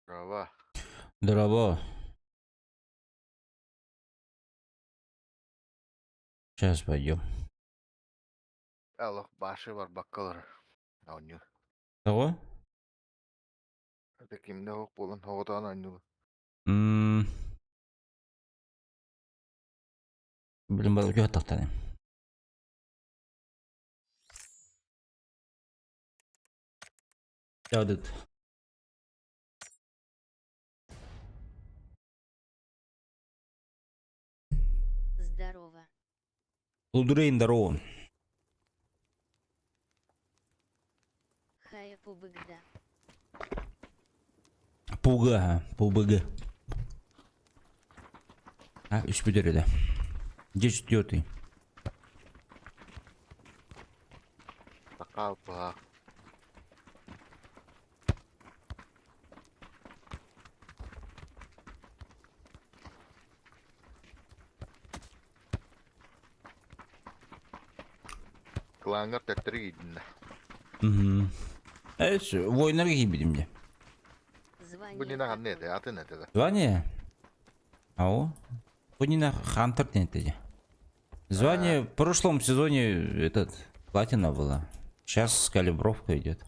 Здорово. Здорово. Сейчас пойдем. Аллах башы барбакка олорор. Оонньуу. Того? Это кимде ох буолан оҕотоон оонньуулар. М. Блин, балык тахтаны. Ядыт. Здорово. Лудурейн, здорово. Хая пубыгда. Пуга, ПУБГ. А, үс бүтэр Где четвертый? Сакаал быһа. Клаҥҥар төттөрү киирдин да. Угу. Эс, войнарга киирбитим дии. Бу Звание Нина ханна какое? этэ? Атын этэ да. Звание? Ау. Бу Нина Хантер диэн этэ дии. Звание в прошлом сезоне этот платина была. Сейчас калибровка идет.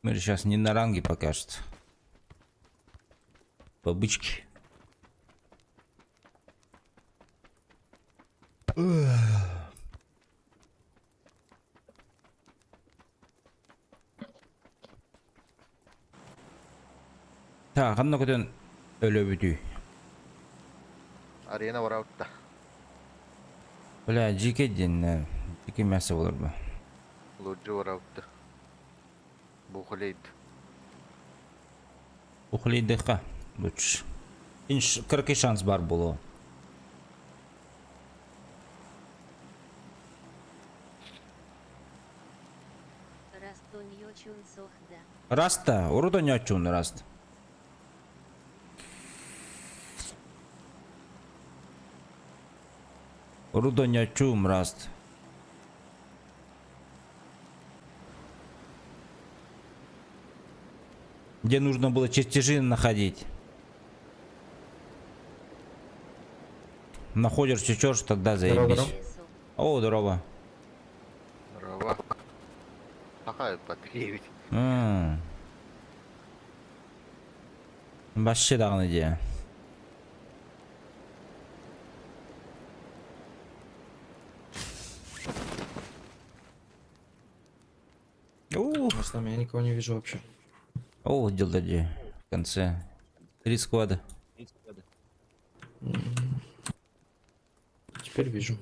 Мы же сейчас не на ранге пока что. Побычки. Так, ханна көтөн өлөбүтүй? Арена барабыт да. Бля, дьиикэй диэн, дьиикэй мясо буолар бу. Луджу барабыт да. Бухалейд. Ухлейдыхха лучше. Инш кыракый шанс бар буолуо. Растоньочун сохда. Раста, урут онньооччуун раст. Урут онньооччуум раст. Где нужно было чертежи находить. Находишь чертеж, тогда Здорово, заебись. здорово. О, здорово. Здорово. Такая потребить. М. Вообще даҕаны идея. Ух. Может, я никого не вижу вообще. О, дела где в конце. Три склада. Теперь вижу.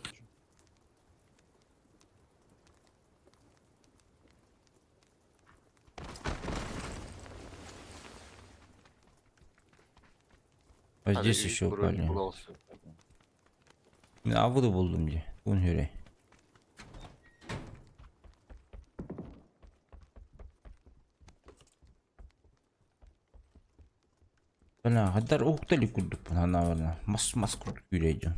А здесь еще упали. Мин абыды булдум дии. Күн хүрэй. Бля, хаддар уһукта илик курдукпун санаабарна. Мас мас курдук күүрэй дьон.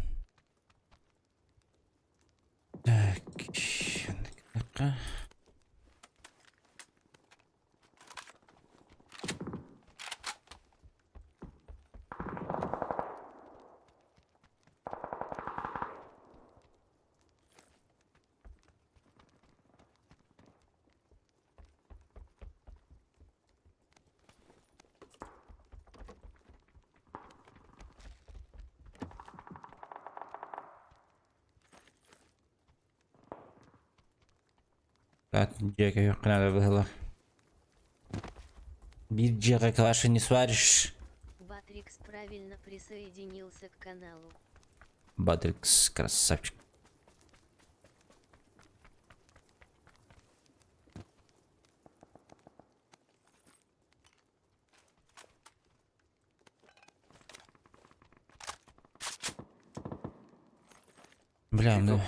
Так, Дьиэ кэһиэххэ наада быһыылаах. Биир дьиэҕэ каша не сваришь. Батрикс правильно присоединился к каналу. Батрикс красавчик. Бля, ну...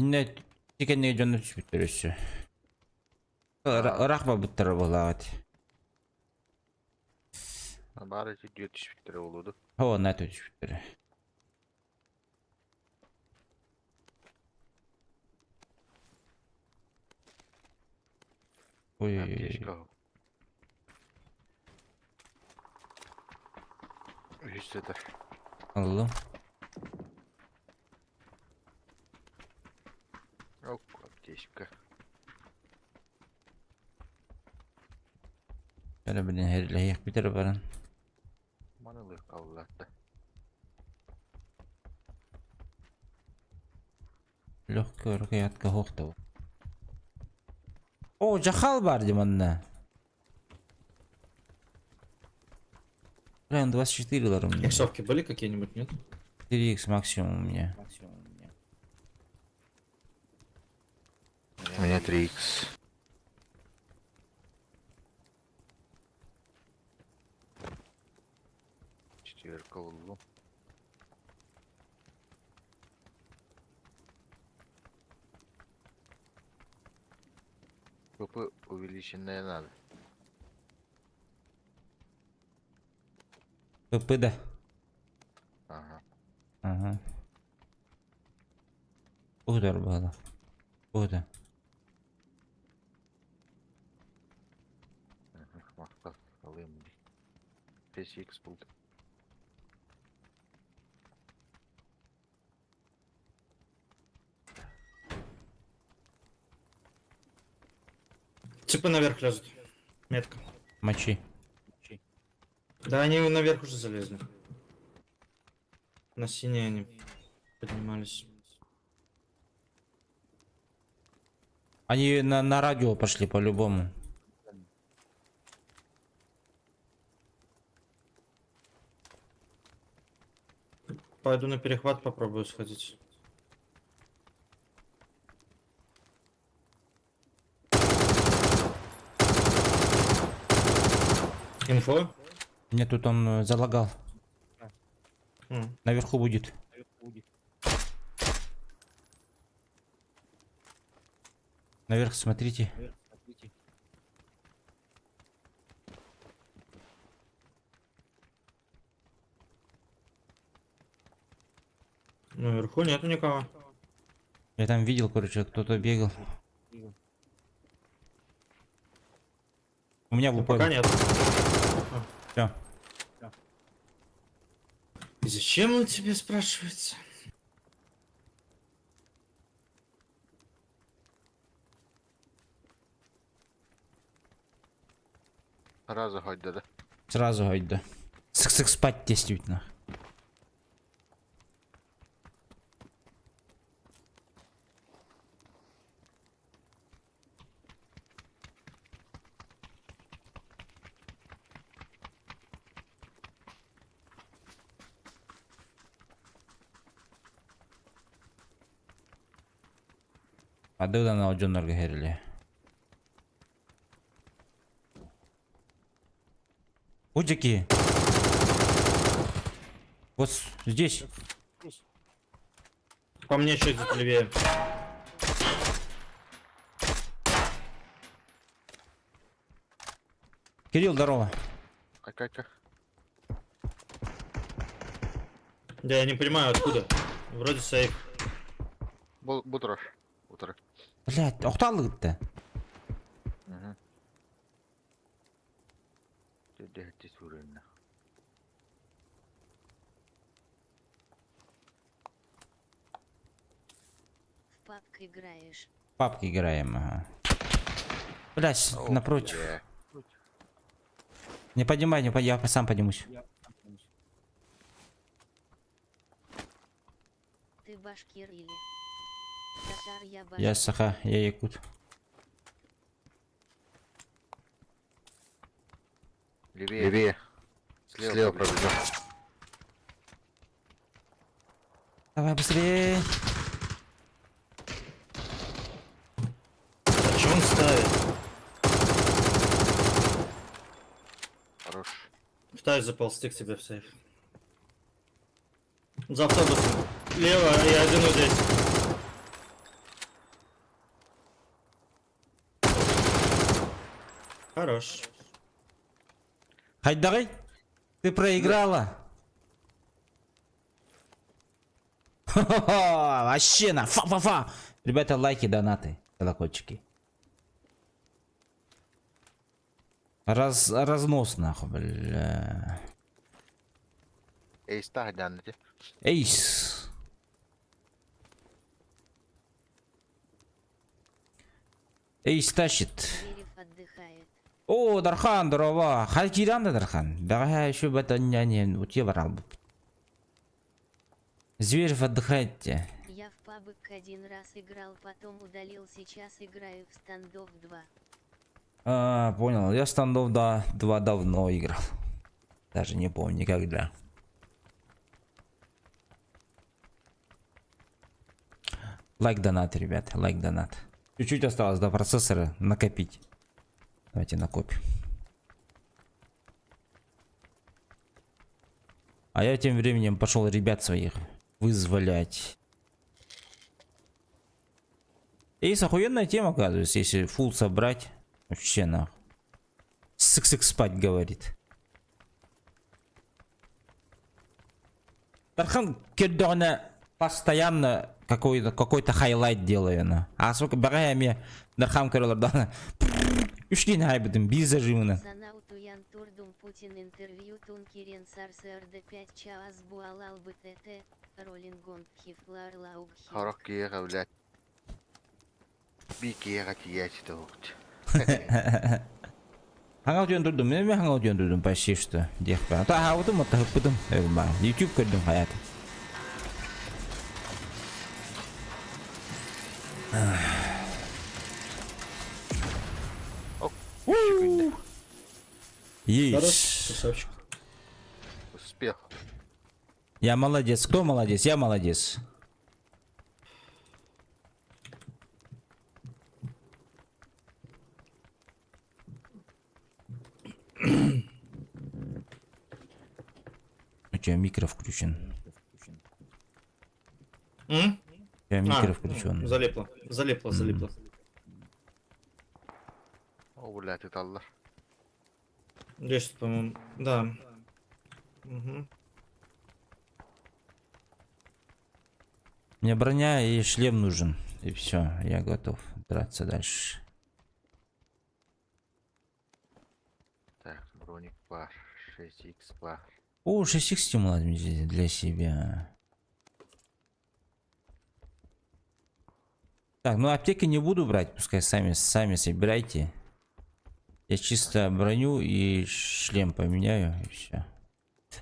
Иннэ тикэннэ дьону түспүттэр өссө. Ыраах барбыттара буолаҕыт. Бары түдүө түспүттэрэ буолуо О, на түспүттэрэ. Ой. Аптечка. Үһүс сытар. Ыллым. Ок, аптечка. Эрэ билин эрилэһиэхпит эрэ баран. Манылыы халлаатта. Легкая рукоятка суох О, дьахал баар дии манна. Блин, 24 лар у меня. Иксовки были какие-нибудь, нет? 4х максимум у меня. У меня 3х. Четверка улу. ПП увеличенная надо. ПП да. Ага. Ага. Удар было. Удар. Махтал. Алым. 5х был. Типа наверх лезут. Метка. Мочи. Да, они наверх уже залезли. На синие они поднимались. Они на радио пошли по-любому. Пойду на перехват попробую сходить. Инфо? Мне тут он залагал. Наверху будет. Наверх смотрите. Наверху нету никого. Я там видел, короче, кто-то бегал. У меня в Ну, упоре. пока нет. Всё. И зачем он тебе спрашивается? Сразу хоть да. Сразу гайда. Сык-сык спать действительно. Адыдан дьоннорго хэриле. Удики. Вот здесь. По мне еще где-то левее. Кирилл, здорово. Айка-айка. Да, я не понимаю, откуда. Вроде сейф. Бу турар. Утары. Блять, охталык-то. Угу. Дьэ, сүрүннэ. В папк играешь. Папки играем, ага. Блять, О, напротив. бля. Не поднимай, не поднимай, я сам поднимусь. Ты башкир или? Татар я башкир. Я саха, я якут. Левее. Левее. Слева, Слева пробежал. Давай быстрее. А че он ставит? Хорош. Пытаюсь заползти к тебе в сейф. За автобусом. Лево, я один вот здесь. Хорош. Хайдагай, ты проиграла. Хо-хо-хо, вообще на фа-фа-фа. Ребята, лайки, донаты, колокольчики. Разнос нахуй, бля. Эй, стах, дянете. Эйс. Эйс тащит. Зверев отдыхает. О, Дархан, здорово. Хайкиран да Дархан. Давай еще в это не у тебя брал. Зверев отдыхайте. Я в пабг один раз играл, потом удалил, сейчас играю в Standoff 2. А, понял. Я Standoff да, 2 давно играл. Даже не помню когда. Лайк донат, ребят, лайк донат. Чуть-чуть осталось до процессора накопить. Давайте накопим. А я тем временем пошел ребят своих вызволять. Эйс охуенная тема, оказывается, если фул собрать. Вообще нахуй. Сык-сык спать, говорит. Дархан көрдөҕүнэ постоянно какой-то какой-то хайлайт делаю на. А сколько бэҕэһээ Дархан көрөлөр да. Үш день хайбытым, биир зажимына. Сана утуян турдум Путин интервью тункирен сарсрд 5 чаас буалал бтт, ролингон хифлар лаугхи. Сорок киһиэхэ, блядь. Биир киһиэхэ тиийээччи уһукчу. Хаҥа утуйан турдум, мин хаҥа утуйан турдум почти что. Диэхпэ. Та хаабытым, отта хыппытым. YouTube көрдүм хаят. Күндэ. Хорош, Есть. красавчик. Успех. Я молодец. Кто молодец? Я молодец. У тебя микро включен. М? У тебя микро А, включен. Залипло, залипло, залипло. О, блядь, ыталлар. Здесь, по-моему, да. Угу. Мне броня и шлем нужен. И все, я готов драться дальше. Так, броник баар, 6х баар. О, 6х стимул для себя. Так, ну аптеки не буду брать, пускай сами собирайте. Я чисто броню и шлем поменяю, и все.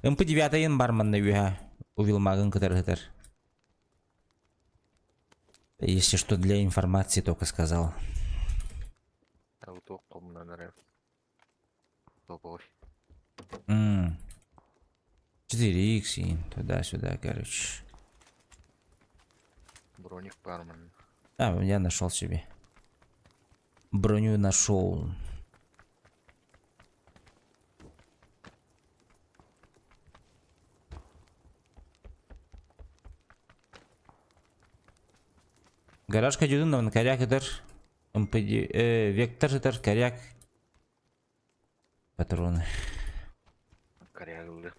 МП9 баар манна үһү. Увилмагын кытар. Если что, для информации только сказал. Ауто комнанары. Топовый. 4х и туда-сюда, короче. Броник баар манна. А, я нашел себе. Броню нашел. Гаражка дьудун он коряк ытар. МПД, вектор ытар, коряк. Патроны. Коряк ылды.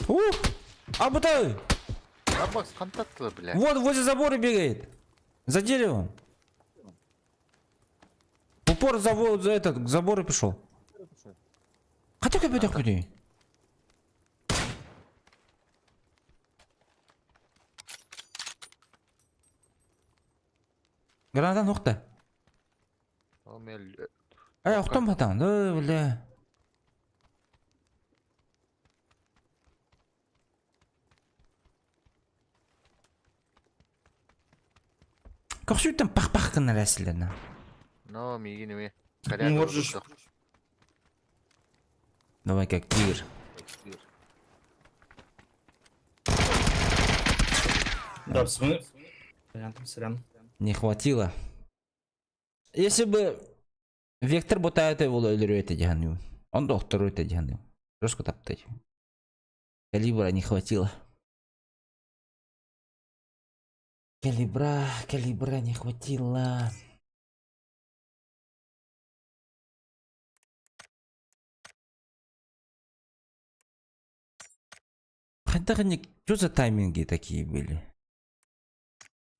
Ух! Абытай! Абакс хантаттылар, бля. Вот, возле забора бегает. За деревом. В упор за, за этот, к забору пришел. Хотя бы так. Граната нухта. Ол мен Эй, охтом батан, да, бля. Көхсүттэн пах-пах гынар эсилена. Но миигин эмиэ. Ну, вот же ж. Давай как тигр. Да, в смысле? Понятно, сорян. Не хватило. Если бы Вектор бутает его өлөрүө диэн. Он доктор это диэн. Жестко таптать. Калибра не хватило. Калибра, калибра не хватило. Хотя не... Что за тайминги такие были?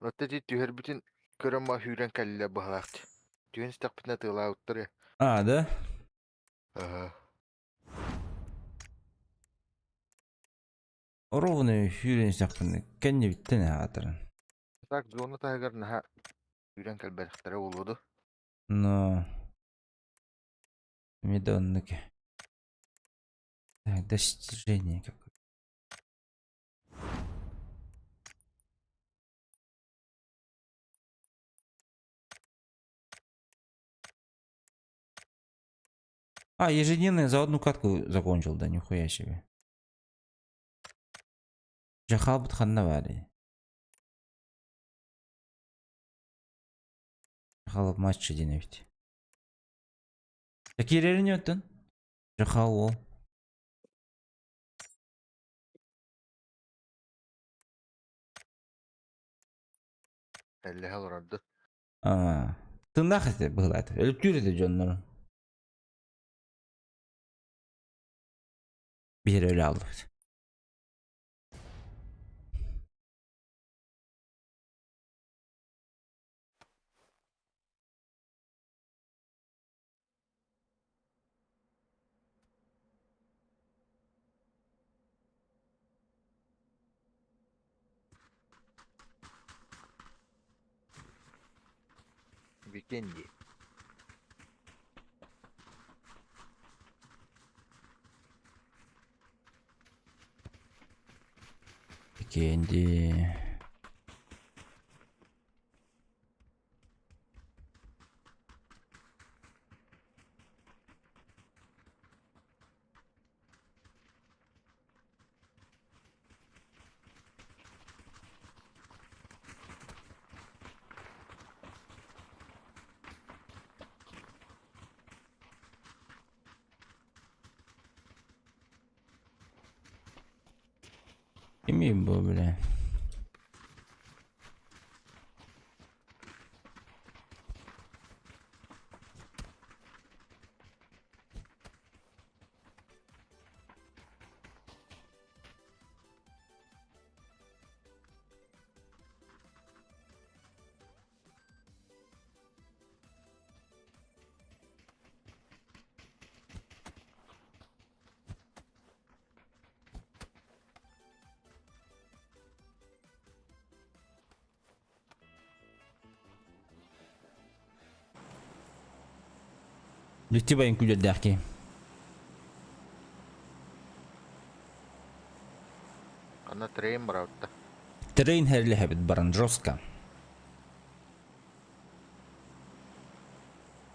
Оттон ити түһэрбитин көрөн ма сүүрэн кэллэ быһыылаах. Түһэн истэхпитинэ ытыалаабыттар. А, да? Ага. Ровно сүүрэн истэхпинэ. Кэннибиттэн аатырын. Так зона таһыгар наһаа сүүрэн кэлбэтэхтэрэ буолуо дуо? Но... Медоннык. Так, достижение какое. А, ежедневный за одну катку закончил, да, нихуя себе. Жахалбыт ханна баарый. Жахалып матч диэн эбит. Киирэрин өттөн. Жахал ол. Эллэһэ олорорду. А, тыыннаах этэ быһыылаата. Өлүктүүр этэ дьоннорун. Биир өлө алдыбыт. Викенди. Кенди. Кимий бу, бля? Дьикти байын күлэрдээх киһи. Ана трейн барабытта. Трейн хэрлэһэбит баран жестко.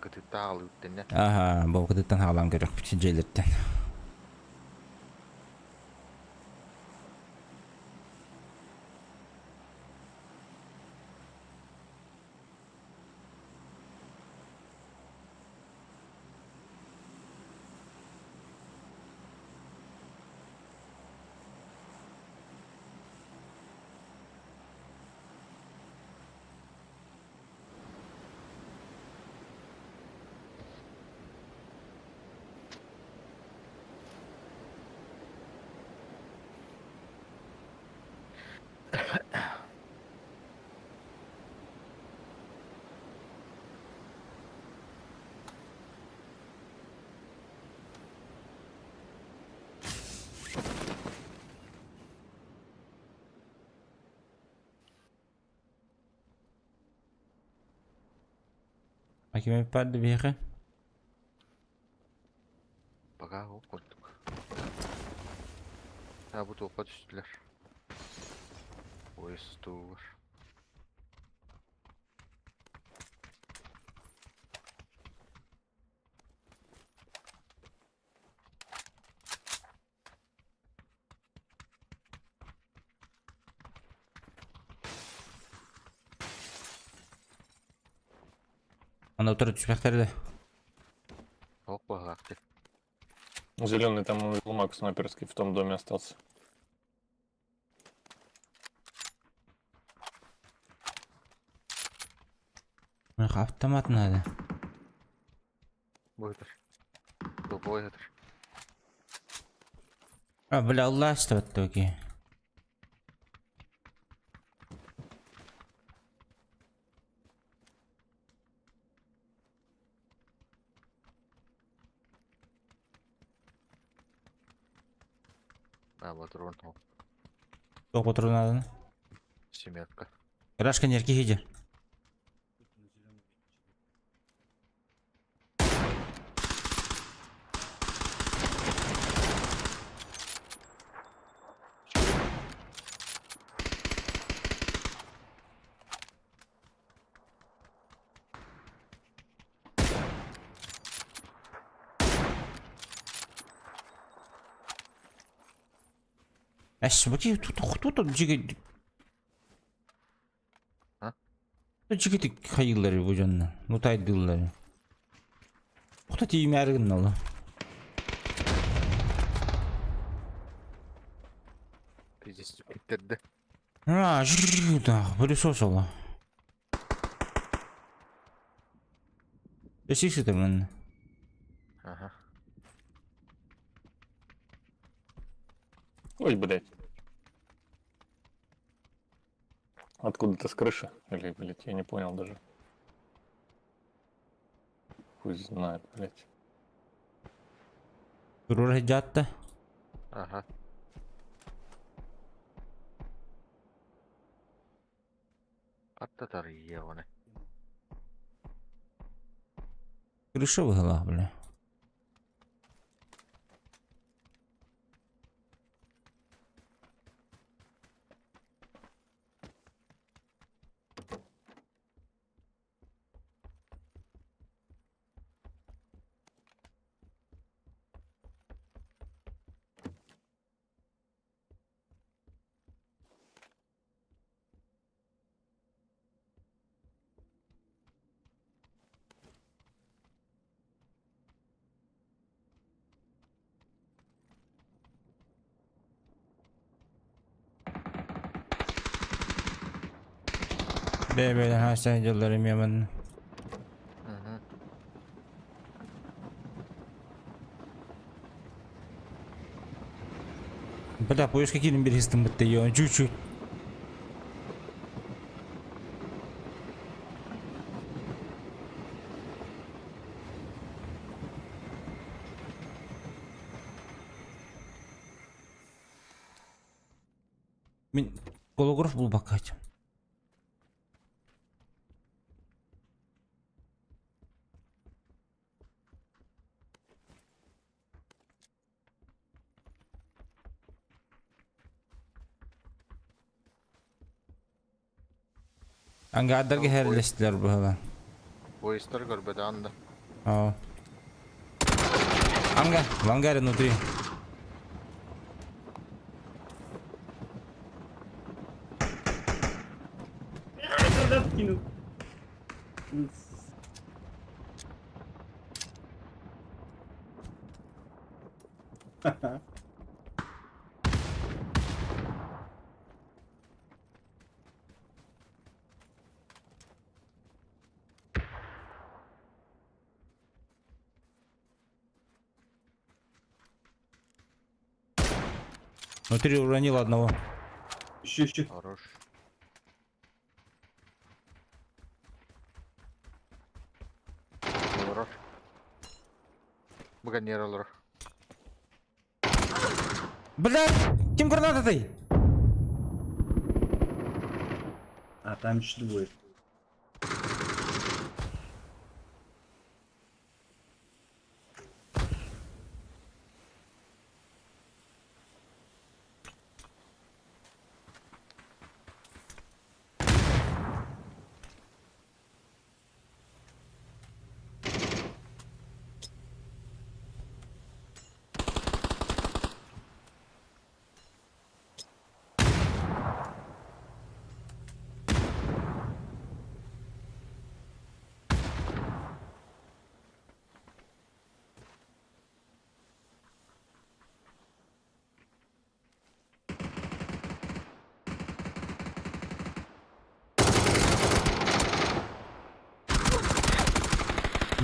Кытыттаах алыыттэннэ. Аха, бу кытыттан хаалан көрөхпүт дьиэлэртэн. Ким эппат биһиэхэ? Пока ол курдук. А бу туохха түстүлэр? Поезд тугар. Аны утары түспэхтэр да. Ох баһаахты. Зеленый там лумак снайперский в том доме остался. Миэхэ автомат надо. Быһытыр. Тупой ыһытыр. А, бля, Аллах токи. А, патрон. Туох патрон надо? Семерка. Рашка нерки хиджер. Эс, бу тут тут жиги А? Жиги хайыллары бу дьонно. Мутайдыллары. Ухта тииймээри гынналла. Пиздец, түппүттэрдэ. А, да, пылесос ола. Эсик сытар манна. Ага. Ой, блядь. Откуда-то с крыши? Или, блядь, я не понял даже. Хуй знает, блядь. Турура дьаатта. Ага. Аттатар ебаны. Крыша выгыла, бля. Бэйбэлэн хаста дьылларым яман. Угу. Бля, поиск киирин бириһистим бытта ён чуть-чуть. Мин голограф булбакка этим. Ангардарга хэрэлэстилэр быһыла. Поезтар көрбөтө анда. Оо. Анга, в ангаре внутри. Гранату кинул. Внутри уронил одного. Еще, еще. Хорош. Олорор. Буганер олорор. Блядь, кем граната ты? А, там еще двое.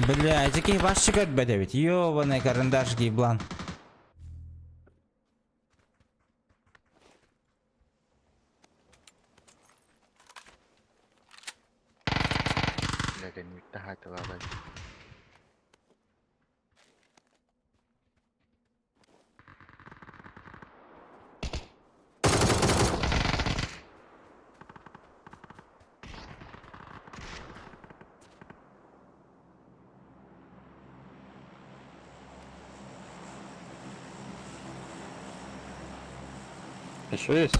Бля, эти киһи вообще көрбөт эбит. Ёбаный карандаш гейблан. Бля, кэнниттэн хаайталаабай. Еще есть?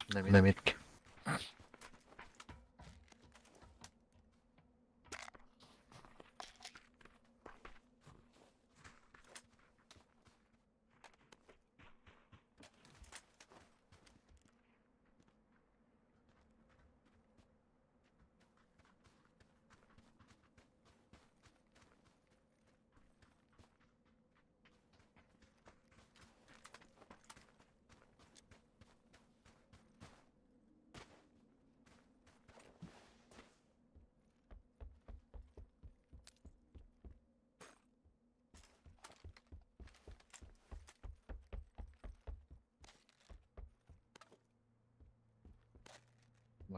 На метке.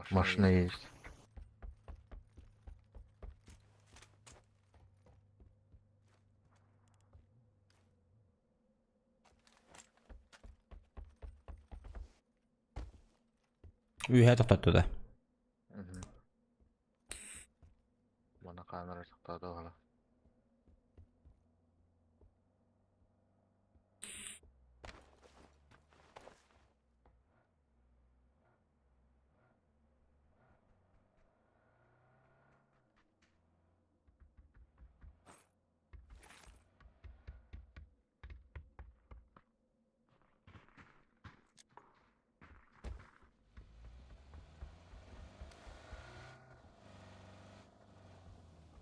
Машина есть. Үөһэ тохтотту да. Мгм. Мана камера тоқтады.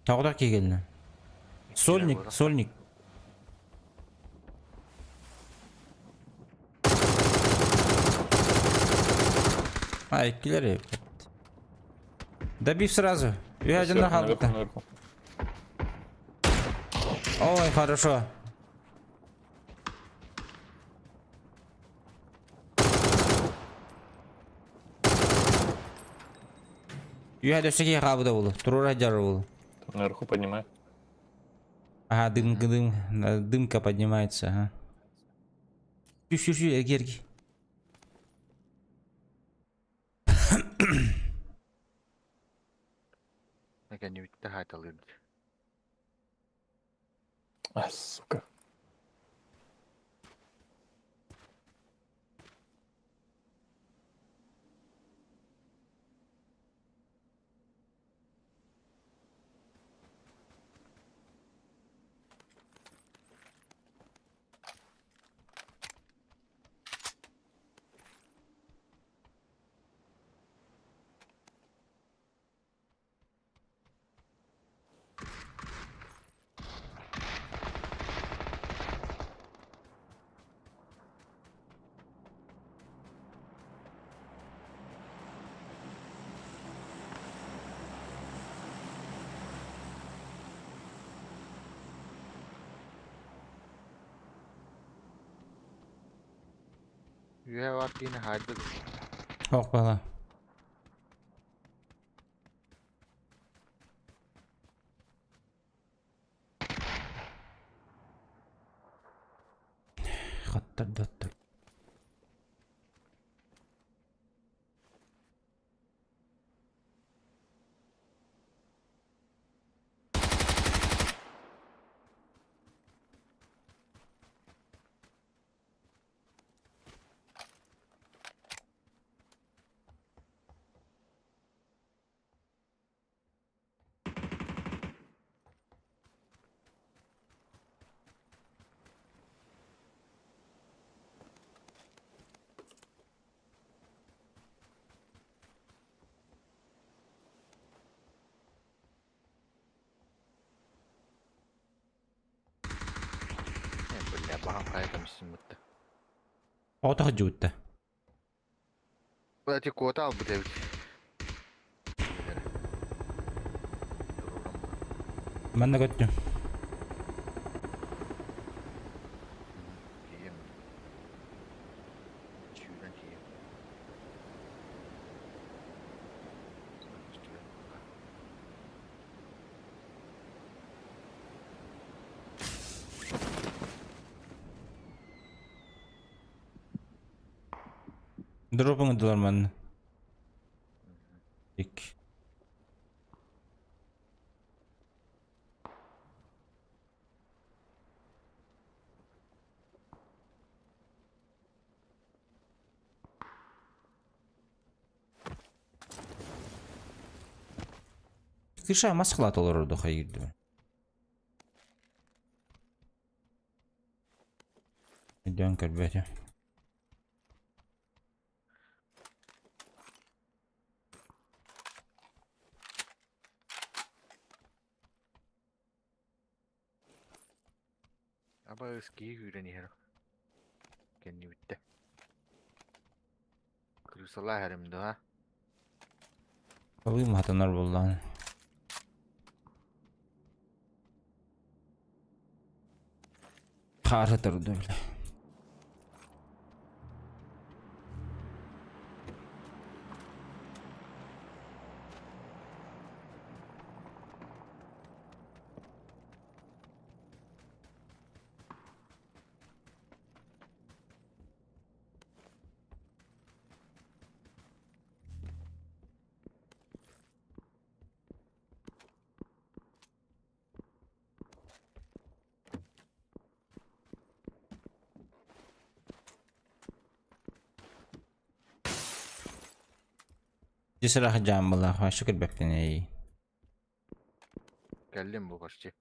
Тоҕо киһи Сольник, сольник. А, иккилэр. Добив сразу. Я один Сверху, на наверху, наверху. Ой, хорошо. Үөһэ өссө киһи хаалбыта буолуо. Туруора дьар буолуо. Там наверху поднимай. Ага, дым, дым, дымка поднимается, ага. Түс, түс, эрги, эрги. Кэннибиттэн хаайталыыр. А, сука. Үөһэ бар киһини хаайдык. Ох, бала. Хаттар. Бля, бахан хайа кэмиссин бытта. Оҕото сылдьыбытта. Эти куота албыт эбит. Манна көттүм. Тиийэн. Сүүрэн тиийэн. Дроп оҥордулар манна. Ик. Кыша мас хлат олорорду хайырды. Өйдөөн көрбөтүм. Абаас киһи күүрэн иһэр. Кэннибиттэ. Крысалаах эрим дуо? Балыым хатанар буоллаҕына. Хаары турда бile. Дьэ сырах дьааммалаах вообще көрбөппүн эй. Кэллим бу почти.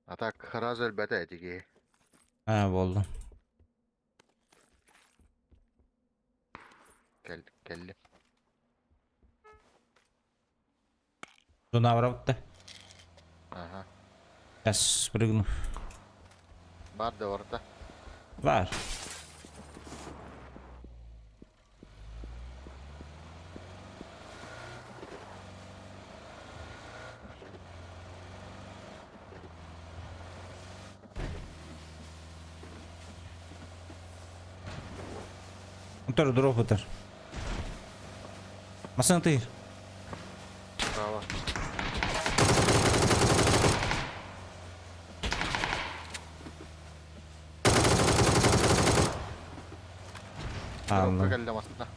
А так сразу өлбөтө эти киһи. Аа буоллум. Кэл кэллим. Дунавра Ага. Сейчас спрыгну. Бар да орта. Бар. Утар дроп утар. Масына тыыр. Право. Хаалла. Коробка кэллэ массыына.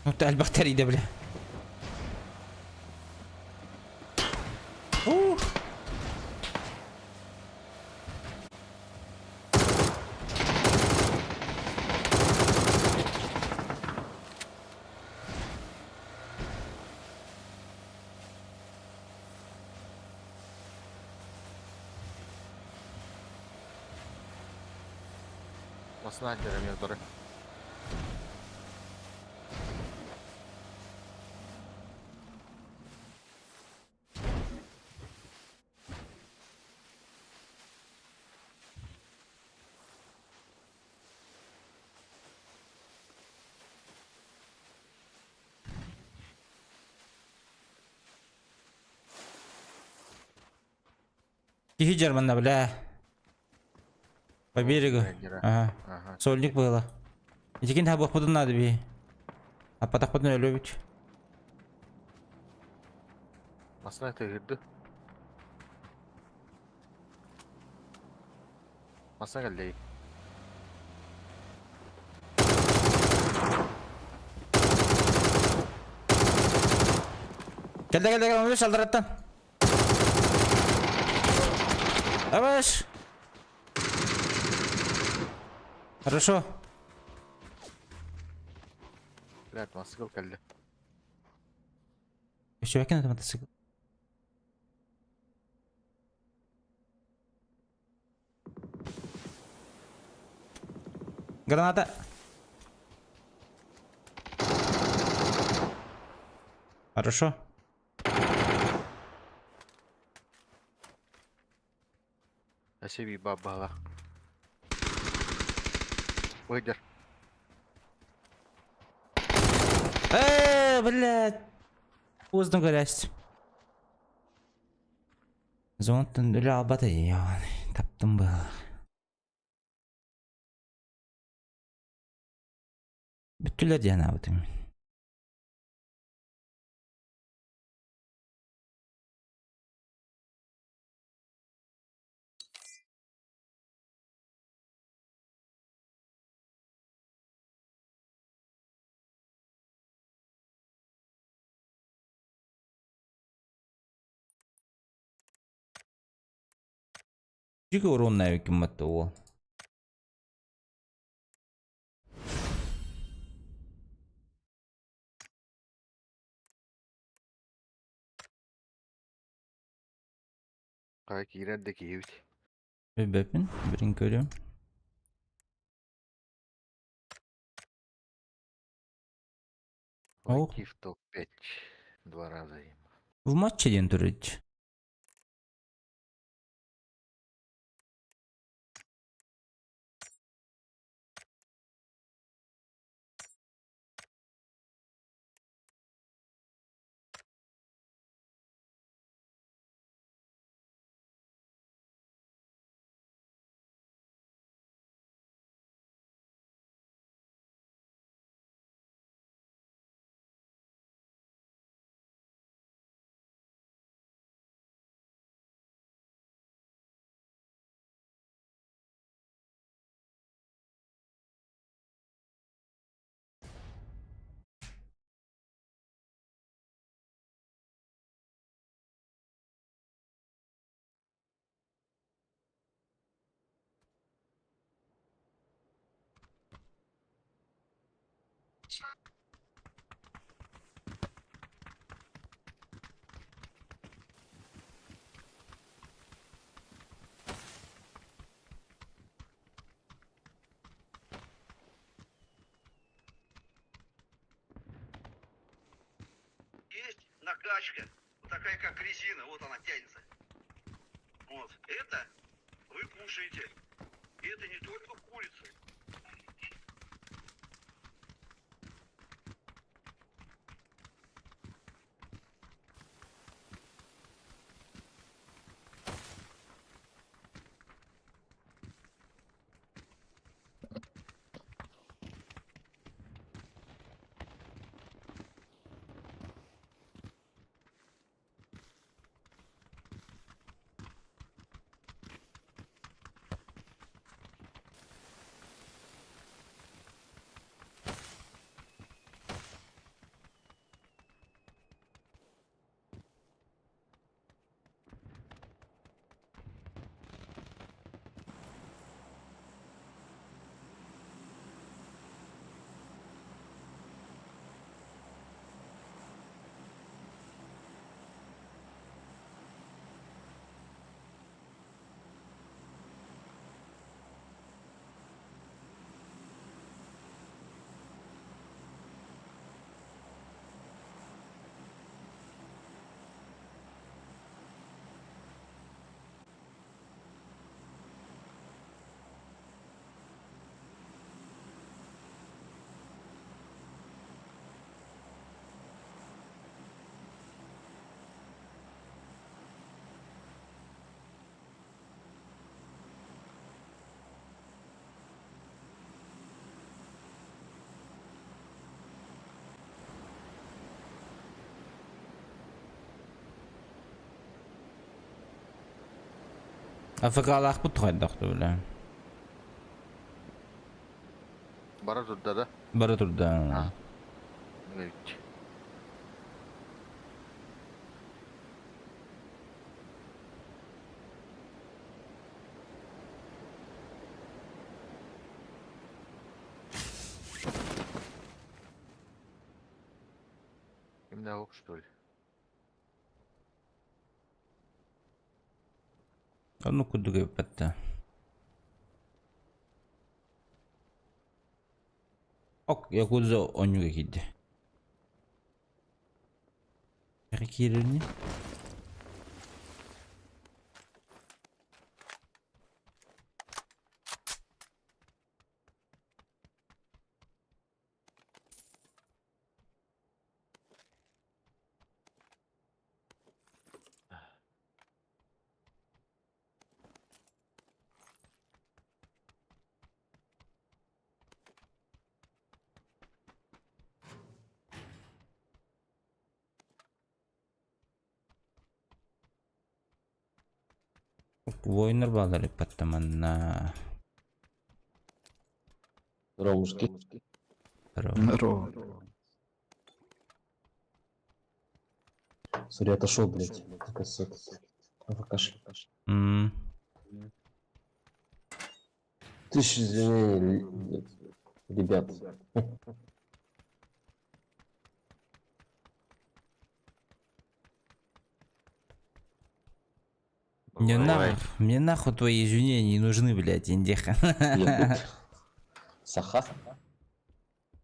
Ну элбэх тэрийдэ бile. Ух. Массыына дьэрэмиэ утары. Киһи дьарманна бля. По берегу. Ага. Ага. Сольник было. Итикин табыахпытын наада би. Аппатахпытын өлөбүт. Массыына тыгырды. Массыына кэллэй. Кэллэ кэллэ кэллэ салдараттан. Абаш. Хорошо. Блядь, мотоцикл кэллэ. Өссө это мотоцикл. Граната. Хорошо? Эсэби бабала. Выйдер. Э, блядь. Поздно горясть. Зонтан үлэ албата таптым быһалаах. Бүттүлэр диэн аабытым. Дьигэ урон эбиккин батта уол. Хай киирэр да киһибит. Билбэппин, бирин көрүөм. Ох. Войти в топ-5. Два раза им. В матче диэн турар. Есть накачка, вот такая как резина, вот она тянется. Вот, это вы кушаете. И это не только курица. Афыкалаахпыт хайдах бля. Бара турда да? Бара турда. Evet. Именно ок, что ли? Оннук курдук эбиппэт Ок, Якудза онньуга киирдэ. Киирэрни. Воиннар бааллар эппэттэ манна. Здорово, мужики. Здорово. Здорово. Сори, отошел, блядь. Косет. АФКш. М. Тысяча извинений, блядь, ребят. Мне Бывает. нахуй, мне нахуй твои извинения не нужны, блядь, индеха. Якут. Саха.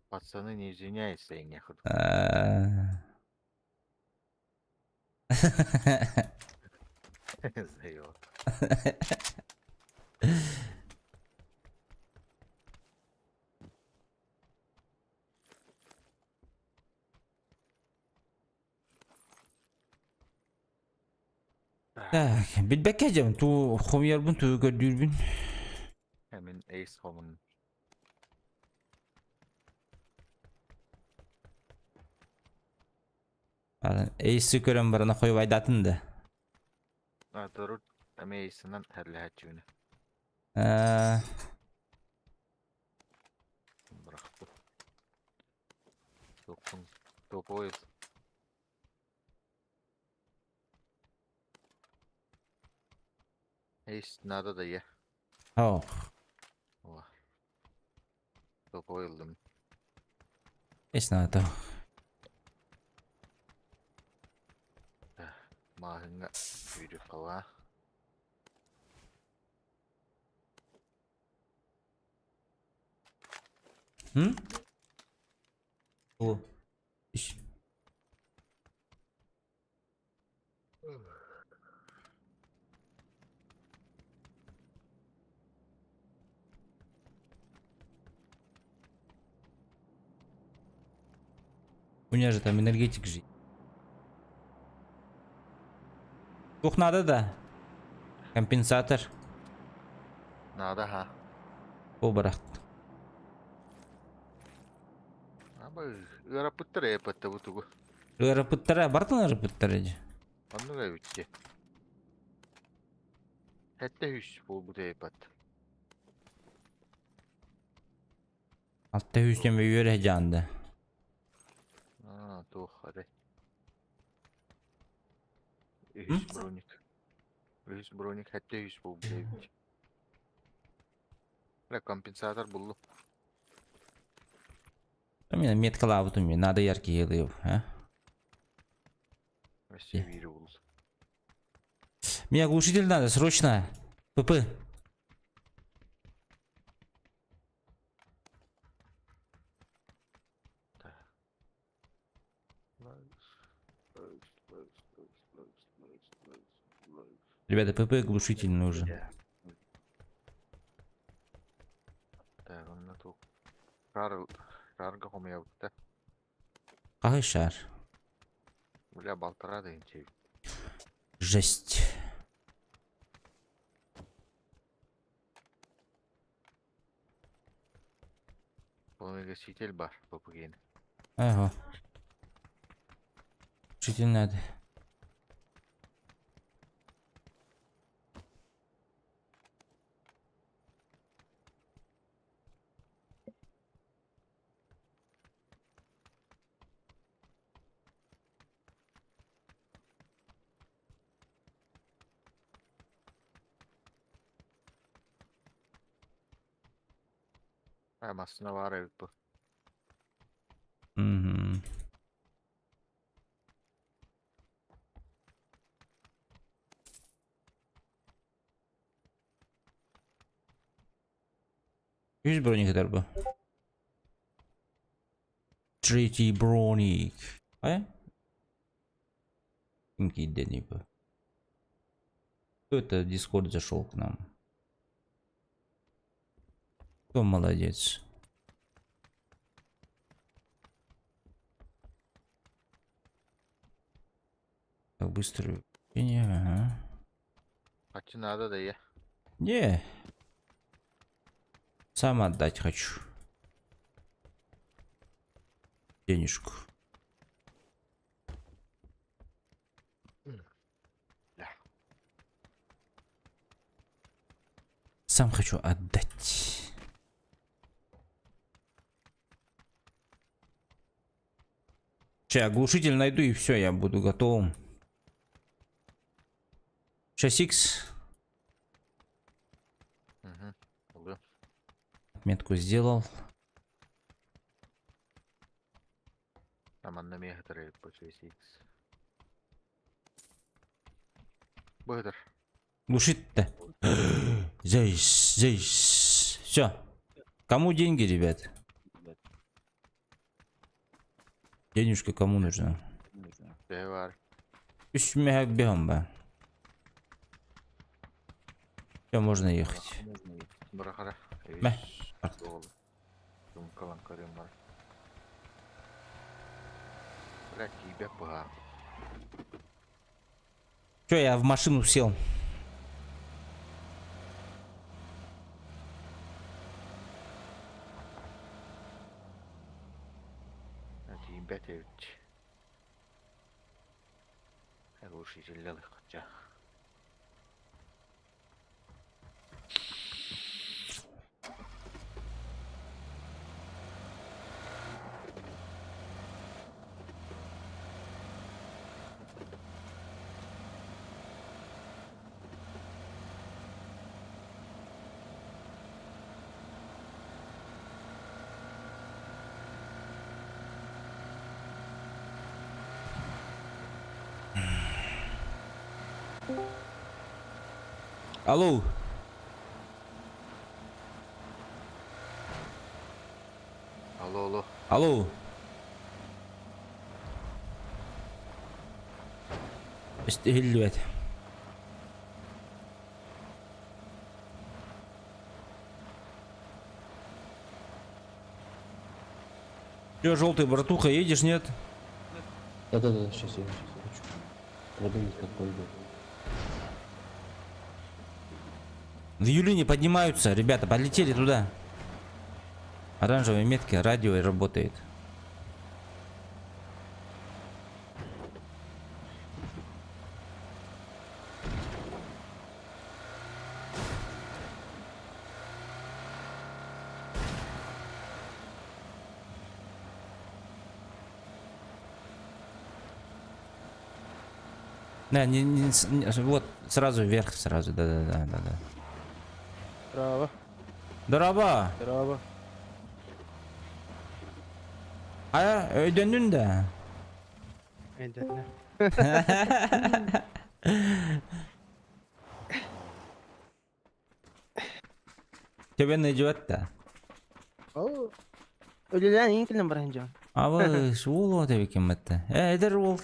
Пацаны, не извиняются и нехуй. А. Заебал. Так, билбэккэ дьон, туу хомуйарбын туу көрдүүрбүн. Мин Ace хомун. Эйси көрөн барана хойбайдатын да. Аторут эми Ace'ынан хәрлэһәчүүнэ. А, Бырахпыт. Топпун. Топовой. Ace надо да я. О, О. Топовой ыллым. эс надо. Маһыңа үйрү кала. М? О. Иш. У меня же там энергетик же. Тух надо, да? Компенсатор. Надо ха. О, барахт. Аба ыараппыттар эпатта бу тугу. Ыараппыттара, бартын ыараппыттара дии. Оннуга эбитти. Хэтте үс буолбут эпат. Алта үстен үөрэ дьаанда. Аа, туох арай. Үһүс броник. Үһүс броник хэтте үс буолбут эбит. Бля, компенсатор буллум. Мен меткалаабытым мен, надо яркие елы, а? Өссө биири буллум. Мне оглушитель надо, срочно. ПП. Ребята, ПП глушитель нужен. Так, онно туох. Шар, шарга хомуйабыт да. Какой шар? Бля, балтара да инчи. Жесть. Пламегаситель бар, ППГ. Ага. Глушитель надо. А, массыына баар эбит бу. Мгм. Үс броник бу. Третий броник. А? Ким киирдэ бу? Кто это в Дискорд зашел к нам? Кто молодец? Так, быстро. Ага. Харчы надо да я. Не. Сам отдать хочу. Денежку. Бля. Сам хочу отдать. Сейчас оглушитель найду и все, я буду готовым. Сейчас X. Угу. Ылы. Отметку сделал. Там манна меха по 6 Быдыр. Глушить-то. Здесь, здесь. Все. Кому деньги, ребят? Денежка кому нужна? Төһө баар. Үс мөһөөк бөһөм ба. Все, можно ехать. Бырахара. Мә. Сумкалан көрүм бар. Бля, тиийбэт быһа. Че, я в машину сел. Тиийбэт эбит. Глушитель хотя. Алло. Алло, алло. Алло. Истиһиллибэт. Че, желтый братуха, едешь, нет? Да-да-да, сейчас я хочу продумать, как пойду. В Юлине поднимаются, ребята, полетели туда. Оранжевые метки, радио работает. Да, не, не, не, вот сразу вверх, сразу, да-да-да-да-да. Браво, Дороба! браво. А, өйдөннүн да. Өйдөннө. Тебе найдет да. О. Үлэлээн иин кэлэн баран дьон. Абы, уол ота бекем этте. Э, эдэр уол.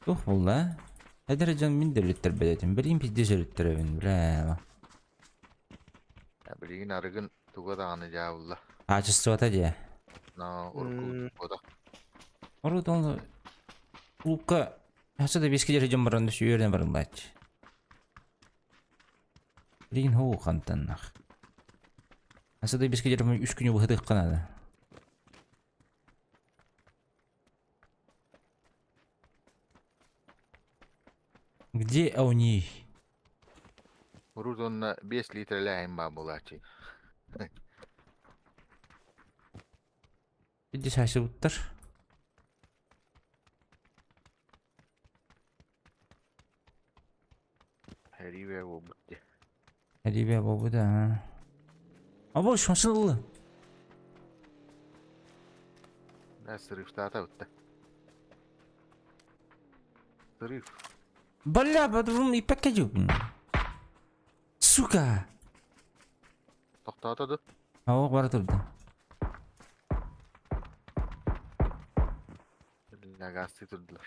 Туох буолла? Эдэр дьон мин да өлүттэрбэт этим. Билигин пиздец өлүттэрбин, бля. Билигин арыгын туга даҕаны дьаабылла. Качествота дии. На урукку бода. Урут ол клубка хаса да беске дьон баран сүйөрден барыллааччы. Билигин хоу хантаннах. Хаса да беске дьон үс күнү быһытык надо. Где они? Урут онно 5 литрэлээһин баа буолааччы. Иди сасыбыттар. Риве буолбут дии. Ребя буолбут а. А вот машина Да, срывтаата бытта. Срыв. Бля, потом и покажу. Сука! Тохтоото ду. А бара турда. Бля, газты турдулар.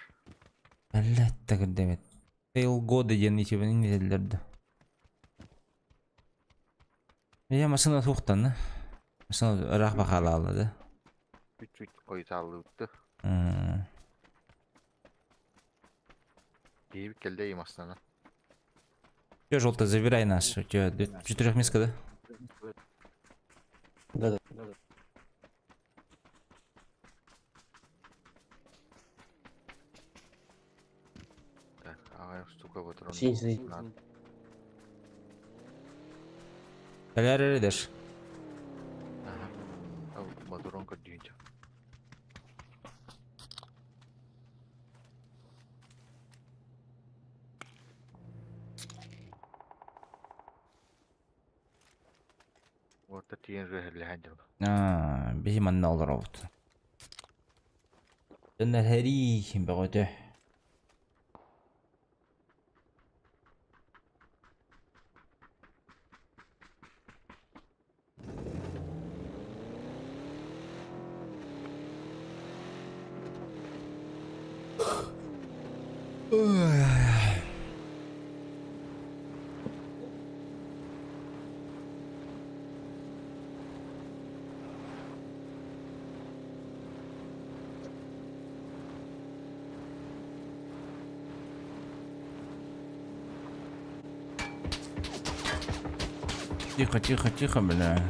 Блять, так дэбит. Fail года диэн итибин этэллэр да. Я машина суохтан, машина ыраах бахалаалла да. Чуть-чуть хойутааллыбытты. Киһибит кэллэ имастана. Все, желтый, забирай наш. У тебя четырехместка, да? Да-да. Так, аҕыйах штука патрон. Синий, синий. Надо. Кэлээр эрэ дэш. Ага. Ал патрон көрдүүнчэ. Уорта тиийэн рөһөрлэһэн дьон. Аа, биһи манна олоробут. Дьоннор хэрии бөҕөтө. Тихо, тихо, тихо, бля.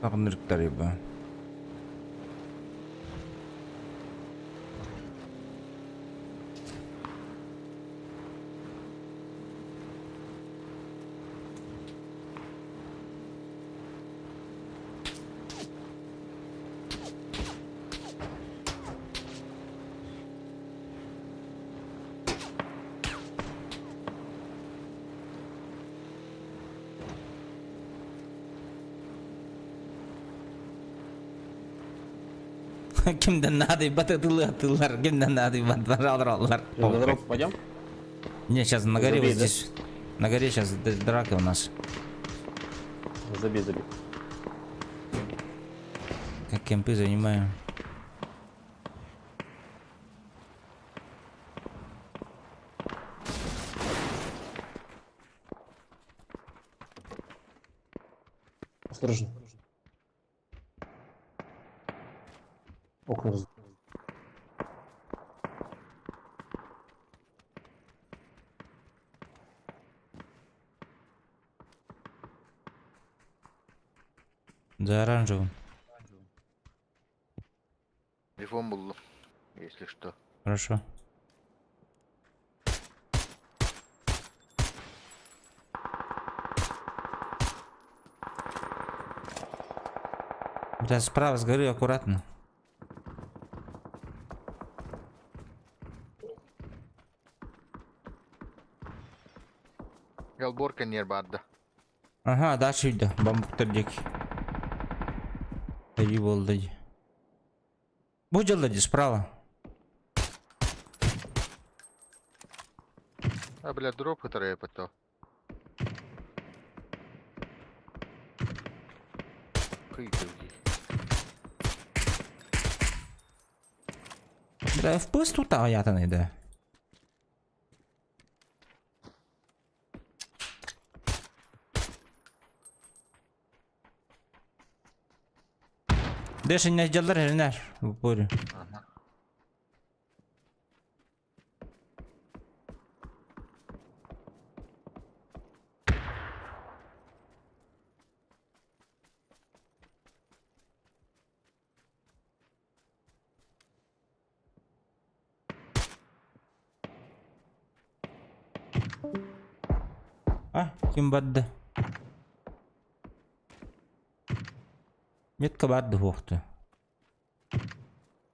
Тагынырыктар еба. Кимден надо бататылы атылар, кимден надо батаралар. На дорогу пойдем? Не, сейчас на горе Забей, вот да? здесь. На горе сейчас драка у нас. Забей, забей. Как кемпы занимаем. Осторожно. Окна раз... За оранжевым. Телефон буллум. Если что. Хорошо. Бля, справа с горы аккуратно. Ялборка нер баарда. Ага, дальше үйді. Бамбуктар диэки. Эйи буолла дии. Бу дьылла дии справа. А, бля, дроп, который я потом. Бля, FPS тут аҕыйаатан да. Дэш иннэ дьаллар эринэр. В упоре. Ага. А, ким барды? Метка барды хуохту.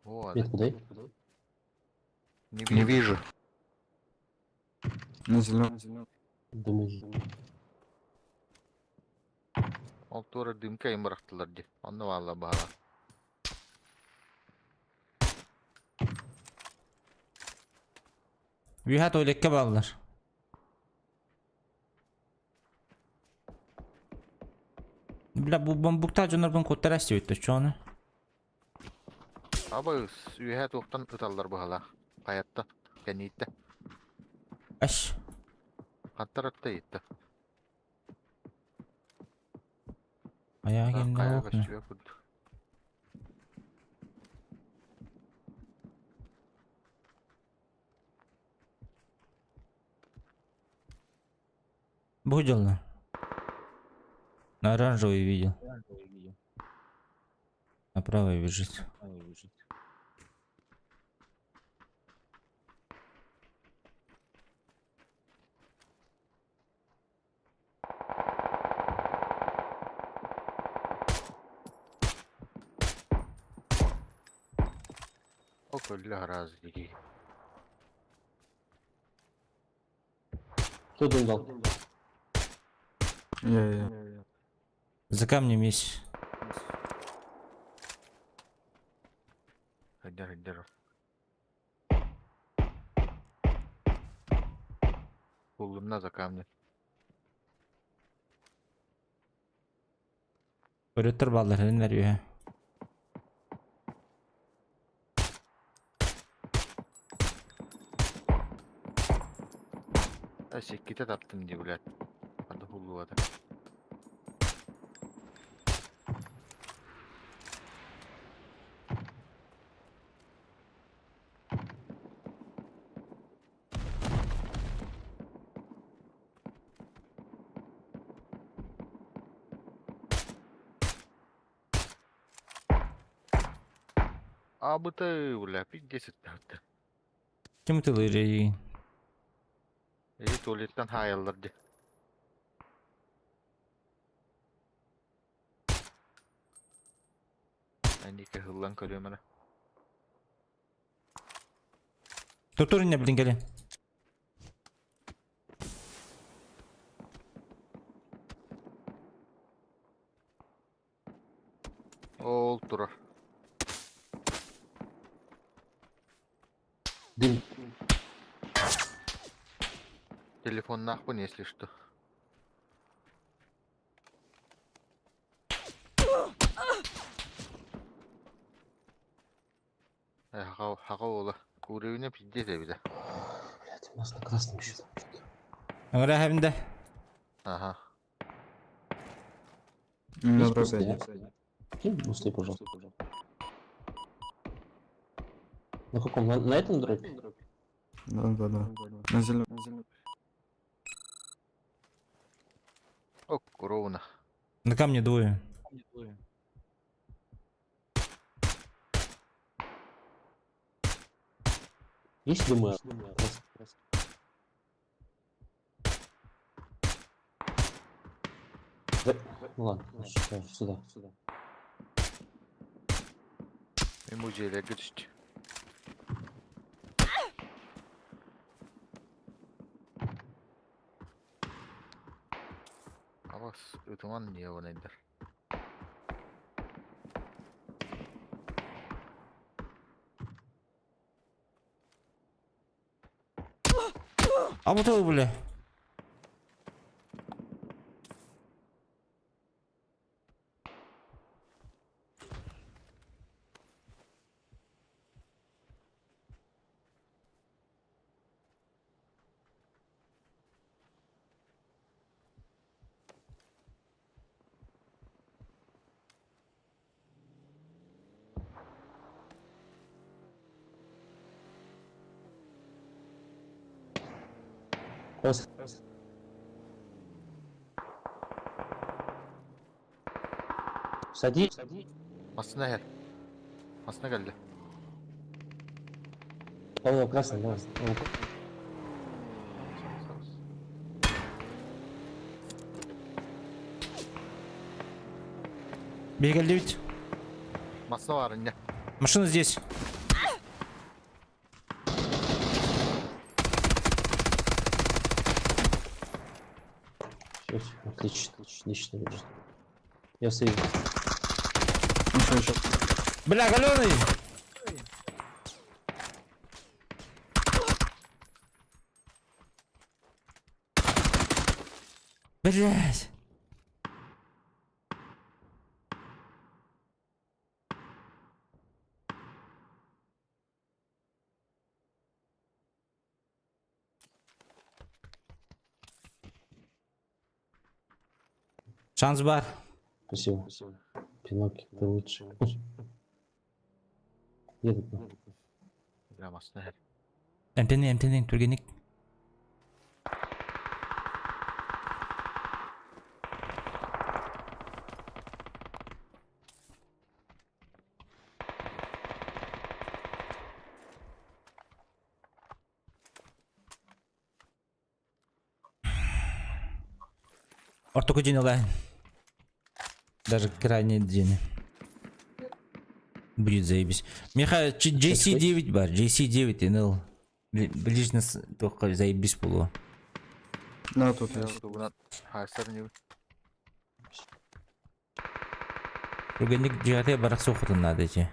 Вот. Метку дай. Не, не вижу. На зеленом. Дымы. Ол туора дымка им бырахтылар дии. Онно баалла баала. Үһэ туалекка бааллар. Бля, бу бамбукта дьоннорбун куттара истибит чону. Аба үһэ туохтан ыталлар быһалаах. Хайатта. Кэннииттэ. Аш. Хантар отто ыйытта. Аяа кэннэ Хайа ох. көстүбэ курдук. Бу дьолло. На оранжевый видел. Направо бежит. Ол көллө араас дии. Кто дым дал? Я. За камнем есть. Сылдьар сылдьар. Куллумна за камни. Өрөттөр баллар хэннэр үһэ. А секките таптым дии блядь. Ады хуллуата. Абыты, бля, пиздец это. Ким тылырый? И туалеттан хаяллар ди. Әники хыллан көрүөм эрэ. Тур не блин кэлэ. Ол турар. Дым. Телефон нахуй, если что. Хаға ола. Уровень пиздец эбитэ. Блядь, у нас на красном еще там что-то. Аңара хәбинде. Ага. У меня Есть дроп бусты, один. Кинь бусты, пожалуйста. На каком? На этом дропе? Да. На зеленом. О, ровно. На камне двое. Есть дымы? Красный. Ну ладно, сюда, сюда. Мен музейлерге түсті. Абас, ытыман не онайдар. А вот ол бля. Красный. Садись. Масына хер. Масына келді. О, красный, давай. О, Бегали ведь. Масына бар не. Машина здесь. Всё, всё, отлично, отлично, лежит. Я сейвил. Еще, еще. Бля, галеный! Блять. Шанс бар. Спасибо. Пиноккио, ты лучший. Едут нахуй. Граммасына. Эмтэнин, эмтэнин, түргэнник. Ортоку дьиэни ылаһын. Даже крайний дьиэни. Будет заебись. Миха JC9 бар, JC9 НЛ. Ближний только заебись было. На тут я. Тугунан хаастар не Түргэнник дьиэҕитигэр барахсыаххытын наада ити.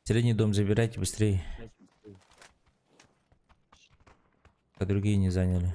Средний дом забирайте быстрее. А другие не заняли.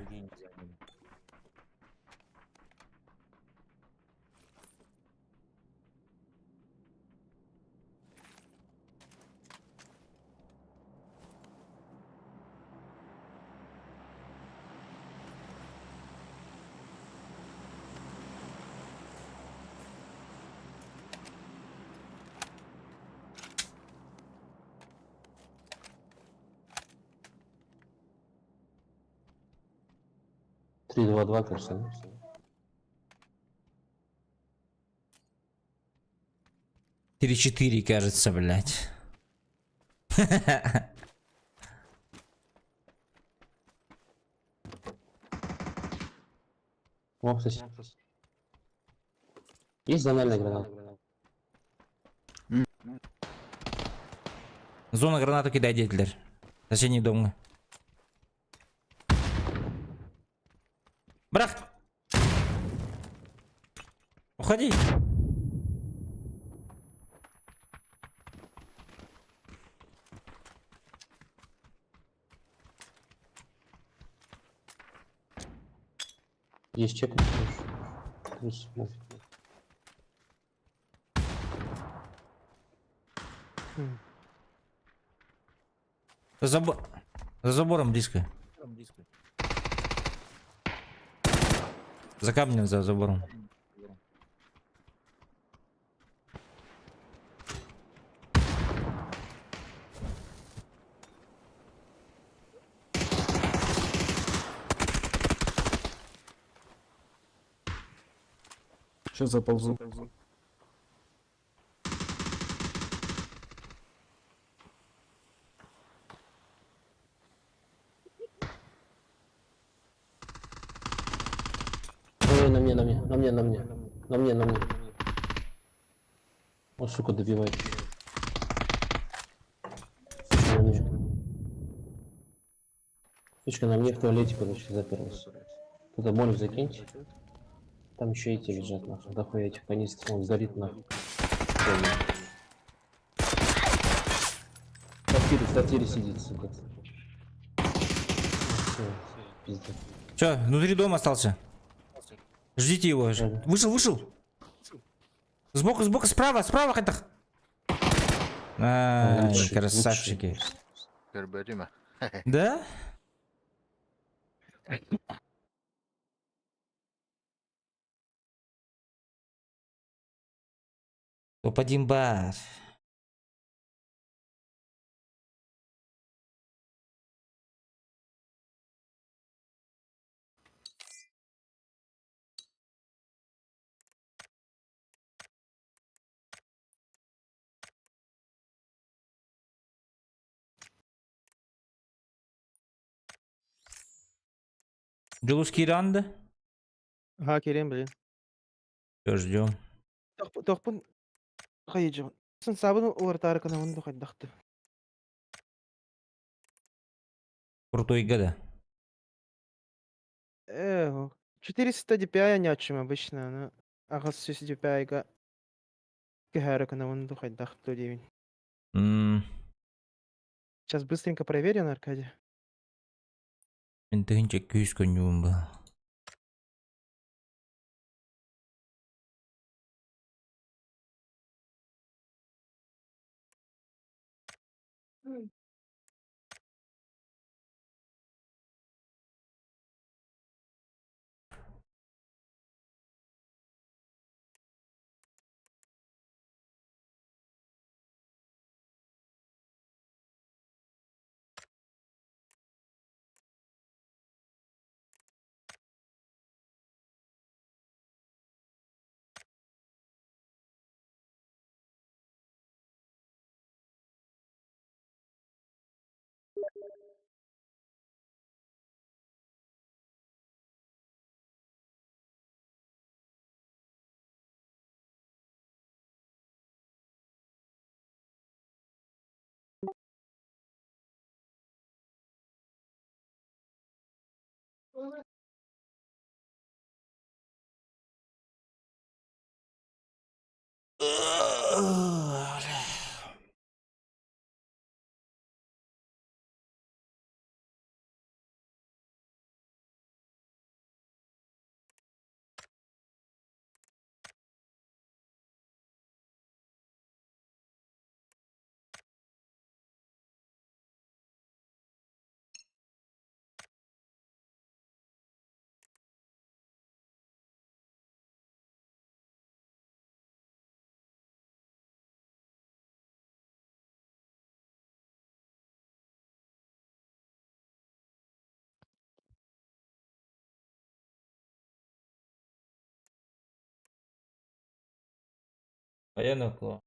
3-2-2, кажется, да? 3-4, кажется, блядь. О, кстати. Есть зональная граната? Зона гранату кидай диэтилэр. Соседний домҥа. Бырах! Уходи! Есть чек? Плюс, нафиг. За, забо- За забором близко. За камнем, за забором. Сейчас заползу. Ой, на мне, на мне, на мне, на мне. На мне, на мне. О, сука, добивает. Сучка на мне. Сучка на мне в туалете, короче, заперлась. Туда молик закиньте. Там еще эти лежат, нахуй. Дохуя этих канистр. Он сгорит, нахуй. В сортире сидит, сука. Всё, пиздец. Все, внутри дома остался. Ждите его. Да-да. Вышел, вышел. Сбоку, сбоку, справа, справа, хайдах. Ай, Лучший, красавчики. лучший. Көрбөтүм. Да? Топ-1 бар. Дьулус киирэн да? Ха, киирэн, блин. Все, ждем. Тохпун хайыжым. Сын сабын уларытаары гынабын дуу хайдах дуу. Крутой года. Э, 400 DPI нячым обычно, но аҕыс DPI га көһөөрү гынабын дуу хайдах дуу диибин. М, Сейчас быстренько проверю на Аркаде. Мин тыһыынча күүс көнньүүм бу. Айан около.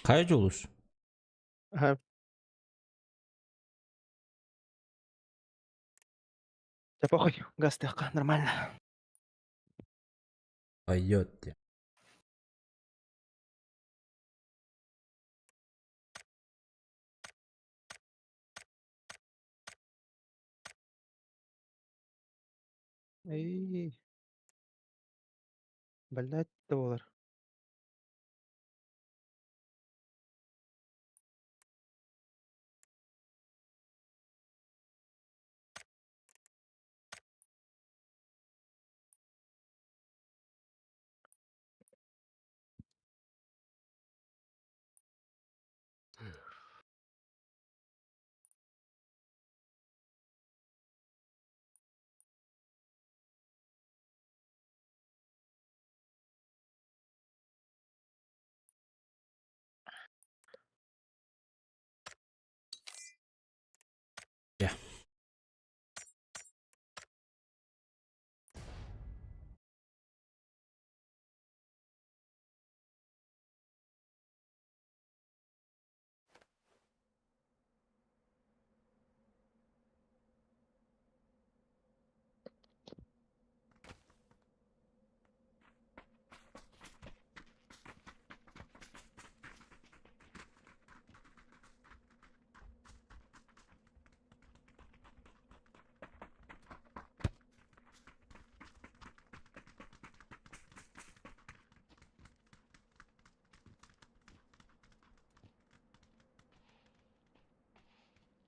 Хайа Дьулус? Ага. Да похуй, газ нормально. Пойдет тебе. Эй. Блять, доллар.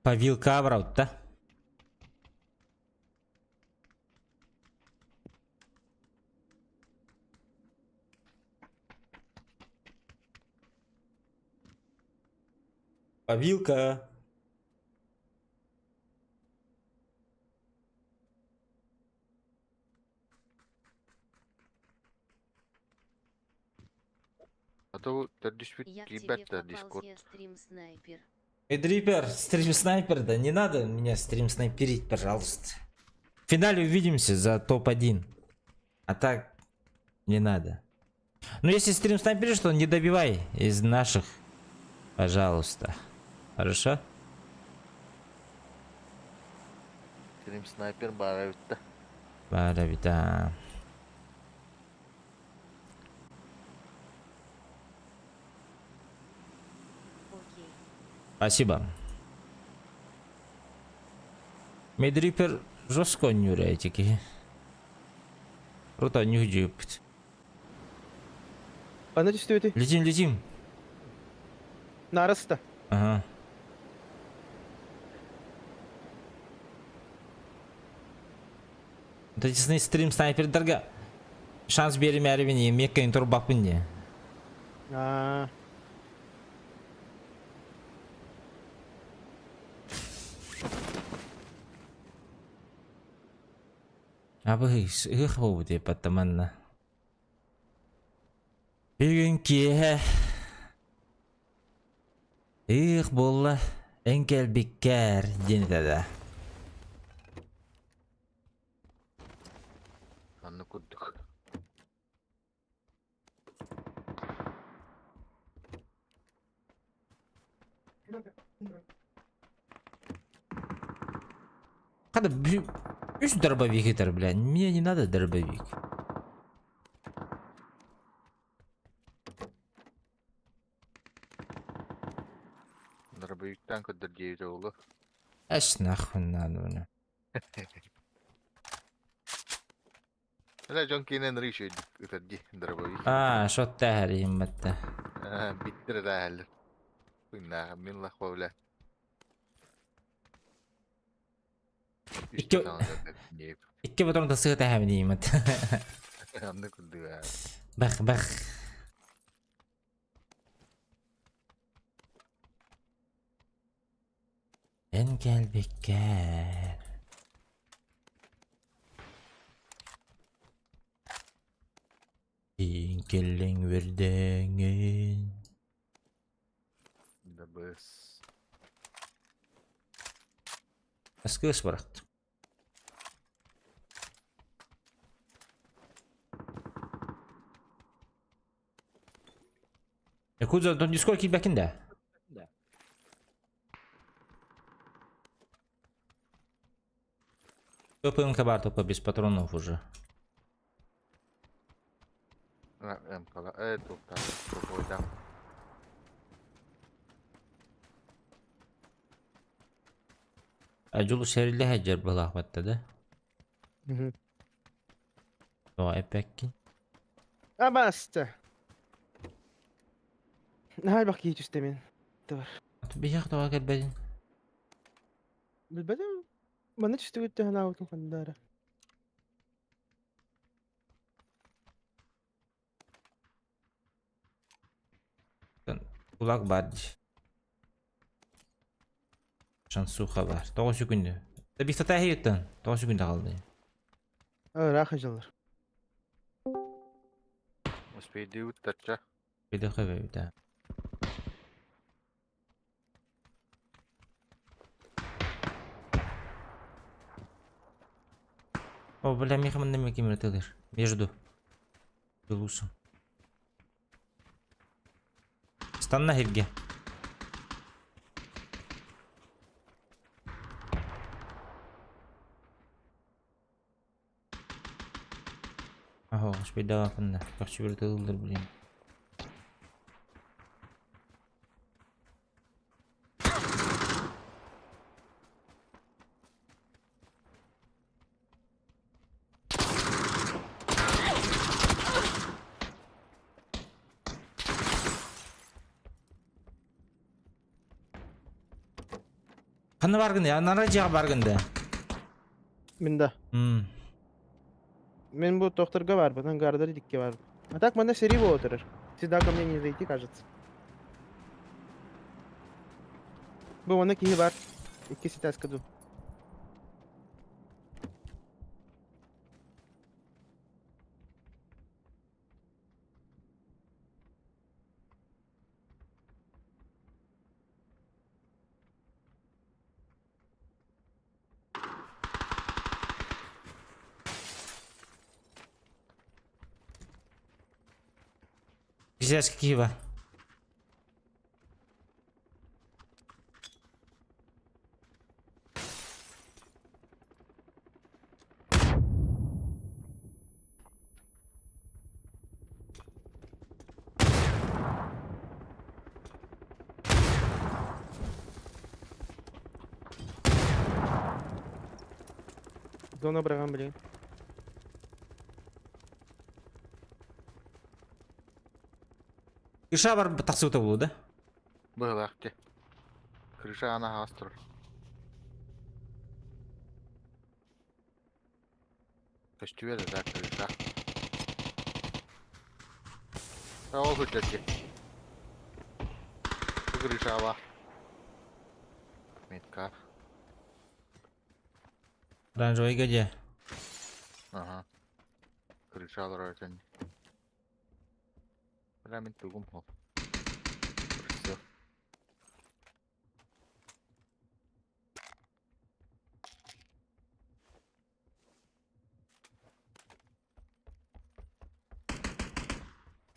Павилка барабыт да? Павилка. А то төрдүспүт Я к тебе киирбэт да попался, Дискорд. стрим снайпер. Эдрипер, стрим снайпер, да не надо меня стрим снайперить, пожалуйста. В финале увидимся за топ-1. А так, не надо. Ну, если стрим снайперишь, то не добивай из наших. Пожалуйста. Хорошо? Стрим снайпер баара эбит да. Баара эбит, а. Окей. Спасибо. Медрипер жестко нюря эти. Круто, нюхджипт. Аны түстүбүтүй? Летим, летим. Нарыста. Ага. Вот эти стрим снайпердарга шанс биэримээри меккин турбаппын дии. Аа. Абы ыһыах буолбут диэппэттэ манна. Бүгүн киэһэ ыһыах буолла эн кэлбиккэр диэн этэ да. Анны курдук. Когда үс дробовик это, бля, мне не надо дробовик. Дробовиктан көрдөр диэбитэ буолуо. Аш нахуй надо, бля. Элэ дьон киинэн ырыы ытар дии дробовик. А, шо тэһэр иһиммэтте. Биттер этээһэллэр. Пыннааҕа мин лахва бля. Икки икки патрон тасыга тэһэбин иһиммэт. Анны курдуга. Бах бах. Эн кэлбиккэр. Иин кэллиҥ үөрдэҥҥин. Дабыс. Аскыас барахт. Якудза, дон Дискорд киирбэккин да? ППМК бар только без патронов уже. МК туохтаах туохуйдаах. А Дьулу сэриллэ сылдьар быһыылаах да? Мгм. Тоҕо эппэккин? Абаста. Наһаа элбэх киһи түстэ мин. Тывар. Биһиэх тоҕо кэлбэтин? Билбэтим. Манна түстүгүт төһөн хандаара. Кулак баар дии. Шансуха баар. Тоҕо сүкүндү? Бихтата иһиттэн. Тоҕо сүкүндү хаалды? Ыраах дьаллар. Успейдиибит тачча. Бидэ хөбөбүтэ. О, бля, миха манна ким ытылыр. Между. Белусом. Станна хирге. Аһо, успейдаҕаппын да. Көхсүбэр ытыллар, блин. Ханна бааргын я? Анара дьиэҕэ бааргын да. Мин да. М. Мин бу тохторго барбын, ангардар дикке барбын. А так манна сэрии буола турар. Сюда ко мне не зайти, кажется. Бу манна киһи бар. Икки этажка ду. Пиздец киһи Зона быраган блин. Крыша бар тахсыбыта буолуо да? Быһылаах дии. Крыша аана аһаҕас турар. Көстүбэт да крыша. Ол сылдьар дии. Бу крыша баар. Метка. Оранжевайга дьэ. Аха. Крыша олорор этэн. Бля мин тугум ол. Всё.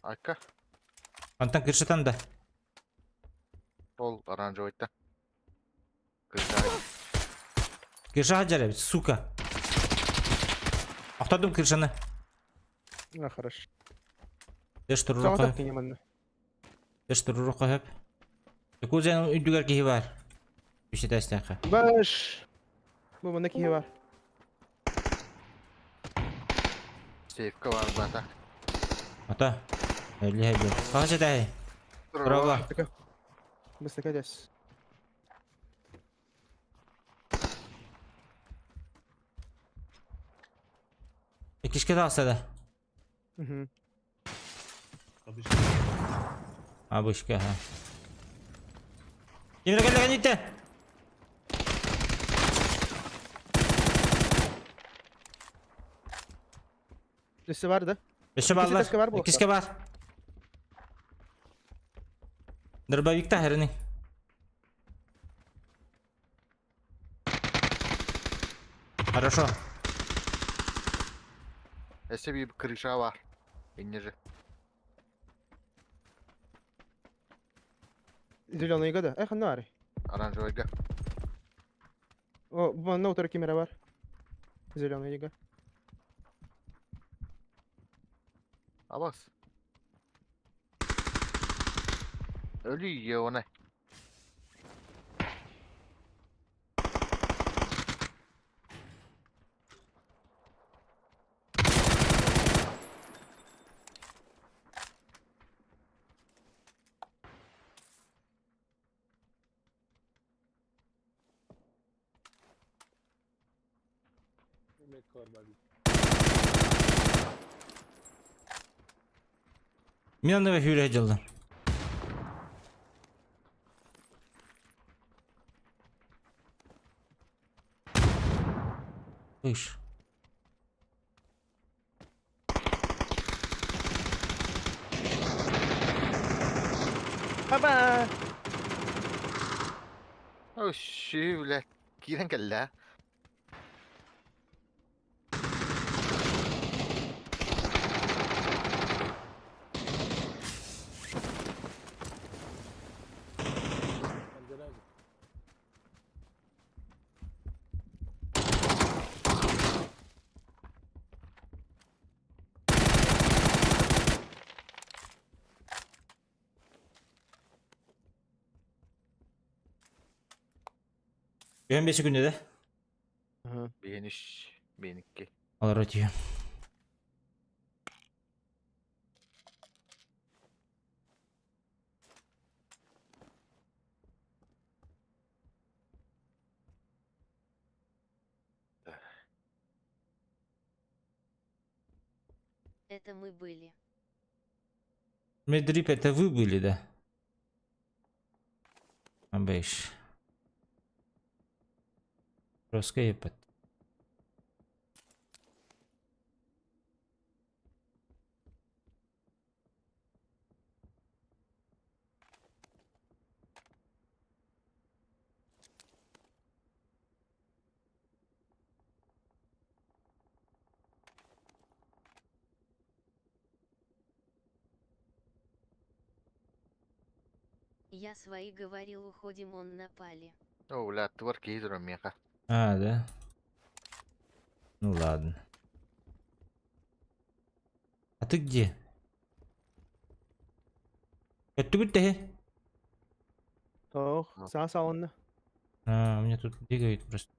Айка. Онтон крышатан да. Ол оранжевайта. Крыша. Крыша дьэ сука. Охтордум крышаны. А, хорошо. Тэш Соҕотох туруруха. кини манна. Тэш туруруха хөп. Кузен үрдүгэр киһи бар. Үс этээстэххэ. Баш! Бу манна киһи бар. Сейфка бар бата. Ата. Өлі хәбі. Қағаш этээһи. Браво. Быстыка дэс. Иккискэ таҕыста да. Мгм. Абышка, ха. Кимре кэллэҕин иттэ? Өссө бар да? Өссө Иккис бааллар. этээскэ бар буолуохтаах. Иккискэ бар. Дробовикта хэрини. Хорошо. Өссө биир крыша бар. Инньэ же. Зеленыйга да. Эх, ханна баарый? Оранжевайга. О, бу манна утары ким эрэ бар. Зеленыйга. Абас. Өлүү она. Мин онно сүүрэ дьыллар. Слышь. Баба! О, щи, бля. Киирэн кэллэ. Үһүн 5 күндэ да? Ага. Биһин үс, биһин икки. Олору тиийэн. Это мы были. Медрип, это вы были, да? Абэш. Роска епат. Я свои говорил, уходим, он напали. Оо, бля, аттыбар киһи турар миэхэ. А, да? Ну ладно. А ты где? Өттүгүт тэһи. Ох, саа саҕаланна. А, у меня тут бегают просто.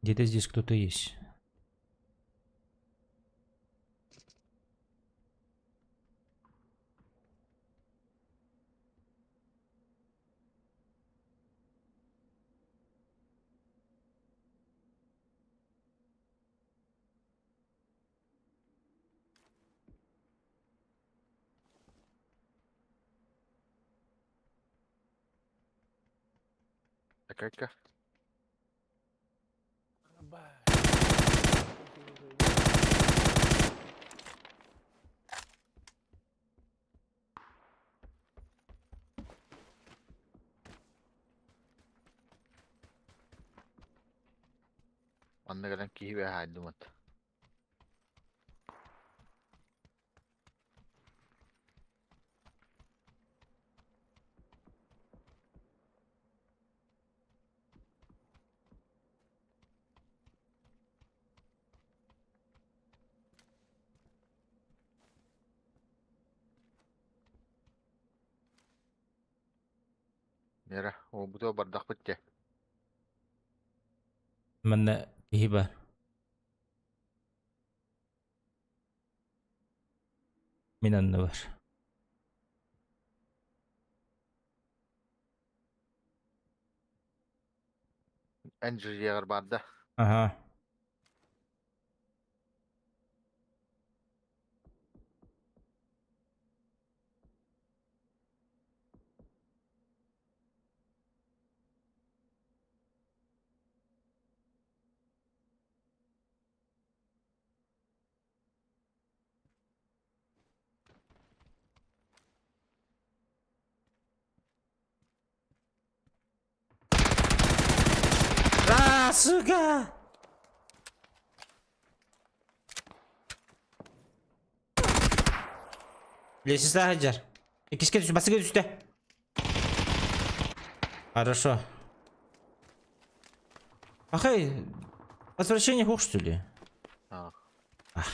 Где-то здесь кто-то есть. Такайка. Манна кэлэн киһи бэһаайдымыт. Мира, уолбутугар бардахпыт дии. Манна киһи бар. Мин анныбар. Эн дьиэҕэр баар да? Аха. А, сука! Лесиса сылдьар. Иккискэ түс, бастакы түстэ. Хорошо. Ахай, возвращение хух, что ли? А. Ах.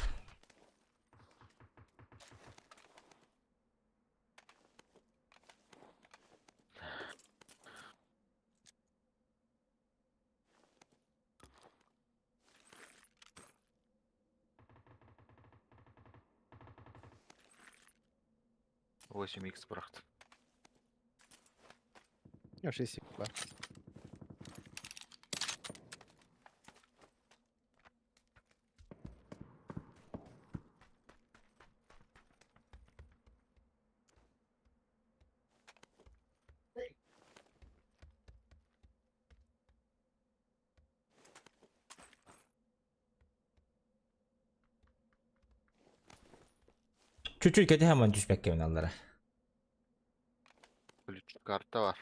8 икс бырахтым. 6 бар. Чуть-чуть кэтэһэн түспэккэ аллара. Ключ карта бар.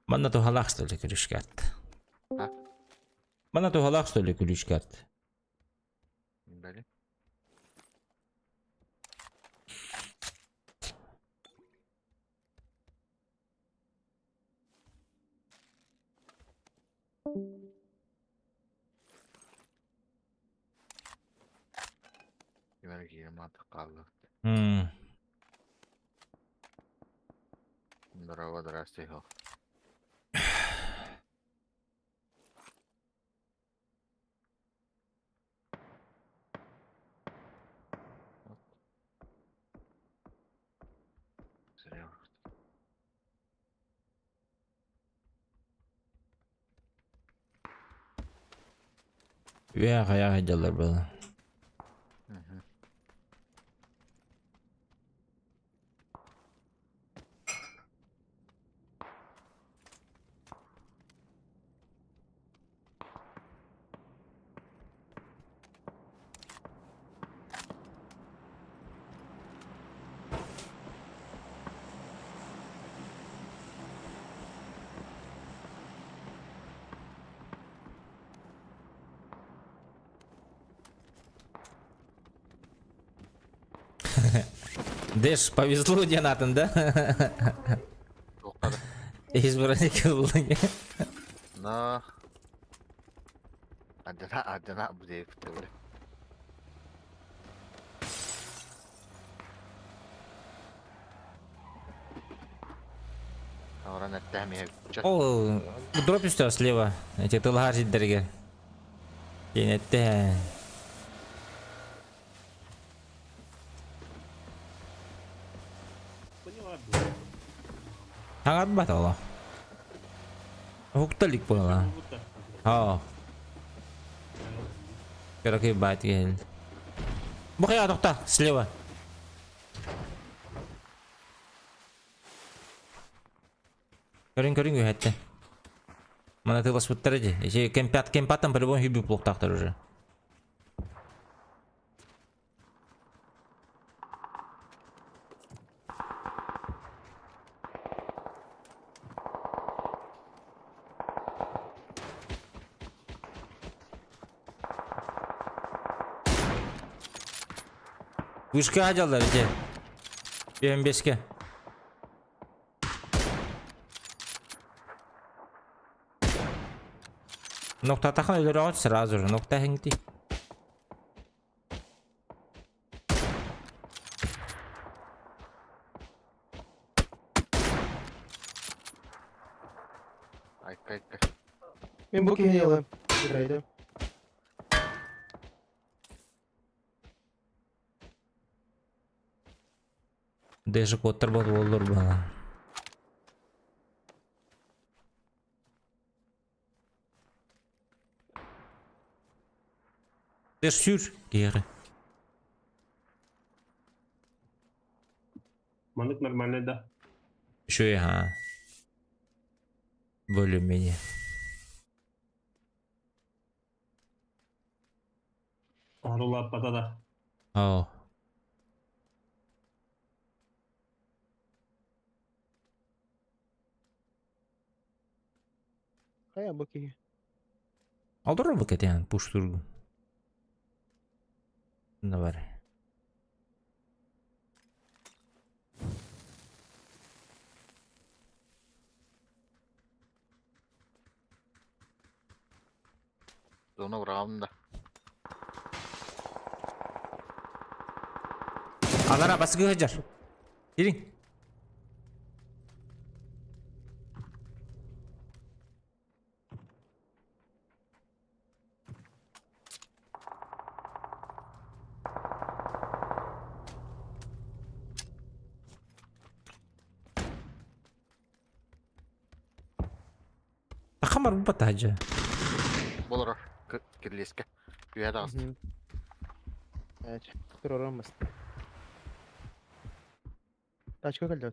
Манна туһалаах что ли ключ карт? А? Манна туһалаах что ли ключ карт? Били. Биир маатык хаалла. М. Здорово, здрасте. Зря. Үө хайа сылдьаллар буолла. Мгм. Дэш, повезло диэн атын да? Туохха да. Из броники ыллыҥ. На. Адьана, адьана бу диэбиттэр. Оран эттэһим иһэ Ол дроп үстэ слева. Эти тылһаар сирдэригэр. Диэн этте. Хаҥарбат оло. Уһукта илик буолла. Оо. Кыракый баат киһил. Бу хайа тохта, слева. Көрүн көрүн үһэттэ. Мана тыласпыттар ди. Эти кемпят кемпаттан по-любому хүбү плохтаахтар уже. Вышка сылдьаллар ити. 25-ке. Ноктатахан өлөрөҕүт сразу же. Нокта иһиҥти. Айка айка. Мин бу киһини ылым. Играйдым. Даже куоттар буоллар буолла. Дэш сүр киһиэхэ. Маннык нормальный да. Еще и ага. Более-менее. Оҥорулааппата да. Оо. Хайа бу киһи. Олорор бу кэтээн пуштургун. Давай. Зона быраҕабын да. Алара баскы сылдьар. Кириҥ. Тахамар бу таһдьа. Болорор. Кирлиэскэ. Үөһэ таҕыста. Туруоран баста. Тачка кэллэ.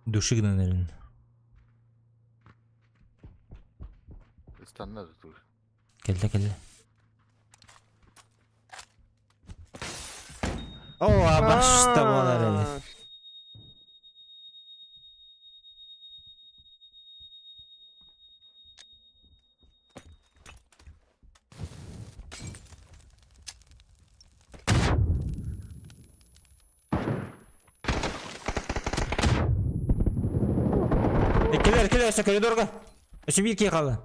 Души гынан эрин. Ыстанна да тур. Кэллэ кэллэ. О, абашта буолар эбит. Кэлэр, кэлэр, өссө коридорга. Өссө биир киһи хаалла.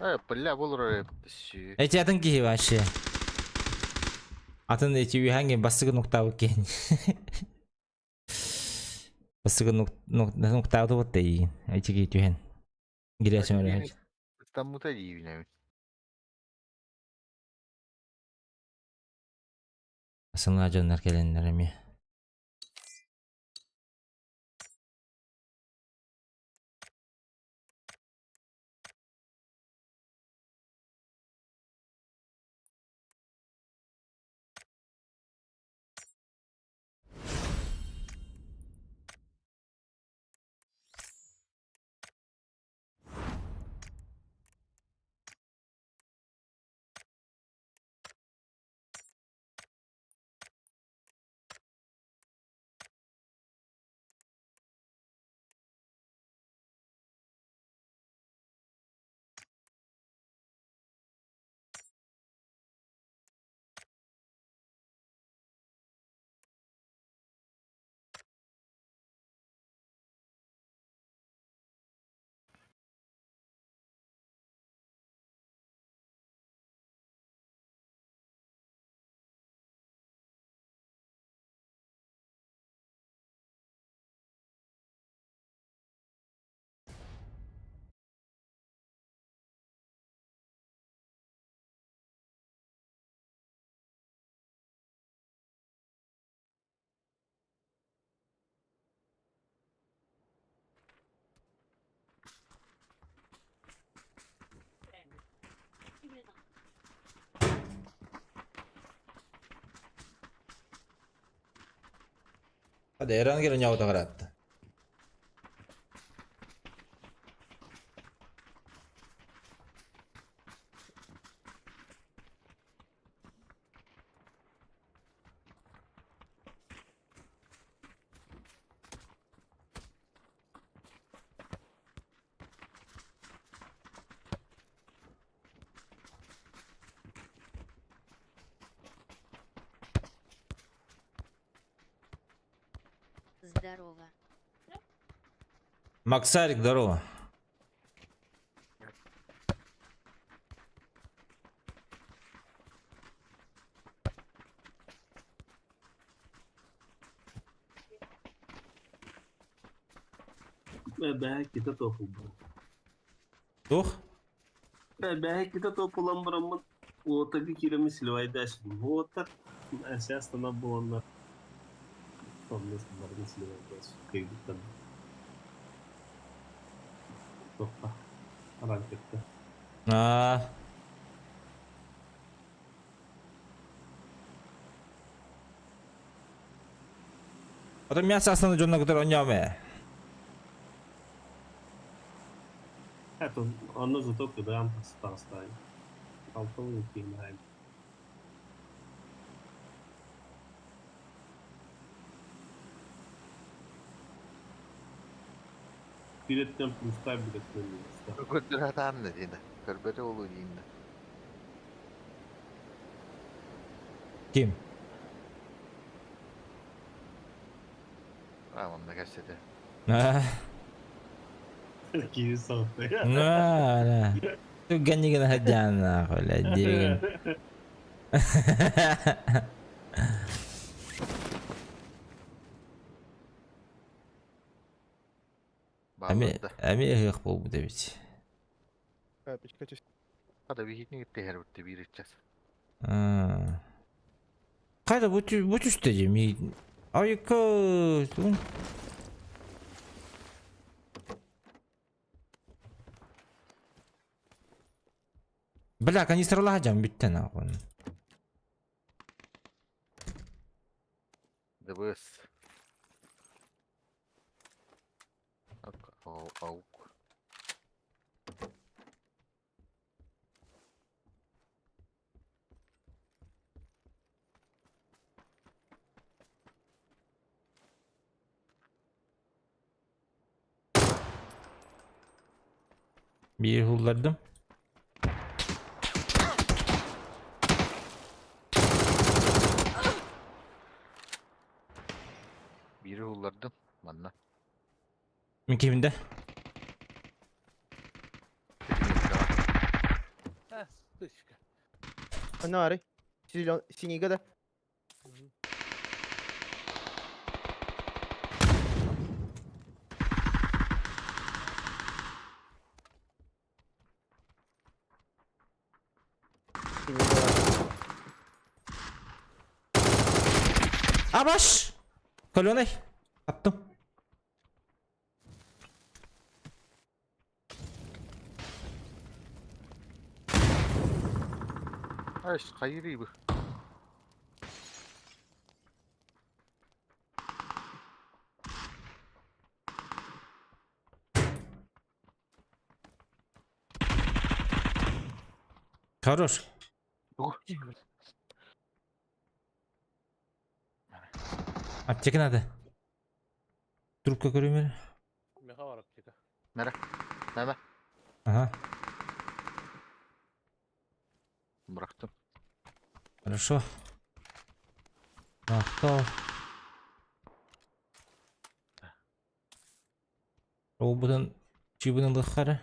Э, бля, бұл рэп. Сü. Эти атын киһи вообще. Атын эти үһәңге бастыгы нуктабыт киһи. Бастыгы нуктабыт вот дейин. Эти киһи түһэн. Гирәсем өрөһөч. Таммыта дейбин. Сыңа дьоннор кэлэннэр эмиэ. Hadi Eren gelin yavuda karattı. Здорово. Максарик, здорово. Бэһэ топ булбут. Тух? Бэһэ топ булан бараммын уотага киирэммин сливайдаашым. Уоттар сястана буоланнар. Онно баргын сливайдаш. Кыйбыттан. Топпа. Ранкетта. Аа. Потом мясо астаны дьонно кытары оонньоом ээ. Это онно зато кыдаан тастаастаай. Алтын киинэйм. Билеттен плюстай билеттен минустай. Көрдүрэ дейdi. Көрбөтө болуу дейин. Ким? А, онда кәседе. Аа. Киви саҕаттай. На, на. Түгэннигин хадьаана, бля, диэн. Ами, Баалырда. ами ыһыах буолбут эбит. Капечка түс. Хада бихитни гитте бутты бир час. Аа. Хайда бу бу түстэ дии. Ми Айка. Бля, канистралаһа бүттэ нахуй. ДБС. Ау, аук. Биир уһуллардым. Биири уһуллардым манна. Мин кимдэ? Аны ары. Синийгэ да. Абаш! Каленый! Таптым. Ай, хайырый бы. Хорош. Аптека надо. Трубка көрүмөр. Меха бар аптека. Мера. Мама. Ага. Bıraktım. Хорошо. Махтал. Ол чибынан лыххара.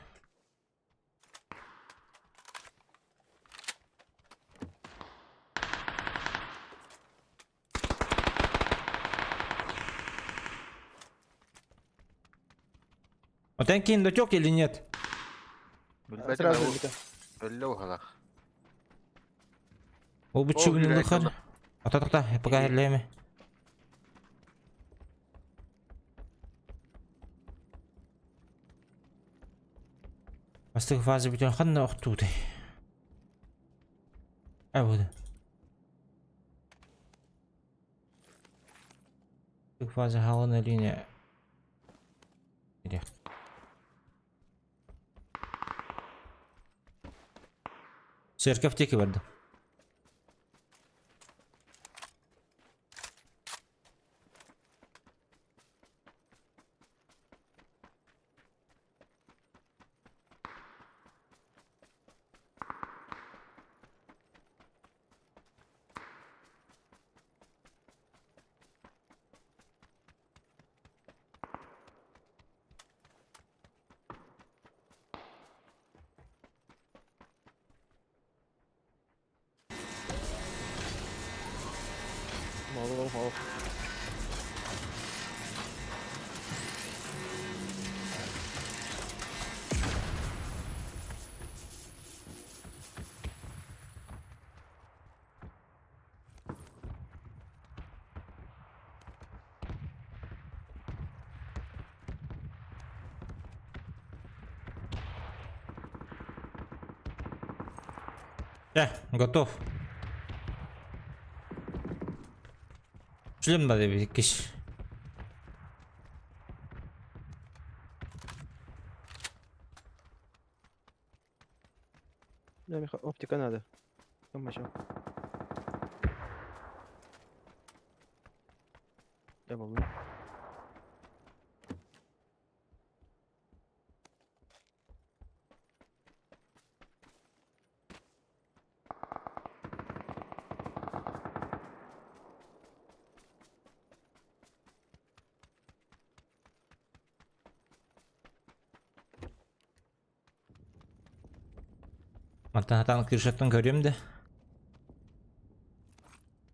Вот кин дотек или нет? Сразу же. Өллө ухалах. Ол бу Ол чибынан бир лыххара. Ата тохта, пока херлеме. Бастык фаза бүтэн ханна охтууты. А вот. Фаза халана линия. Где? Церковь теки барды. Мол. Готов. Шлем надо киш. Да, Миха, оптика надо. Там еще. Я могу. Мантан хатан крышаттан көрөм да.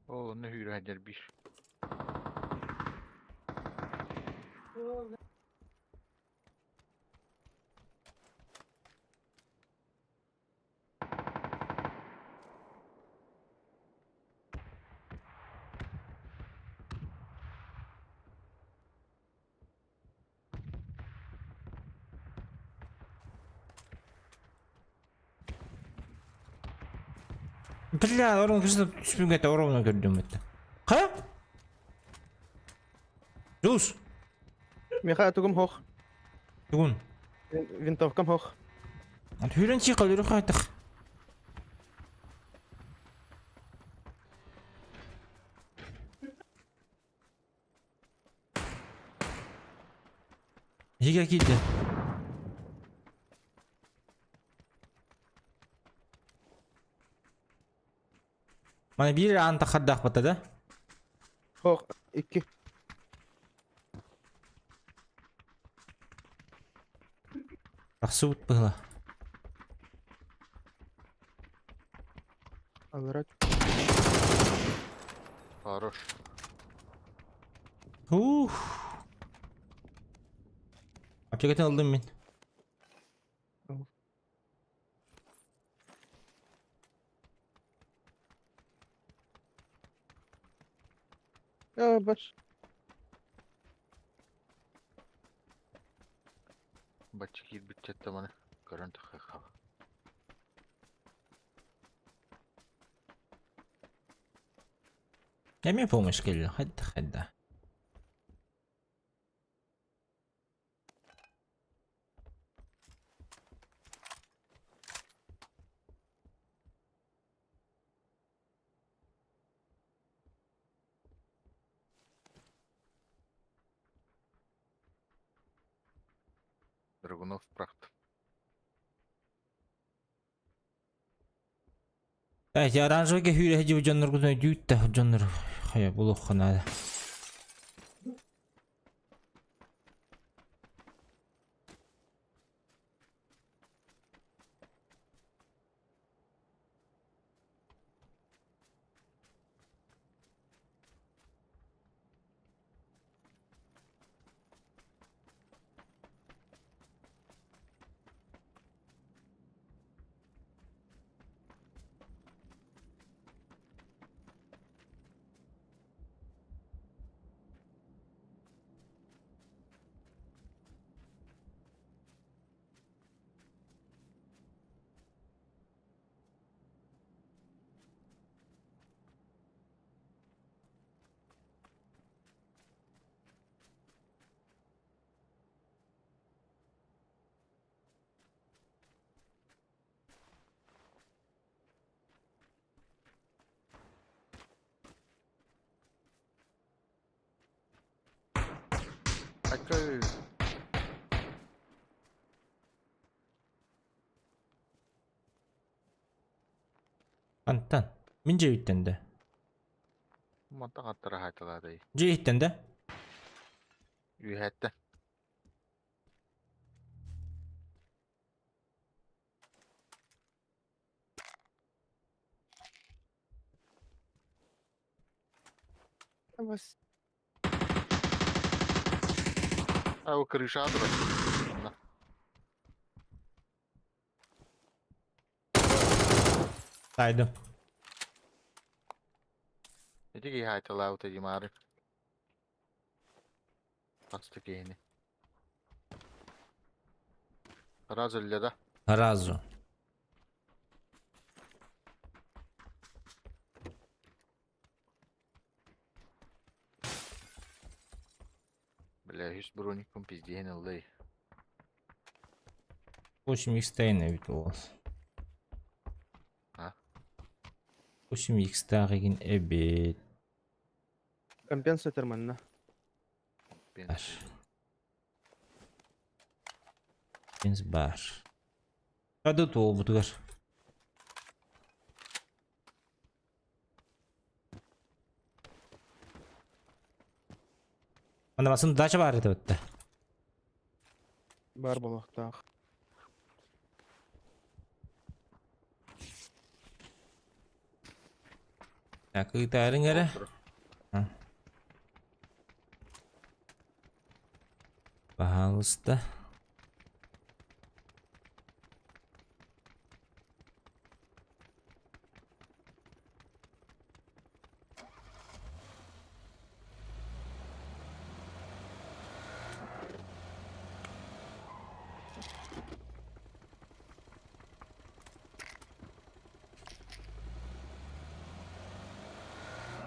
О, onu hürü bir. Бля, орон крышта түспүн ровно көрдүм это. Ха? Жулс, Миха, тугум хох. тугун. Винтовкам хох. Хүрен чи калыры хайтах. Higa килде. Мана бир аан тахардах бата да? Хох, икки. Тахсыбыт быһыла. Аллара Хорош. Ух. Аптекатын ылдым мин. А, бач. Бачча киирбит маны көрөн тахха. Эмиэ помощь кэллэ. Хайда хайда. Драгунов прахт. Эти оранжевый көхүүрэ дьиэ дьонноргутун өйдүүт да дьоннор хайа булуохха наада. Аккой. Антан. Мин дьиэбиттэн да. Мантан аттара хаайталаадай. Дьиэ иһиттэн да. Үөһэттэн. Бас. А, ол крыша турар. Онно. Тайдым. Ити киһи хаайталаабыта димаары. Хаста киһини. Сразу өллө да. Сразу. Бля, үс броникпын пиздиһин ыллый. 8 икс эбит уол. А? 8 икстаах игин эбит. Компенсатор манна. Бар. Пенс бар. Кады туолбутугар. Анда басын дача бар edi бітті. Бар буолуохтаах. Так, ыытаарыҥ эрэ. Пожалуйста.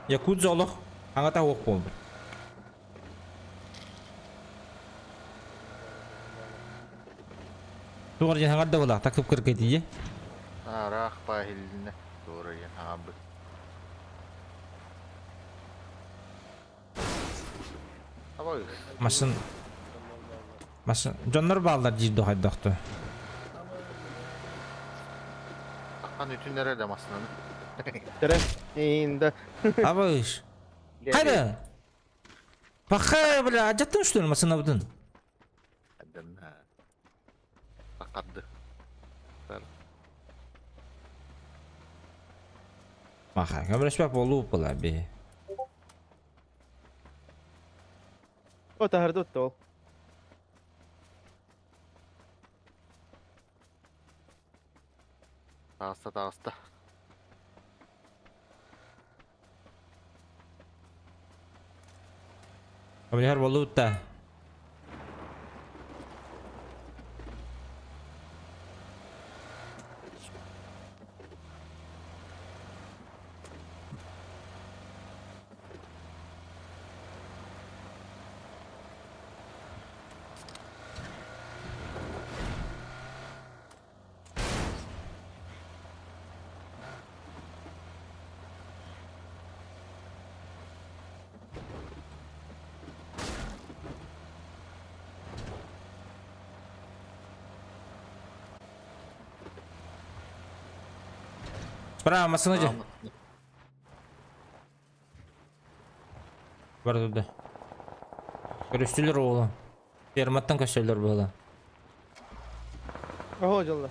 Якудза олох аҥата уох буолбут. Туох диэн хаҥар да буолаах такып кыргытыйы. Араах паһилинэ туора диэн хаамбыт. Абай. Машин Машин дьоннор бааллар диир дохайдохту. Ахан үтүн эрэ да массынаны. Терен. Инда. Абыш. Хайда. Пахай, бля, адьаттын что ли массынабытын? Адданна. Харды. Маха, көмөлөспөт буолуу була би. О, таһырда отто ол. Таҕыста таҕыста. Көмөлөһөр буолуут да. Справа массыына дьэ. Бар туда. Көрүстүлэр оҕолор. Ферматтан көстөллөр буола. Оһо дьоллор.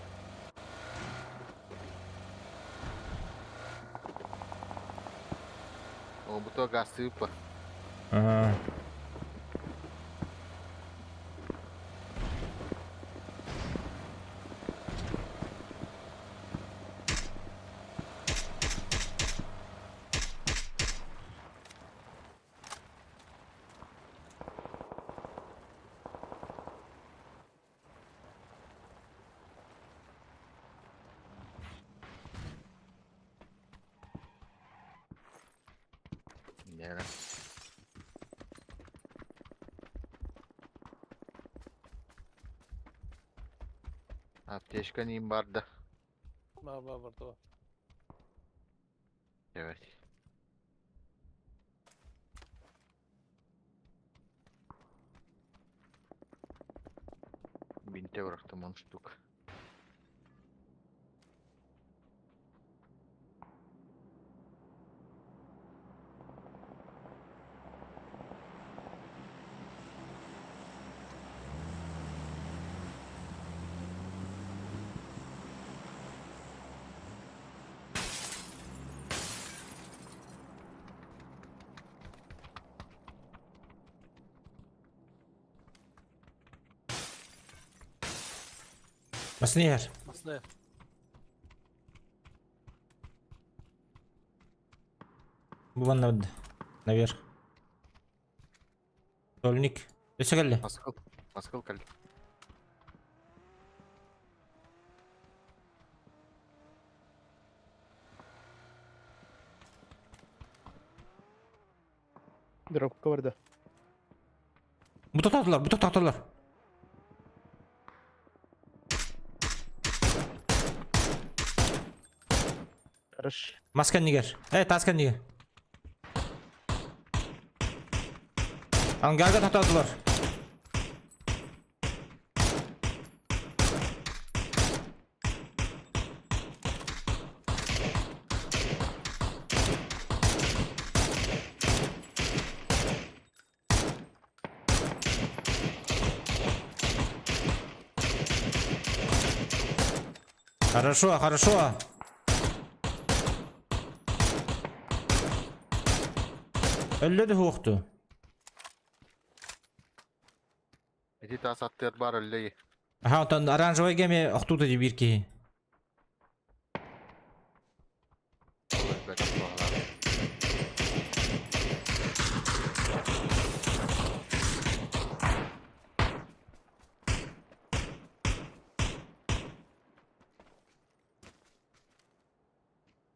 О, бу газ сыыппа. Ага. Нера. Аптечка ним барда. Бар бар бар то. Evet. Бинте бырахтым 10 штук. Массыына иһэр. Массыына. Бу манна наверх. Стольник. Өссө кэллэ. Маскыл. Маскыл кэллэ. Дропка барда. Бу тоқтатылар, бу тоқтатылар. Хорош. Маска нигер. Э, таска нигер. Ангарга тоқтатылар. Хорошо, хорошо. Өллөдү хуохту. Ити таас аттыар бар өллөй. Аха, онтон оранжевый геме охтуута дии биир киһи. Өлбөт буолар.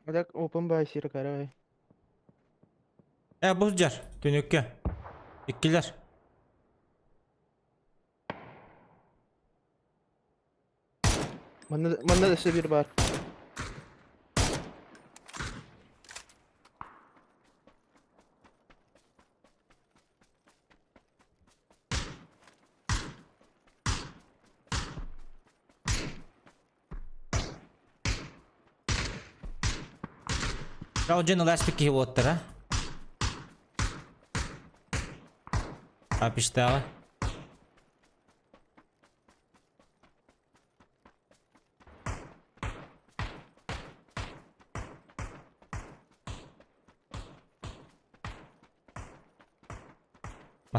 Так, open by сир карай. Э, бу дьар, түнүккэ. Иккилэр. Манна манна өссө бир бар. Ол дьон ыласпыт киһи буолаттара. Апиштааҕы.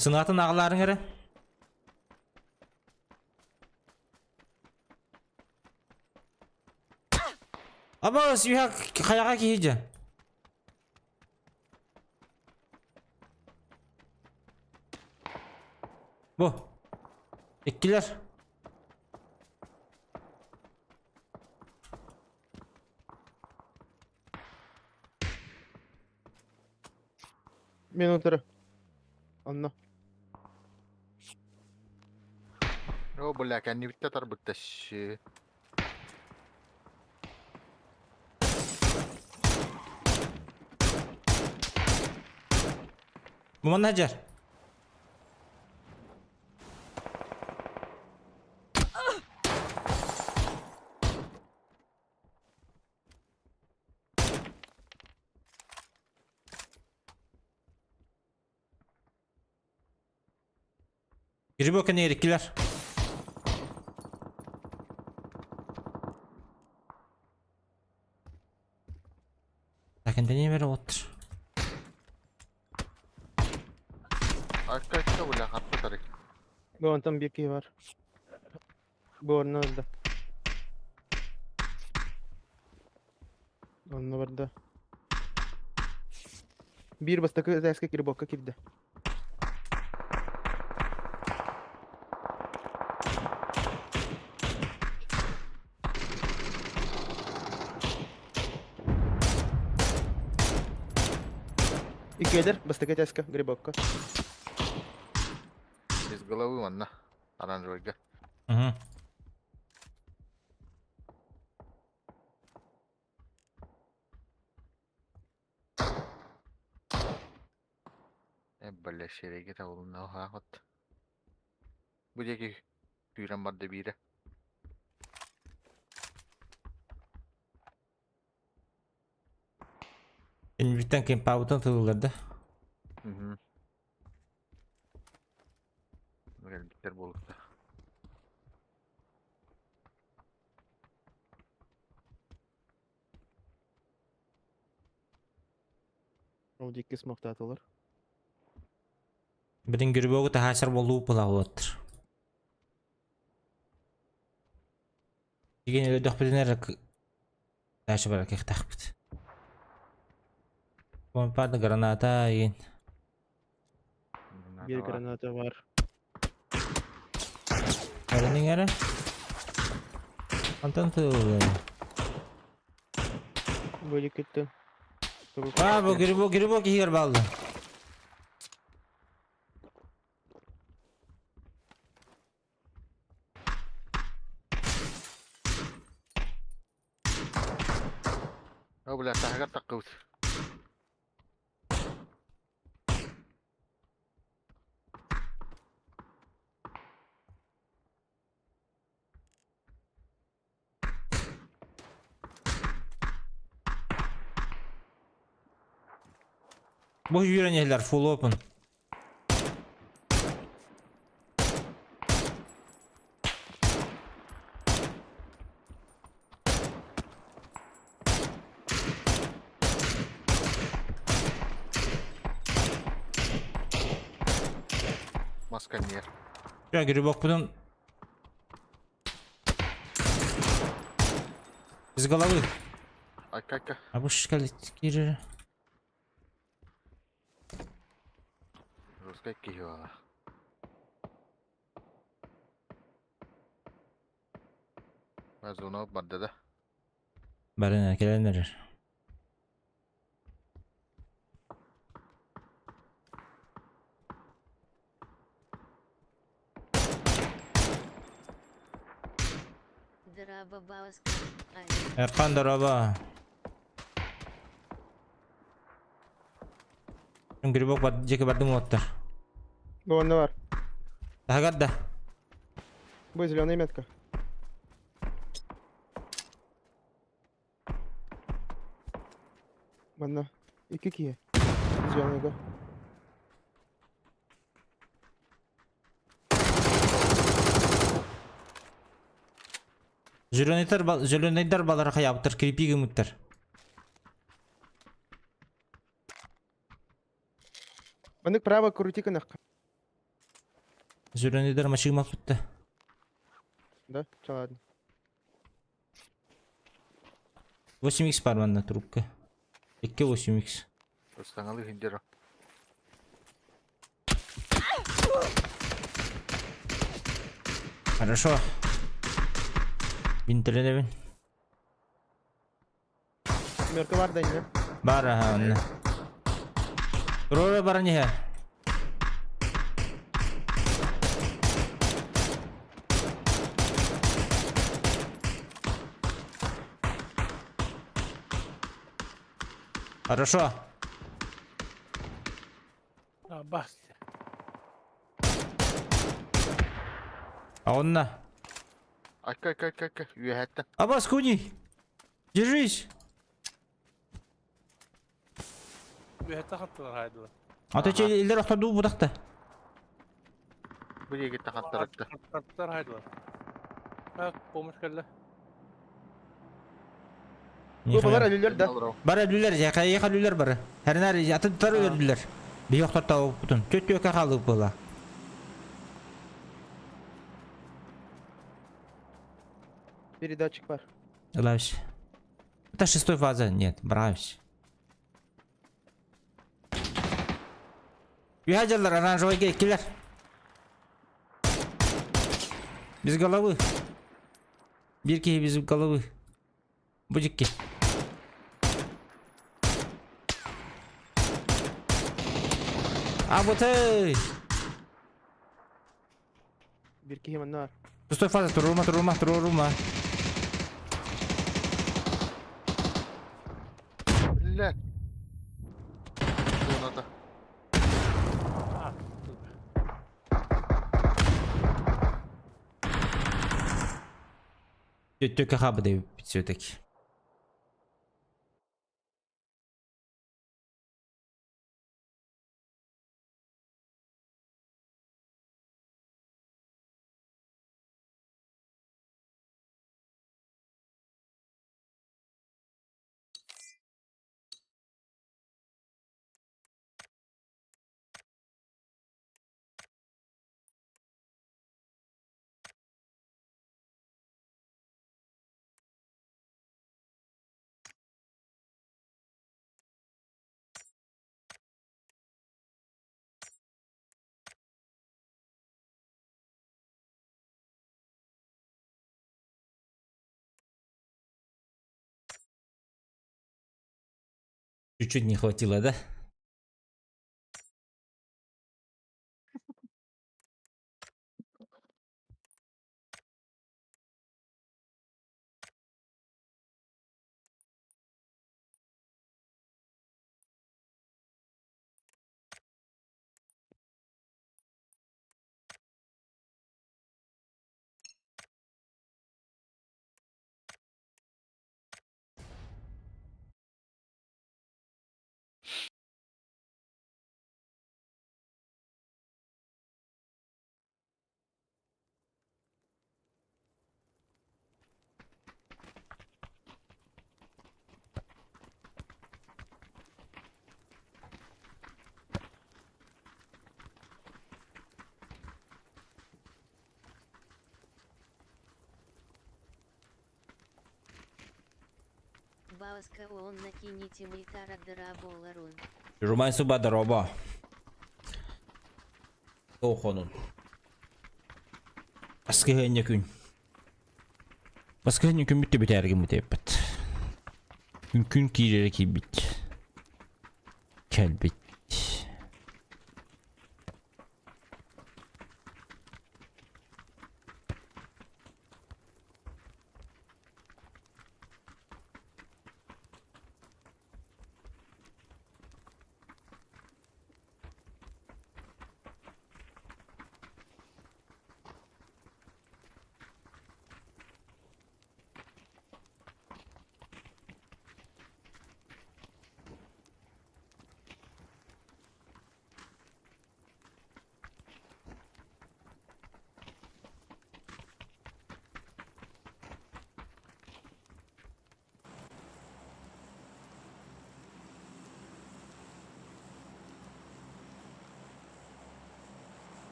Массыынатын аҕалаарыҥ эрэ. Аба сүүһэ хайаҕа киһи дьэ. Бу. Иккилэр. Мен отыры. Онно. О, бля, кэннибиттэ тарбытта щи. Бу манна дьэр. Грибок кэннигэр Такентени бер оттыр. Акка акка бля хаппы тарык. Бу онтон биир киһи бар. Бу орна ылда. Онно барда. Биир бастакы этээскэ кирбокка киирдэ. Иккиэдэр бастакы этээскэ грибокка. Из головы манна. Оранжевыйга. Угу. Э, бля, сирэйгэ табылынна уһаахот. Бу диэки күүрэн барда биирэ. Инбиттэн кемпаабытын тылылар да. Угу. Кэлбиттэр буолуктар. Ол диэки смоктаатылар. Билин грибогу таһаачар болуу пылаҕылаттыр. Тигин өлөдөхпүтүнэ эрэ дальше барар кыахтаахпыт. Помпада граната игин. Биир граната бар. Эрэниҥ эрэ. Антон тыллар. Бөлүкүттэн. А, бу грибок, грибок иһигэр баалла. О, бля, таһыгар таххыбыт. Бу үүрэн иһэллэр full open. Маска нет. Я грибок потом Из головы. Айка-айка. А бу шкалит киирэр. Русская киһи Зона барда да. Баран кэлэн эрэр. Эрхан дороба. Грибок бар дьиэки бардым уоттар. Бу онно бар. Таһыгар да. Бу зеленая метка. Манна. Икки киһи. Зеленыйга. Зеленыйдар зеленыйдар балара хайаабыттар крипи гыммыттар. Маннык право крути гынахха. Сүрүнүдэр машина бүтті. Да? Чэ ладно. 8x бар манна трубка. 2 8x. Саҥалыы иһиндер. Хорошо. Бинтеленебин. Семерка бар да инне. Бар аха онно. Рора баран иһэ. Хорошо. А, бас. А онно. Акка, акка, акка, акка. Үөһэттэн. Абас, куни! Держись! Үөһэттэн хаттылар хайдылар. А то че илдер охтордуу бутахта. Бу диэкиттэн хаттарытта. Хаттылар хайдылар. А, помощь кэллэ. Бу балар өлүлэр да. Бары өлүлэр, яха өлүлэр бары. Хэрнар атыттар өлүлэр. Биһи охтортоо бутун. Төт төкө хаалып была. Передатчик бар. Ылавсь. Это шестой фаза. Нет, бравсь. Үһәдерлер, оранжевый киллер. Без головы. Бирки без головы. Будикки. А вот эй! Биир киһи манна бар. Шестой фаза, турума, турума, турума. Бля. Что надо? А, Төкө хабы все-таки. Чуть-чуть не хватило, да? Бауска он накините митара дараболарун. Руман суба дороба. Тоохонун. Аскыһыанньа күн. Баскыһыанньа күн бүттэ бүтээргин бүтээппит. Күн күн киирэрэ киирбит. Кэлбит.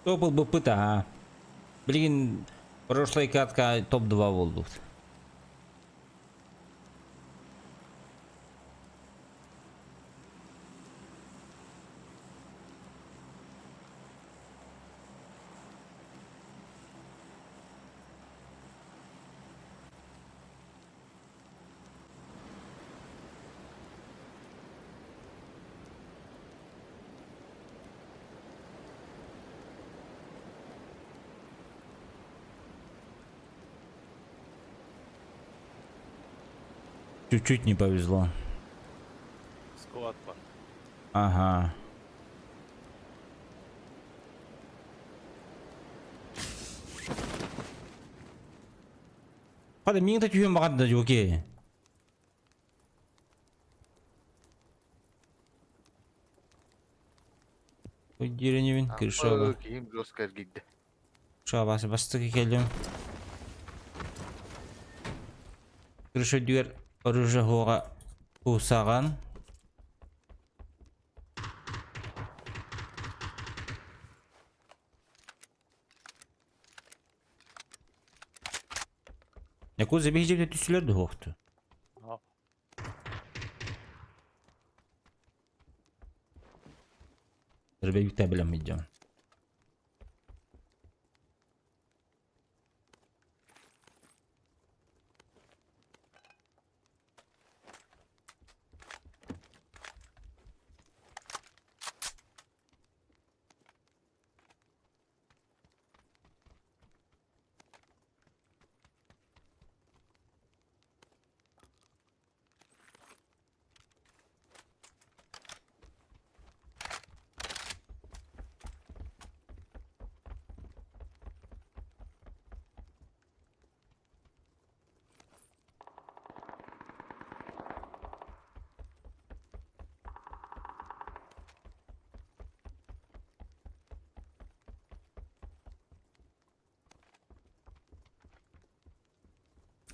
Топ ылбыппыт аһа. Билигин прошлой катка топ-2 буолбут. Чуть-чуть не повезло. Склад бар. Ага. Хата миҥ да түһүөн баҕарда дьуоки. Диреневин Крышова. Киһим жестко эргийдэ. Шабас бастакы кэллим. Крыша үрдүгэр оружие хуоҕа куусаҕан. Якуза биһиги түсүлэр дуһуохту. Рыбевикте билем видео.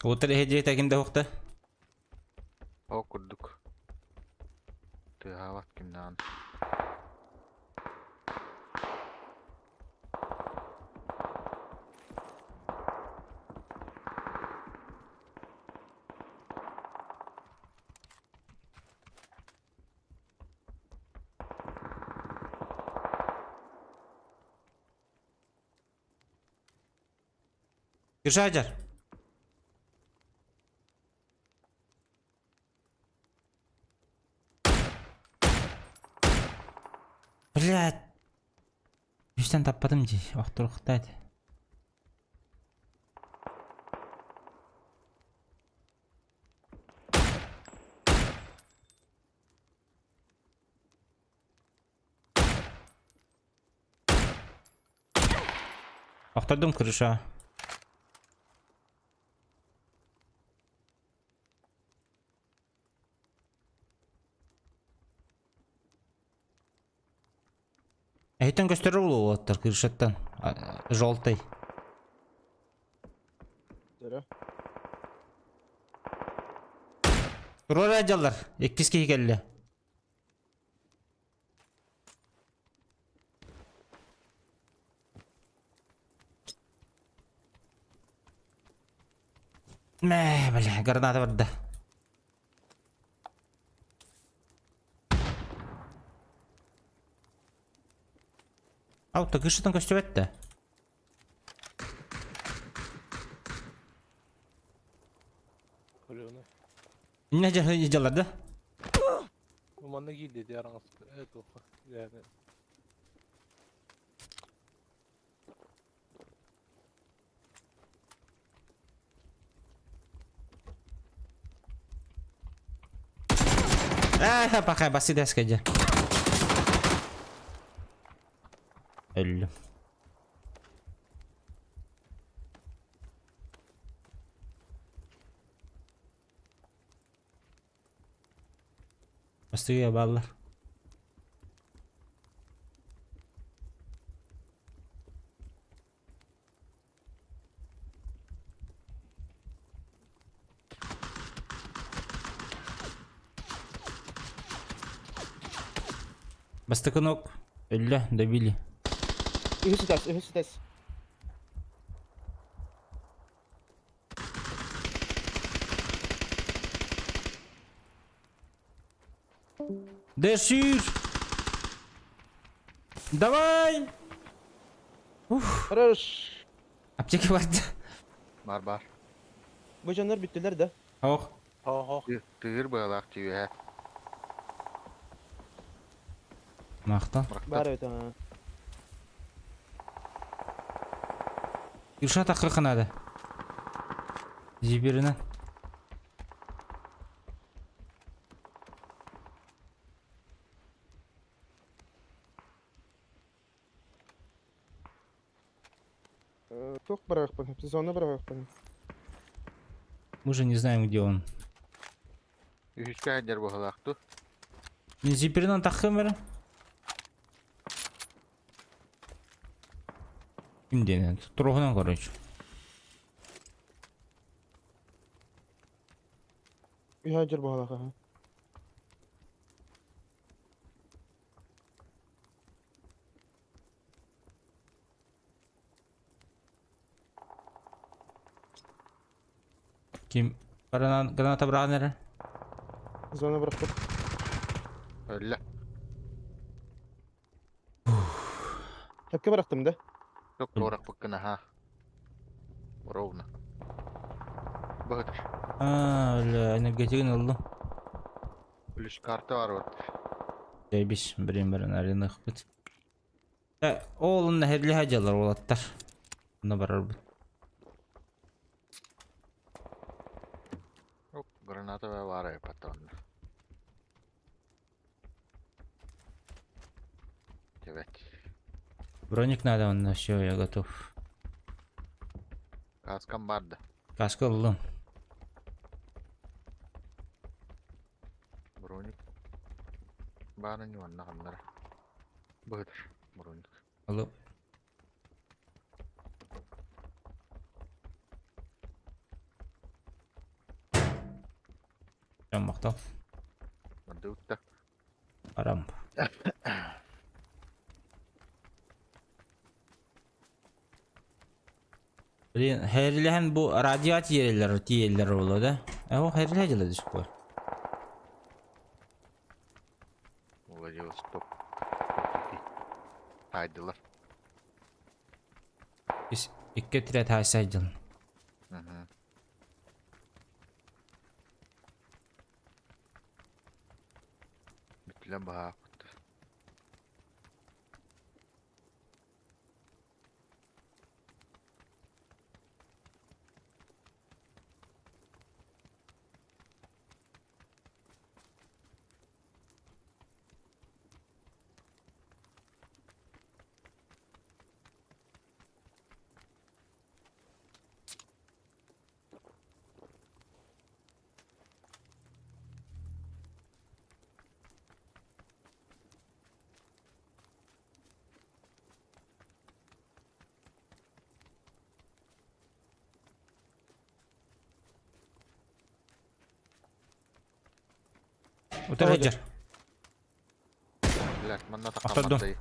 Уоттар эһэ ким да уохта? Ол курдук. Тыаһаабат кимнээҕин. Киршаджар. Блядь. Үстэн таппатым дии. Охторуохтаа этэ. Охтордум крыша. Эһиттэн көстөр уолаттар крышаттан. Желтый. Дөрө. Туруора дьаллар. Иккис киһи кэллэ. Мэ, бля, граната барда. Ауто крышатан көстүбэт да. Көрүөнэ. Не дьаллар да? Манна киирдэ дии араҥас туохха yani. Э, пока басты дьэ. Өллүм. Бастыгы бааллар. Бастакы нок өллө добили. Үһүс этээс, үһүс этээс. Дэшир! Давай! Уф. Хорош. Аптека барды. Бар бар. Бу дьоннор бүттүлэр да? Ох. Ох, ох. Тыыр быалаах түйэ. Махтал. Бар эбит аа. Илшат акыркы надо. Зибирина. Туох барыахпын, зона барыахпын. Мы же не знаем, где он. Үһүскэ сылдьар быһыылаах дуу? Зиперинэн таххым эрэ. Ким диэн Троһунан короче. Үһэ дьэр быһыылаах аха. Ким граната быраҕан эрэ? Зона бырахпыт. Өллө. Хепке бырахтым да? Тук туорахпыккын аһаа. Ровно. Быһытыр. Аа, өлө, энергетигин ыллым. Плюс карта бар вот. Бис, блин, баран арыйныахпыт. Э, ол онно хэрлиһэ дьалар уолаттар. Онно барарбыт. Оп, граната баар патронна. Девять. Броник надо онно, все, я готов. Каскам бар да. Каска ыллым. Броник. Баарын юанна ханнара. Быһытыр. Броник. Ылып. Махтал. Мандыбытта. Арам. Блин, херлиһэн бу радио тиэрэллэр тиийэллэр буолуо да? Э, ол херлиһэ дьыла до сих пор. Владивосток. Таайдылар. Ис икки отряд хаайсайдын. Мгм. Бүттүлэр баһааппыт. Утары сылдьар. Блядь, манна Охтордум. тахамматтай.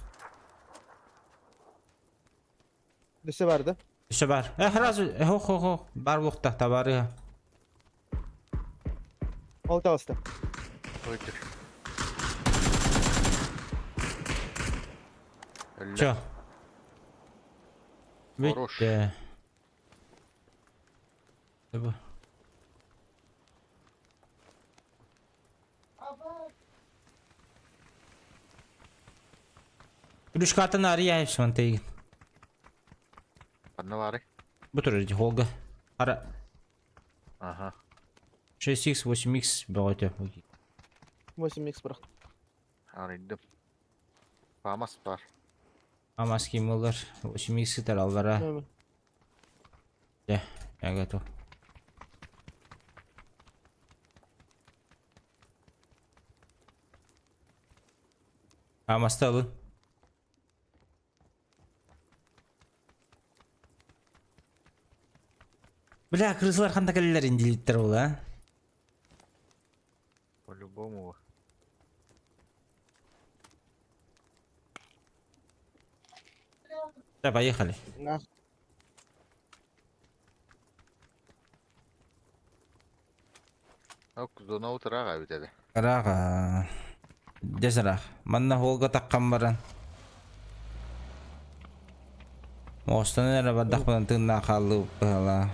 Дөссө бар да? Өссө бар. Э, сразу, э, хо хо хо, бар буохта, табаарыһа. Ол таҕыста. Өлдүр. Өллө. Чё? Хорош. Бүттэ. Бу. Күлүшкатын арыйа сонтайгын. Ханна баарый? Бу турар холга. Ара Аха. 6x 8x бөҕөтө. 8x бырахтым. Арыйдым. Фамас бар. Амас ким ылар 8x сытар аллара. Дьэ, я готов. Амаста ылын. Бля, крысалар ханна кэллилэр индилиттэр ол, а? По-любому. Да, поехали. На. Ок, зона утыраҕа эбит этэ. Ыраах дьэс ыраах. Манна хуолга таххан баран. Оҕустанан эрэ бардахпына тыыннаах хааллыбыт быһалаа.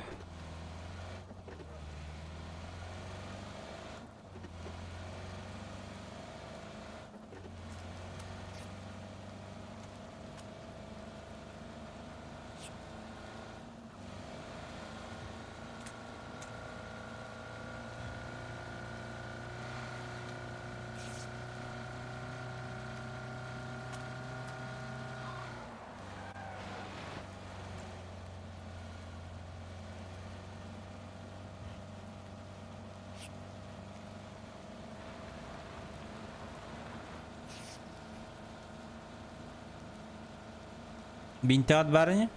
Бинтаат баар ини?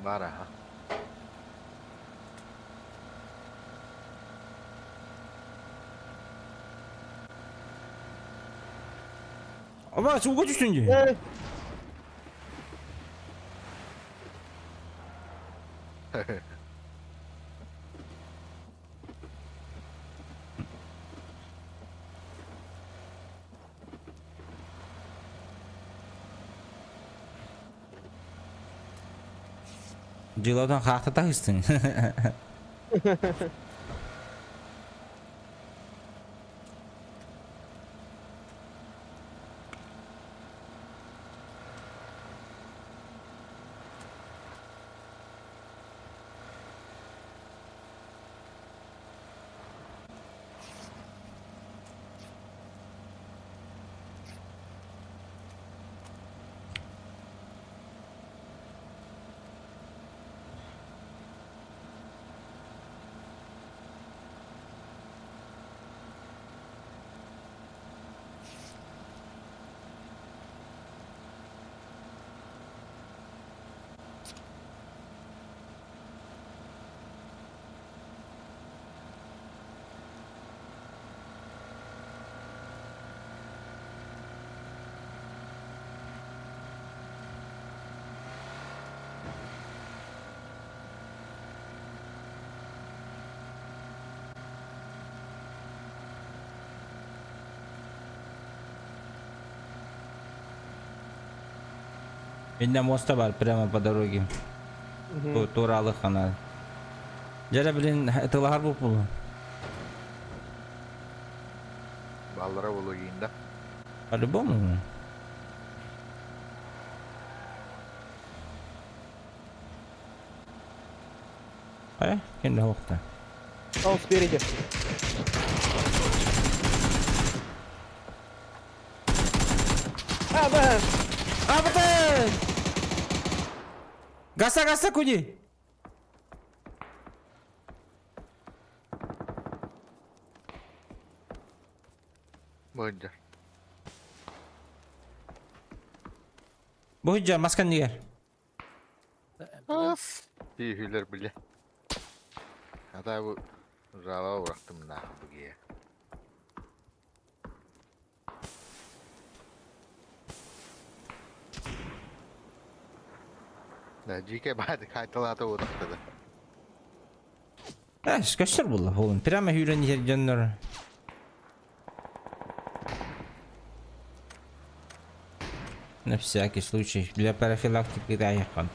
Баар аха. Оба, сууга түстүн дии. Эй! Дьылатан хаахта таһыстын. Инна моста бар прямо по дороге. Тууралых ана. Дьэ блин, тылаһар буоллу. Баллара буолуо да. По-любому. Э, ким да хуохта. Ол спереди. А, да! Абы! Гаса, гаса, куди! Быһыдьар. Бу маскан нигер. Тииһүлэр биле. Ата бу жала урахтым на бугия. Да, жике баады кайталата урахтыда. Э, көстөр булла, болун. Прямо хүрен иһэр дьоннор. На всякий случай, для профилактики дайхант.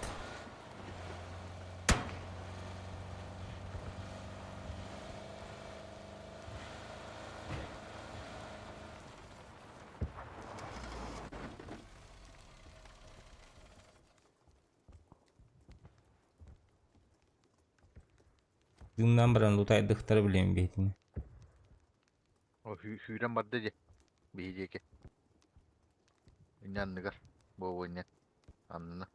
Тыыннаан баран лутайдыхтара билиэн биһитини. О хүүрэн барды же. Биһи диэки. Инне анныгар. Бу инне. Аннына.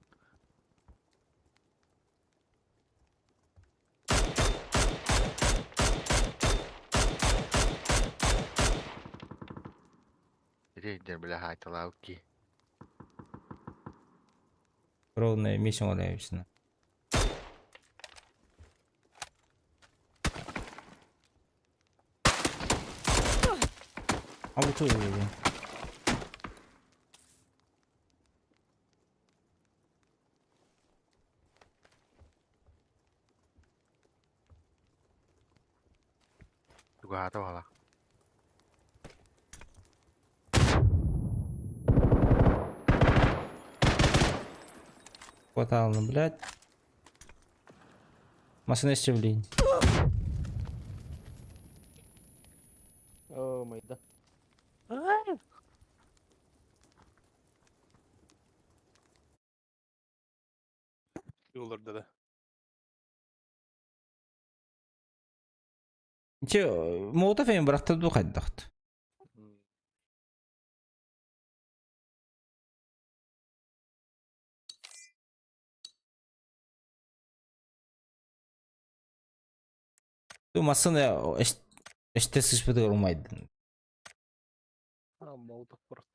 Ити бля хайталаабыт ки. Ровная миссия оҥоробүсүнэ. Абы. Чугаһаата баҕалаах. Хватало, блядь. Машина блин. О, майда. Олордо да. Че, Молотов эми бырахта дуу хайдахт? Ту массыына эстэ сыспытыгар умайдын. А, Молотов просто.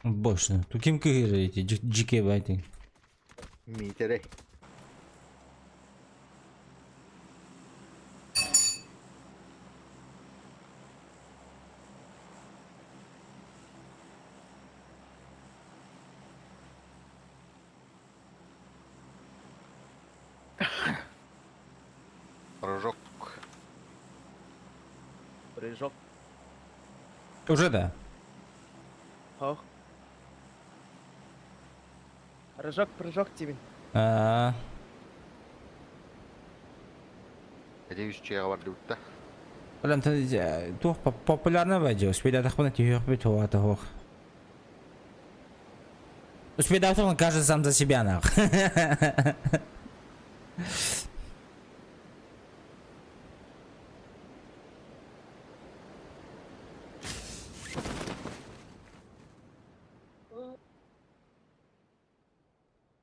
Больше. Ту ким кыһыр эти жике байтын. Миитэрэй. Рожок. Прыжок. Уже да. Ох. Прыжок, прыжок тебе. А, Надеюсь, чайга бардыбыт да. Блин, ты туох популярно бадья, успейдатахпына түйөк бит хуата хуох. Успейдатах он кажется сам за себя нах.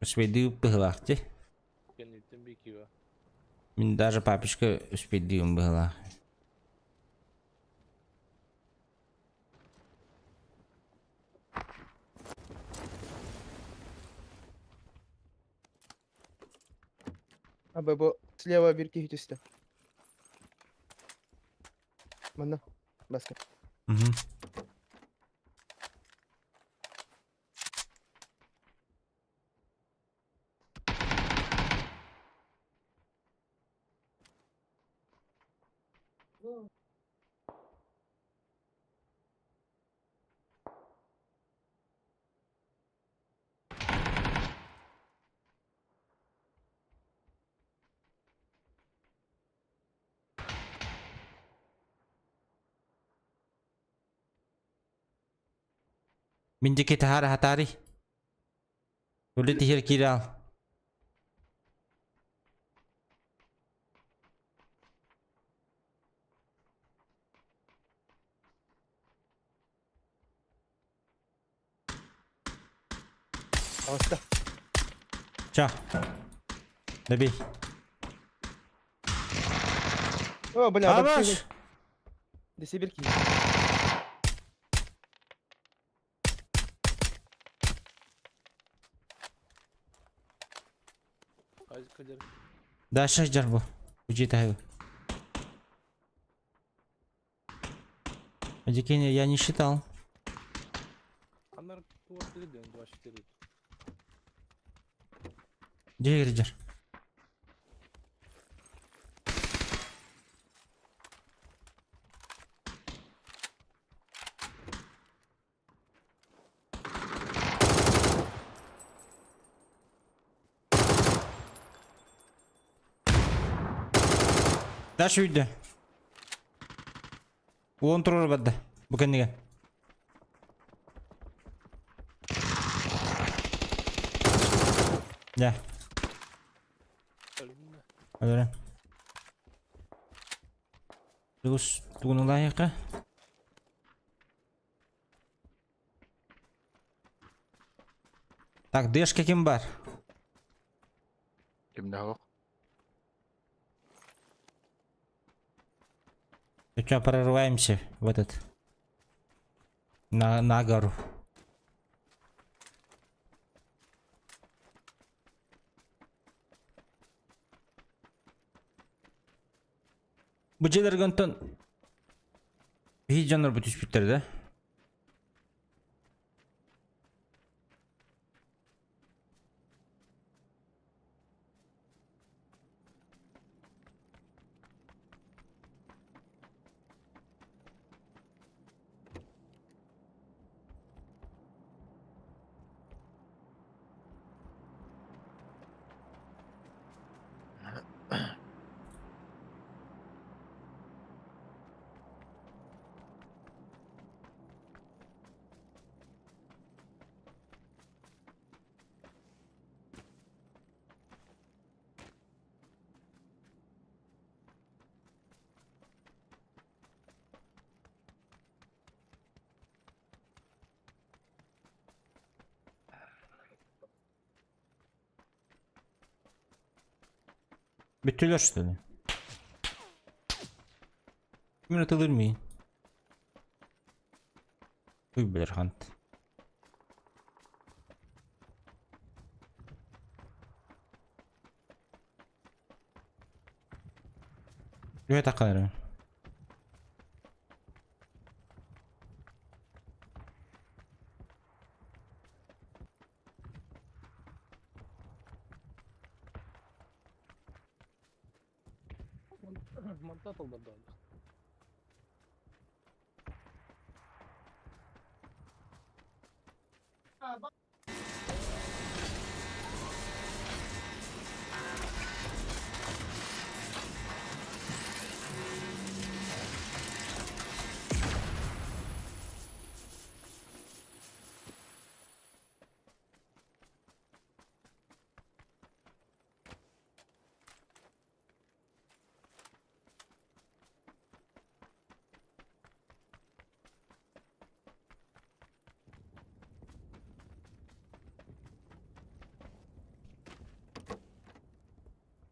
Успейды пыглахти. Кэнниттэн бикива. Мин даже папочка успейдыым была. Абы бу слева бир киһи түстэ. Манна. Баска. Угу. Миндики тахара хатари. Улити хир кирал. Таҕыста. Ча. Добей. О, бля, Абаш! До Сибирки. Дальше жар бу. Учитаю. Дикеня я не считал. Где Гриджер? Дальше үйді. Он тұрыр барды. Бу кэннигэ. Дьэ. Өлөрөн. Плюс тугунулаайыка. Так, дэшка ким бар? Кимнээх ох. Сейчас прорываемся в этот. На гору. Бу дьиэлэргэ онтон биһи дьоннорбут түспүттэр да? Бүттүлэр что ли? Ким ытылыр миин? Уй билэр хант. Үһэ таххан эрэ.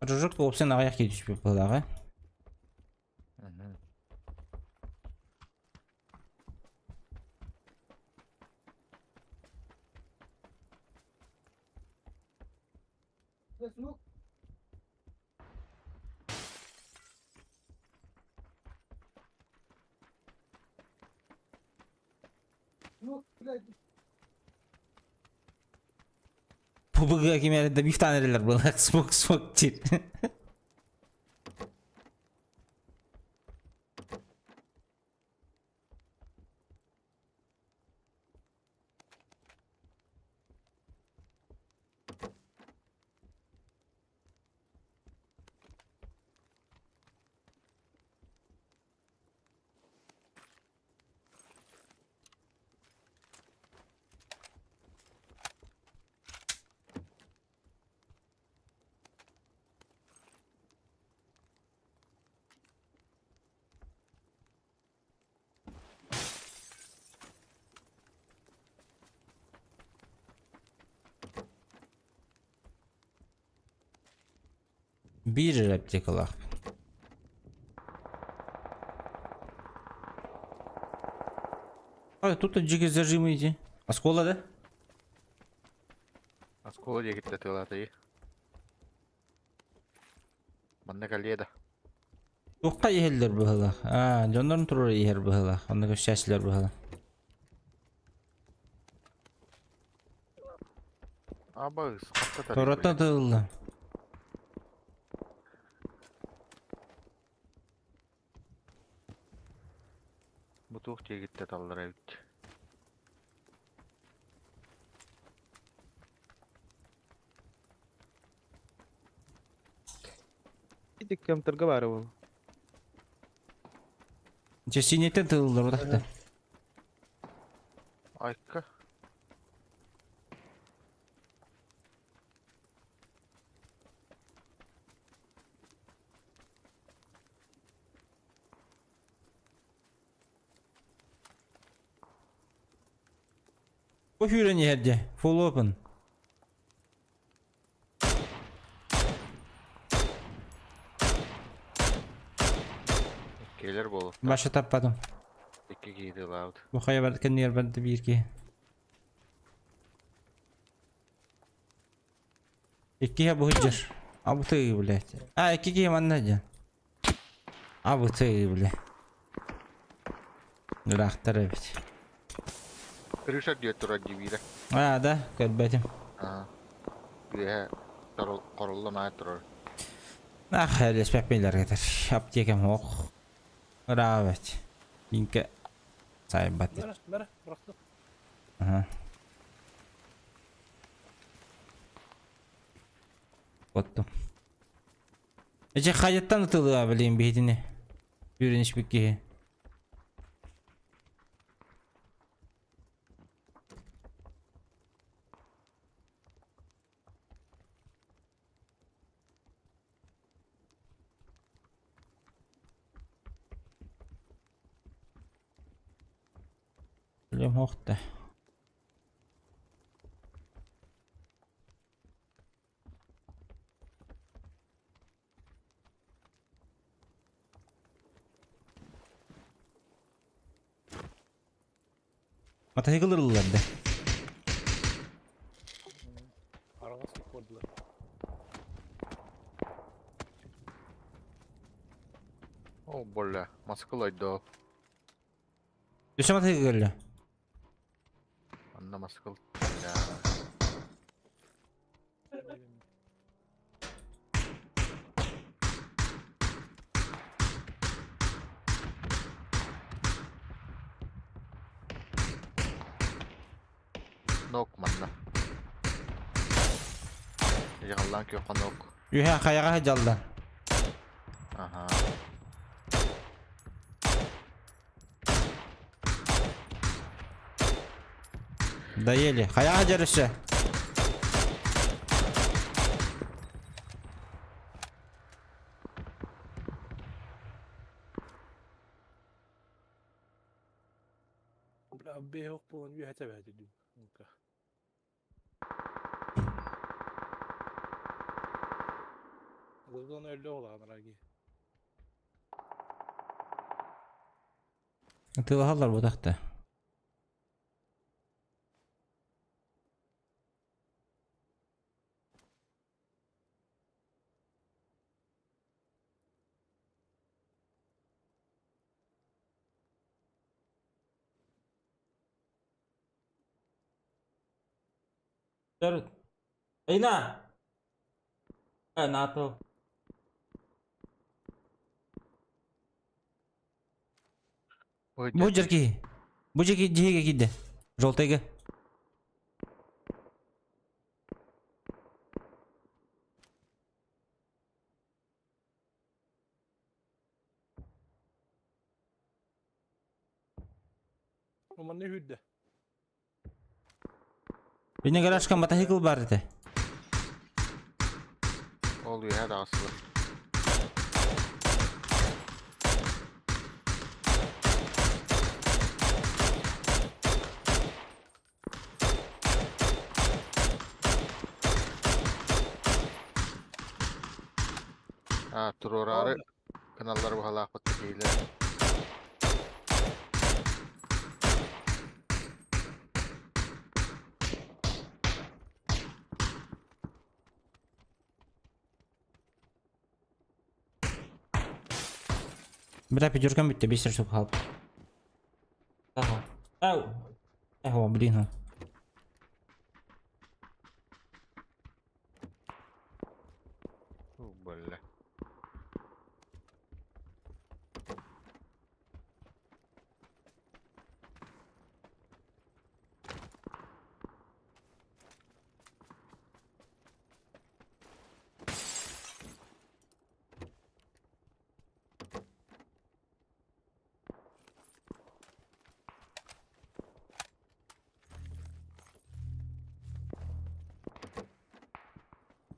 Жужук уопсай аҕыйах киһи түспүт быһыылааҕа. Бу ким эрэ бифтан эрэлэр буолар смок смок диир. Биир эрэ аптекалаахпын. А, тут джиги зажимы иди. Оскола, да? Оскола диэкиттэ тыалаатый. Манна кэлиэ да. Туохха иһэллэр быһыылаах? Аа, дьоннорун туруора иһэр быһыылаах. Онно көрсөөччүлэр быһыылаах. Абыс, хатта тарый Туораттан блядь. тыылла. Бу туох диэкиттэ таллар эбит. Иди кем торговаривал. Дьэ, синиттэн тыыллар утахта. Айка. Бу сүүрэн иһэр дьэ. Full open. Келер буолуохтаах. Баша таппатым. Икки киһи тыылаабыт. Бу хайа бар кэннигэр барда биир киһи. Иккиһэ бу сылдьар. Абытыы, блядь. А, икки киһи манна дьэ. Абытыы, бля. Ыраахтар эбит. Крыша диэт турар дии А, да, көрбөтүм. Аа. Үөһэ хорулла маайа турар. Ах, элеспэппин этэр. Аптекам ох. Ыраабат. Минке сайбат. Бара, бара, бырахтым. Ага. Оттум. Эче хайаттан ытылыа билин биһитини. Үүрэнишпит киһи. Билим охта. Мотоцикл ыллар да. Араҕас көрдүлэр. О, бля, маскыл ойдоо. Өссө мотоцикл кэллэ. Анна маскыл. Бля. Нок манна. Ягаллаан күөххэ нок. Үһэ хайаҕа сылдьаллар. Аха. Доели. Хайаҕа сылдьар өссө. Бля, бэйэх буолан үөһэ тэбээтэ дүү. Ну-ка. Лыгын өллө улахан раги. Тылаһаллар бутахта. Айна! НАТО. Бу жерки. Бу жерки дьиэгэ киирдэ. Желтыйга. Манна үрдэ. Бини гаражка мотоцикл бар этэ. Ол үөһэ таҕыстылар. А, туруораары гыналлар быһалаахпыт киһилэр. Бля, пятеркам бүттэ, быстро, чтобы халп. Ага. Ау. Ого, блин. О, бля.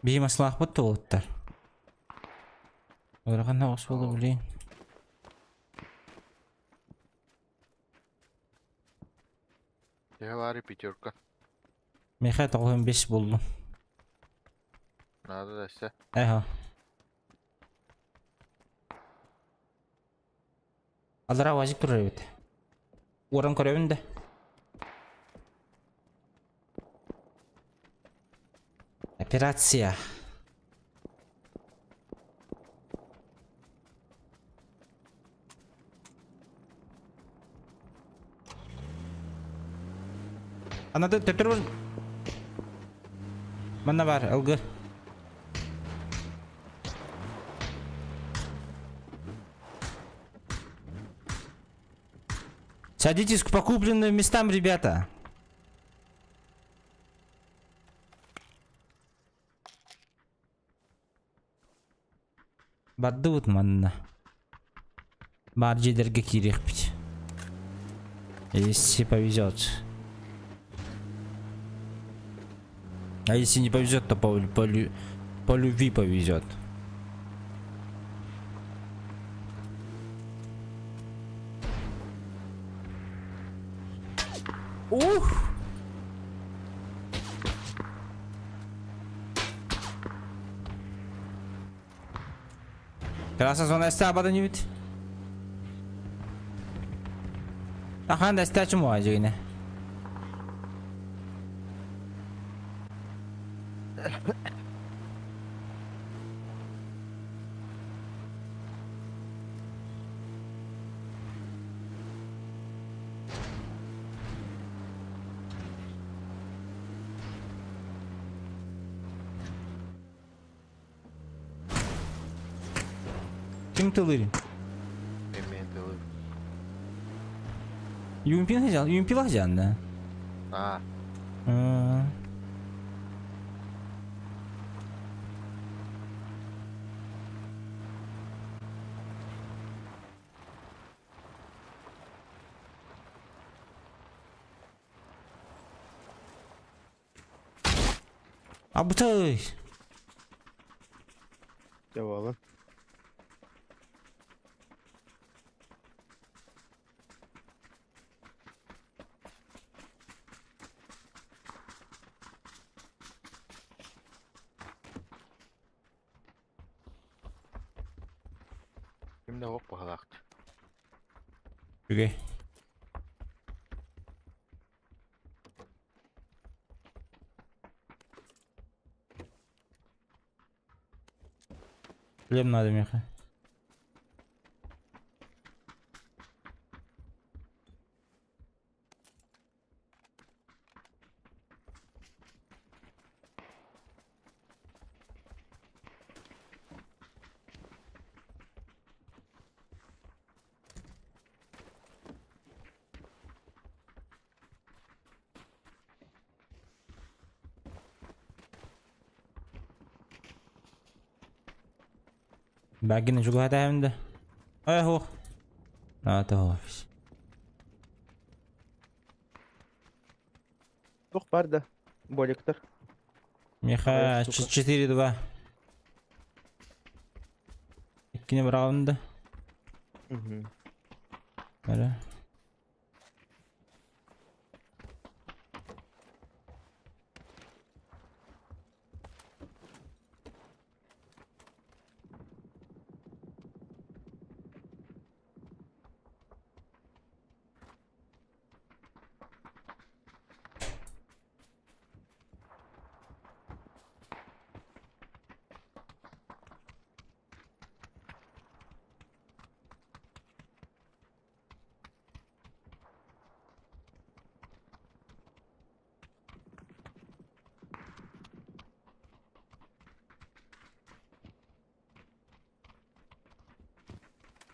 Биһи маслаахпыт туолуттар. Ыарахан оҕус буолла, блин. Төһө баары пятерка. Миэхэ 95 буллум. Надо да өссө. Эхо. Аллара УАЗик турар эбит. Уоран көрөбүн да. Операция. Анады төттөрү Манна бар, ылгы. Садитесь к покупленным местам, ребята. Бардыбыт манна. Баар дьиэлэргэ киириэхпит. Если повезет. А если не повезет, то по любви повезет. Ух! Красная зона эстэ не бит. Ахан да эстэ чумуа жигине. Ким тылыр? Эмиэ тылы. Юмпин хажан, Юмпила хажан да. А, Абытай. Дьэ ким да суох быһалаахт. Үгэй. Шлем надо миэхэ. Бәгини чугаһатаһым да. Ай хуох. Наата офис. Туох баар да? Боликтар. Миэхэ Ой, сука. 4-2. Иккини быраҕабын да. Мгм. Эрэ.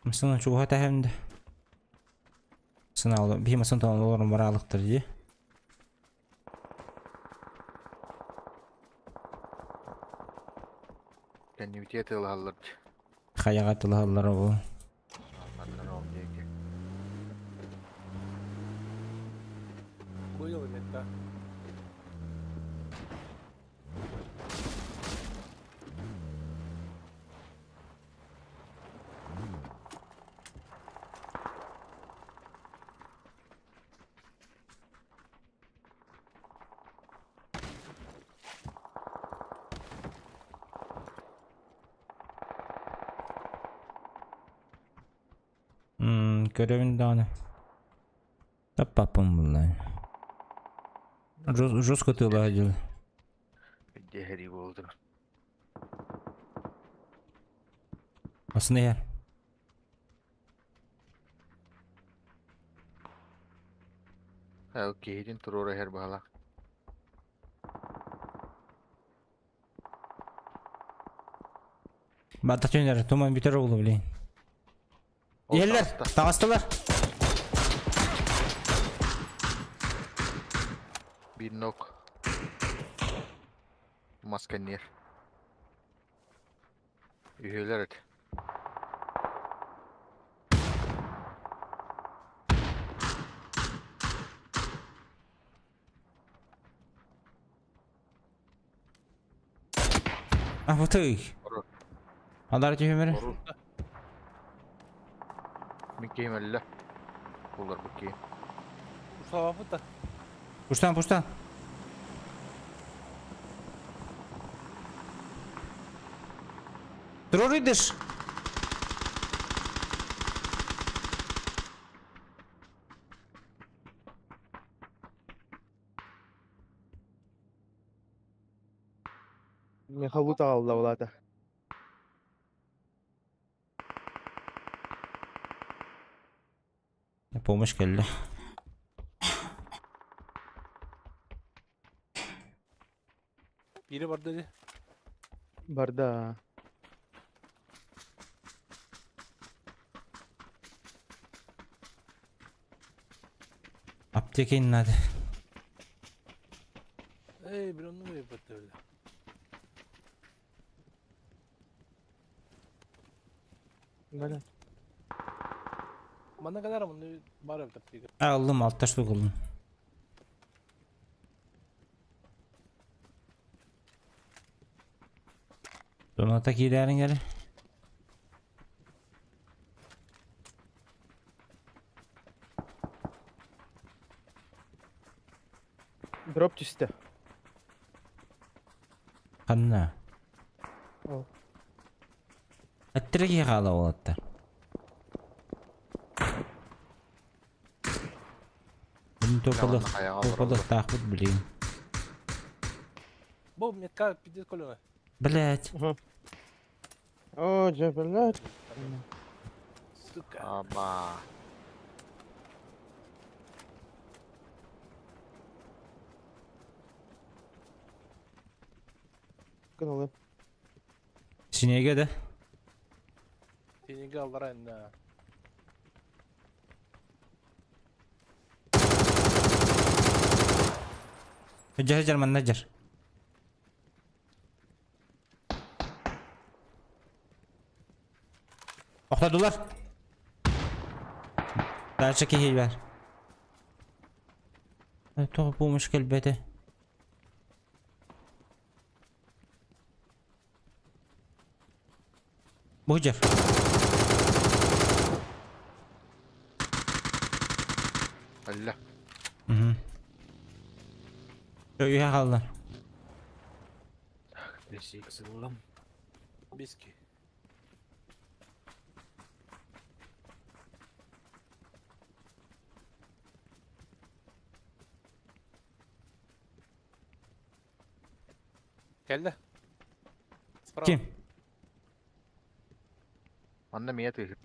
Масына чугаһа тэһэм да. Сынаалы биһи масын тоҕон олорон бараалыктар дии. Кэннибитигэр тыалаһаллар дии. Хайаҕа тылаһаллар ол. Манна ол диэки. Понял, это. Көрөбүн даҕаны. Таппаппын булла. Жестко тыалаһа дьыл. Дэһэрии буолдун. Асын иһэр. Ол киһитин туруора иһэр баһылаах. Бата түнэр, туман бүтэр оҕолу блин. Ол Иһэллэр, таҕыста. таҕыстылар. Биир нок. Мас кэнниэр. Үһүөлэр эт. А вот и. Адар түһүмэр. Мин киһим өллө. Булар бу киһи. Ушла да. Пуштан, пуштан. Туруруйдыш. Михалут аҕалла улаата. Помощь кэллэ. Бири барды ди. Барда. Аптека надо. Эй, bir onu mu yaptı öyle? Бля. Манна калар мұны бар аптека. Аллым, алта штук ыллым. Доната киирээриҥ эрэ. Дроп түстэ. Ханна? Ол. Эттэрэ киһи хаала уолаттар. Мин топалыктаахпыт блин. Бу метка пиздец колена. Блять. О, дьэ, блядь. Сука. Аба. Кыналы. Синеге да? Сенеге алдарайын да. Дьэр дьэр манна дьэр. Охтодулар. Дальше киһи бар. Тоҕо помощь кэлбэтэ. Бу дьэр. Алла. Угу. Үһэ хааллар. Бесик сыллам. Биски. Келді. Справа. Ким? Манна мия тыһы.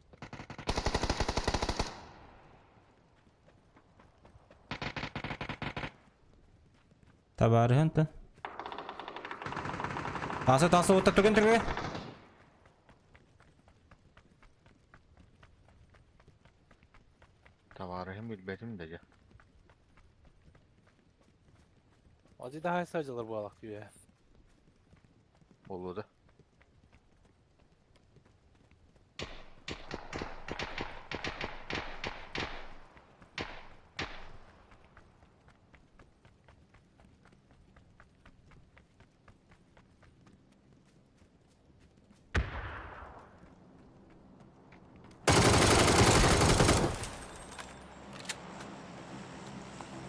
Табаарыһын Таса таса отта түгэн түргэ. Билбэтим да дьэ. Одьи да сылдьалар буоллах дии. Буолуо да.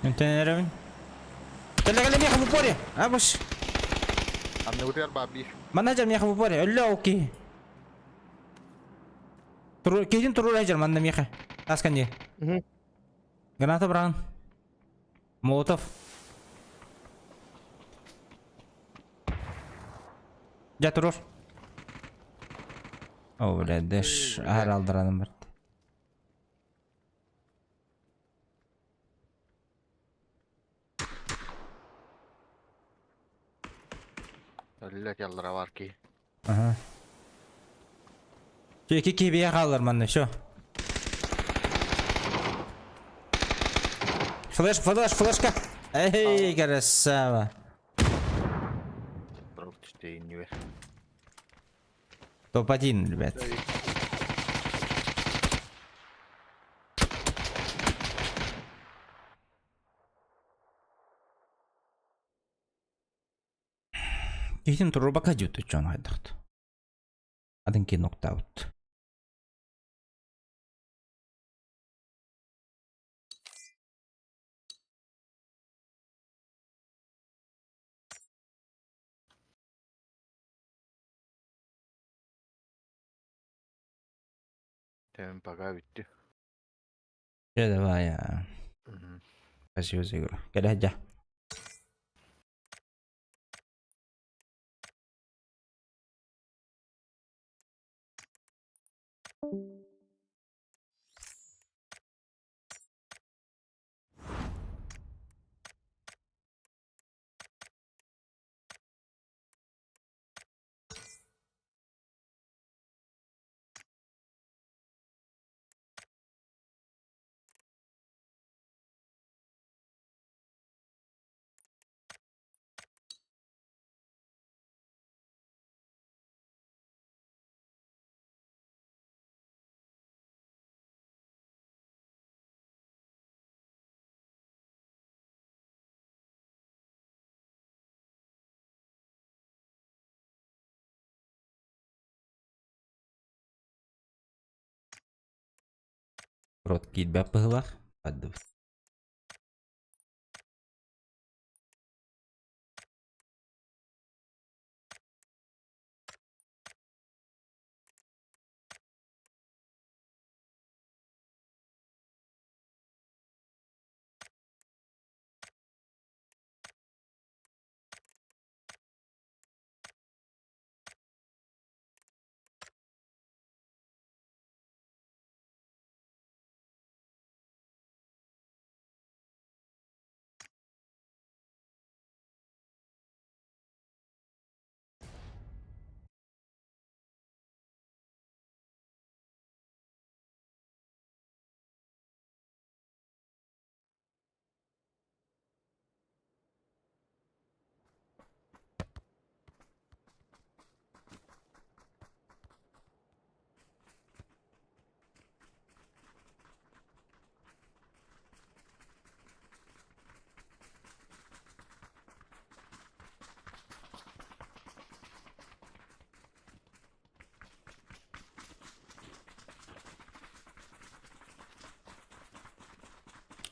Интен эрэбин. Кэлэ кэлэ миэхэ в упоре. Абыш. Анныбытыгар баар биир. Манна дьар миэхэ в упоре. Өллө ол киһи. Турур, киһитин турур дьар манна миэхэ. Таскан дии. Граната быраҕын. Молотов. Дьэ турур. О, бля, дэш аһар алдыраным барт. Өллө яллара бар ки. Ага. Ки ки бия хаалар манна, все. Флеш, флеш, флешка. Эй, красава. Топ-1, ребят. Киһитин турбака дьүтү дьон хайдахт. Атын киин октаабыт. Тем пока бүттү. Дьэ давай а. Спасибо за игру. Кэлэ дьэ. Рот киирбэт быһыылаах. Бардыбыт.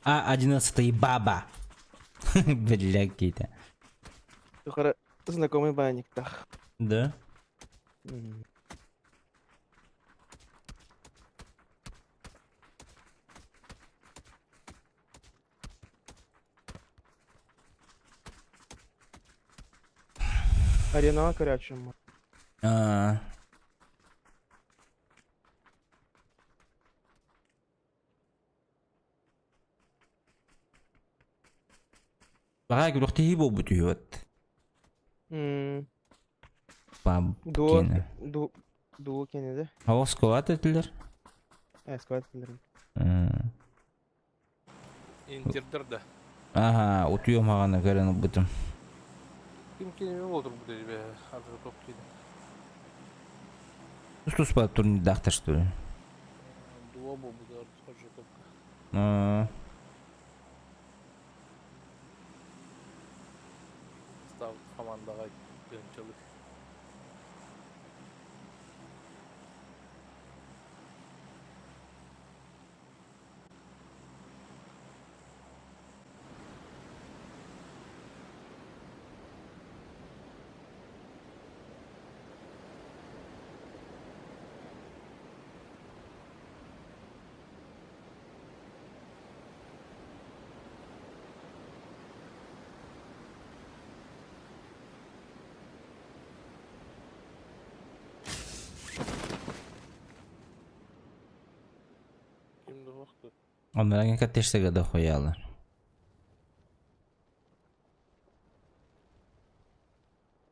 А одиннадцатый баба. Бля, какие-то. Тухара знакомый баниктах. Да? Арена көрөөчүм. А. Баҕа күрэхтэһии буолбут үһү вот. Пам Дуо киэнэ. дуо дуо киэнэ да? О, сквад этилэр. Э, сквад этилэр. Интердер да. Ага, утуйуом хаҕана көрөн ылбытым. Ким кинини олорбут эбэ аржотоп киинэ. Тус-туспа турнирдаахтар что ли? Дуо буолбут аржотопка. Аа. Став командаҕа тыынчалык. Ким да вахты. Оннан каттештеге да хуялар.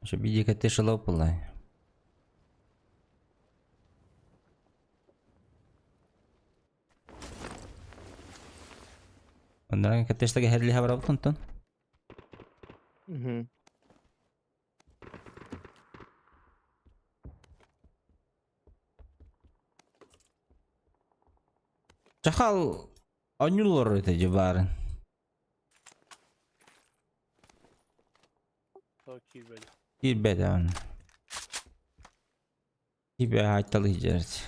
Ошо биди каттеш лопулай. Оннан каттештеге херли хабарабытын тон. Угу. Чахал онньулар это дьыбарын. Киирбэт. Киирбэт он. Киирбэ айталы жерт.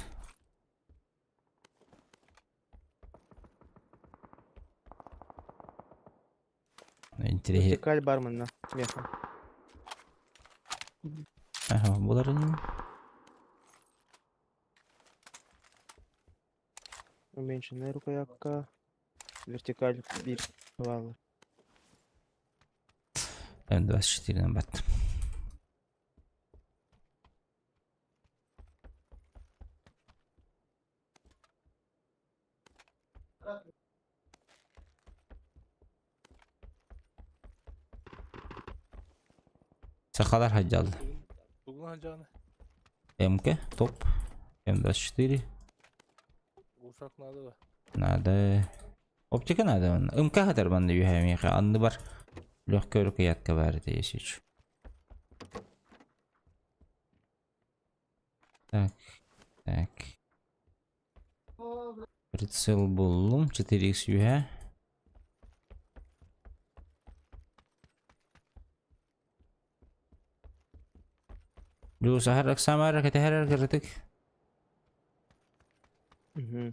Интересно. Вертикаль барменна. Меха. Ага, буларын. Уменьшенная рукоятка. Вертикаль бир. Вала. М24 бат. Сахалар хаджал. Тугун жаны. МК, топ. М24. Ушак надо да. Надо. Оптика надо. МК хатар банды юхамиха. Анны бар. Легкая рукоятка бар это если чё. Так, так. Прицел буллум. 4х юха. Дуу сахар самар кетехер кырытык. Угу.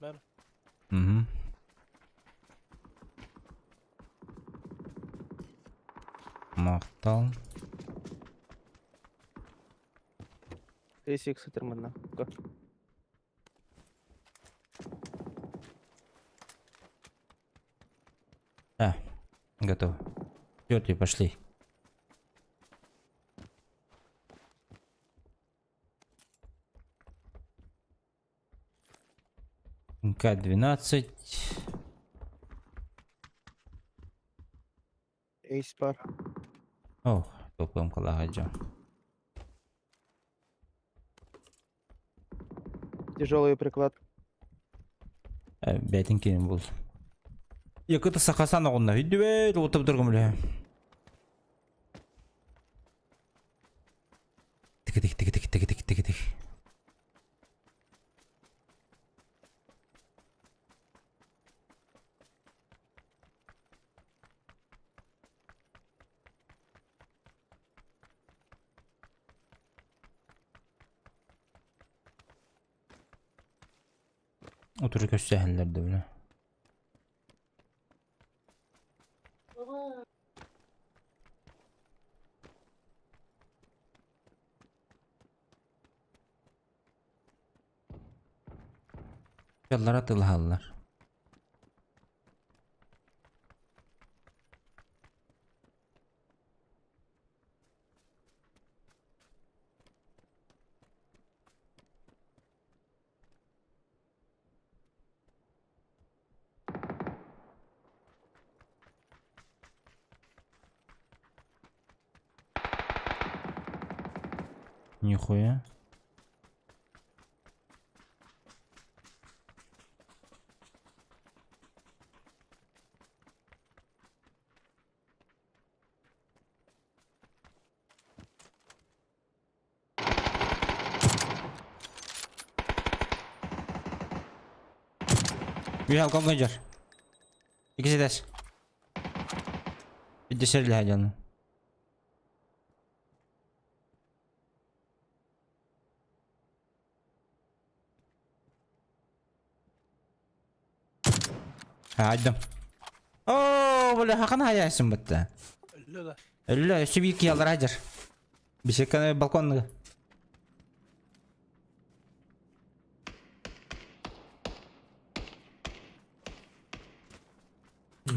Бэр. Угу. Мактал. 3х термана. А, готово. Тёти, пошли. МК-12. Эйс бар. О, топ МК-лагаджа. Тяжелый приклад. Бәтин кенен бол. Якыты сақасан оғынна. Үйдібе, отырып тұрғым біле. Тик тик тик тик тик тик тик тик. Oturup gösterdiler de bile. Yollara atılhallar. Нихуя. Үһэ алкоҥҥа дьар. Иккис этээс. Бидде сэрилэһэ дьону. Хаайдым. Оо, бля, хахан хаайаайсын бытта. Өллө да. Өллө, өссө биир киһи аллараа дьар. Беседканы балконныга.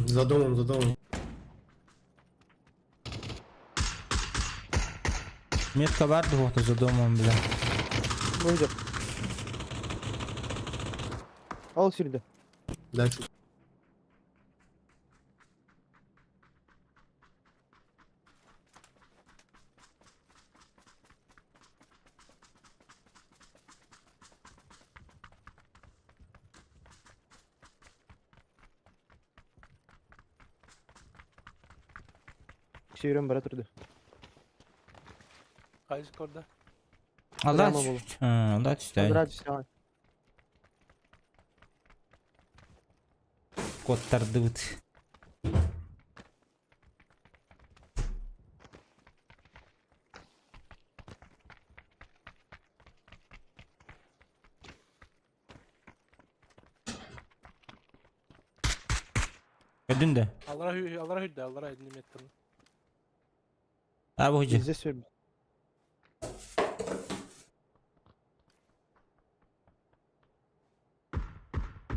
За домом, за домом. Метка бар дуота за домом, бля. Выйдет. Ал сюда. Дальше. Сүүрэн бара турда. Хайс көрдө. Алла Прямо было. Алла түстэ. Аллараа түстэҕин. Куоттардыбыт. Көрдүн да? Аллара хүй, аллара хүдде, аллара неметтен. А бу же. Везде сүрбүт.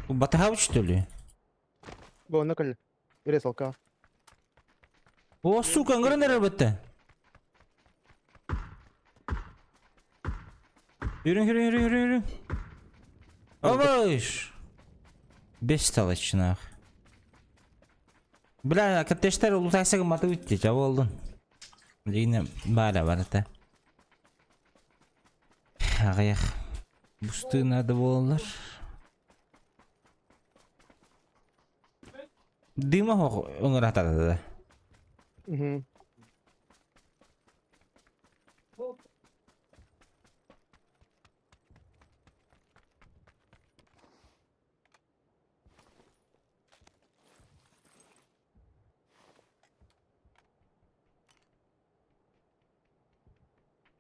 Батаһабыт что ли? Бу онно кэллэ. Ресалка. О, сука, ыңгыран эрэр бытта. Yürü yürü yürü yürü yürü. Обыш! Бестолочнах. Бля, коттештер улутайсага маты бүтте, жабы болдун. Дегине бара барата. Аҕыйах бустуу надо буолаллар. Дыма хоох ыҥыратата да. Угу.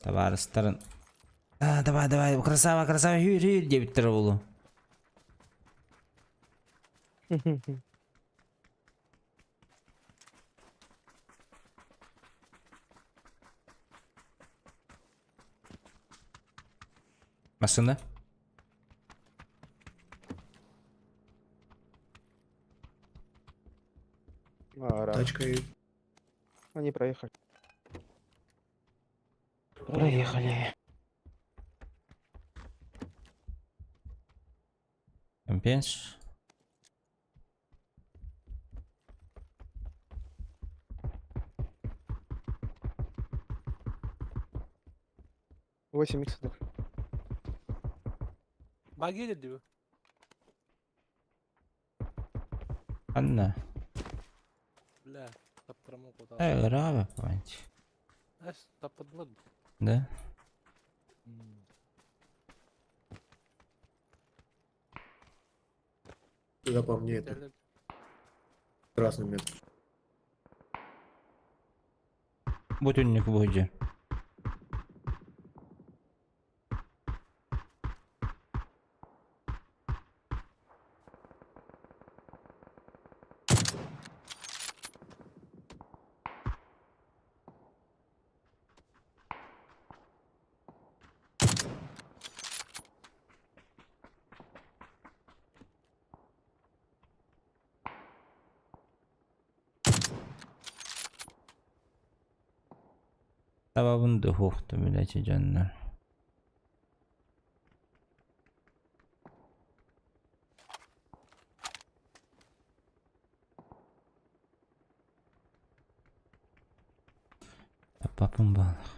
Табаарыстарын А, давай, давай, красава, красава, хүр, хүр диэбиттэрэ буолуо. Массыына? Ара. Тачка едет. Они проехали. Проехали. Компенс. 8 иксов. Баги диби. Анна. Бля, таптырама куда. Э, ыраабы, понимаете. Эс, таппадылар. Да? Туда по мне это. Красный метр. Бу түннүк буһдьу. Табабын духуохту билэчи дьоннор. Таппаппын баалах.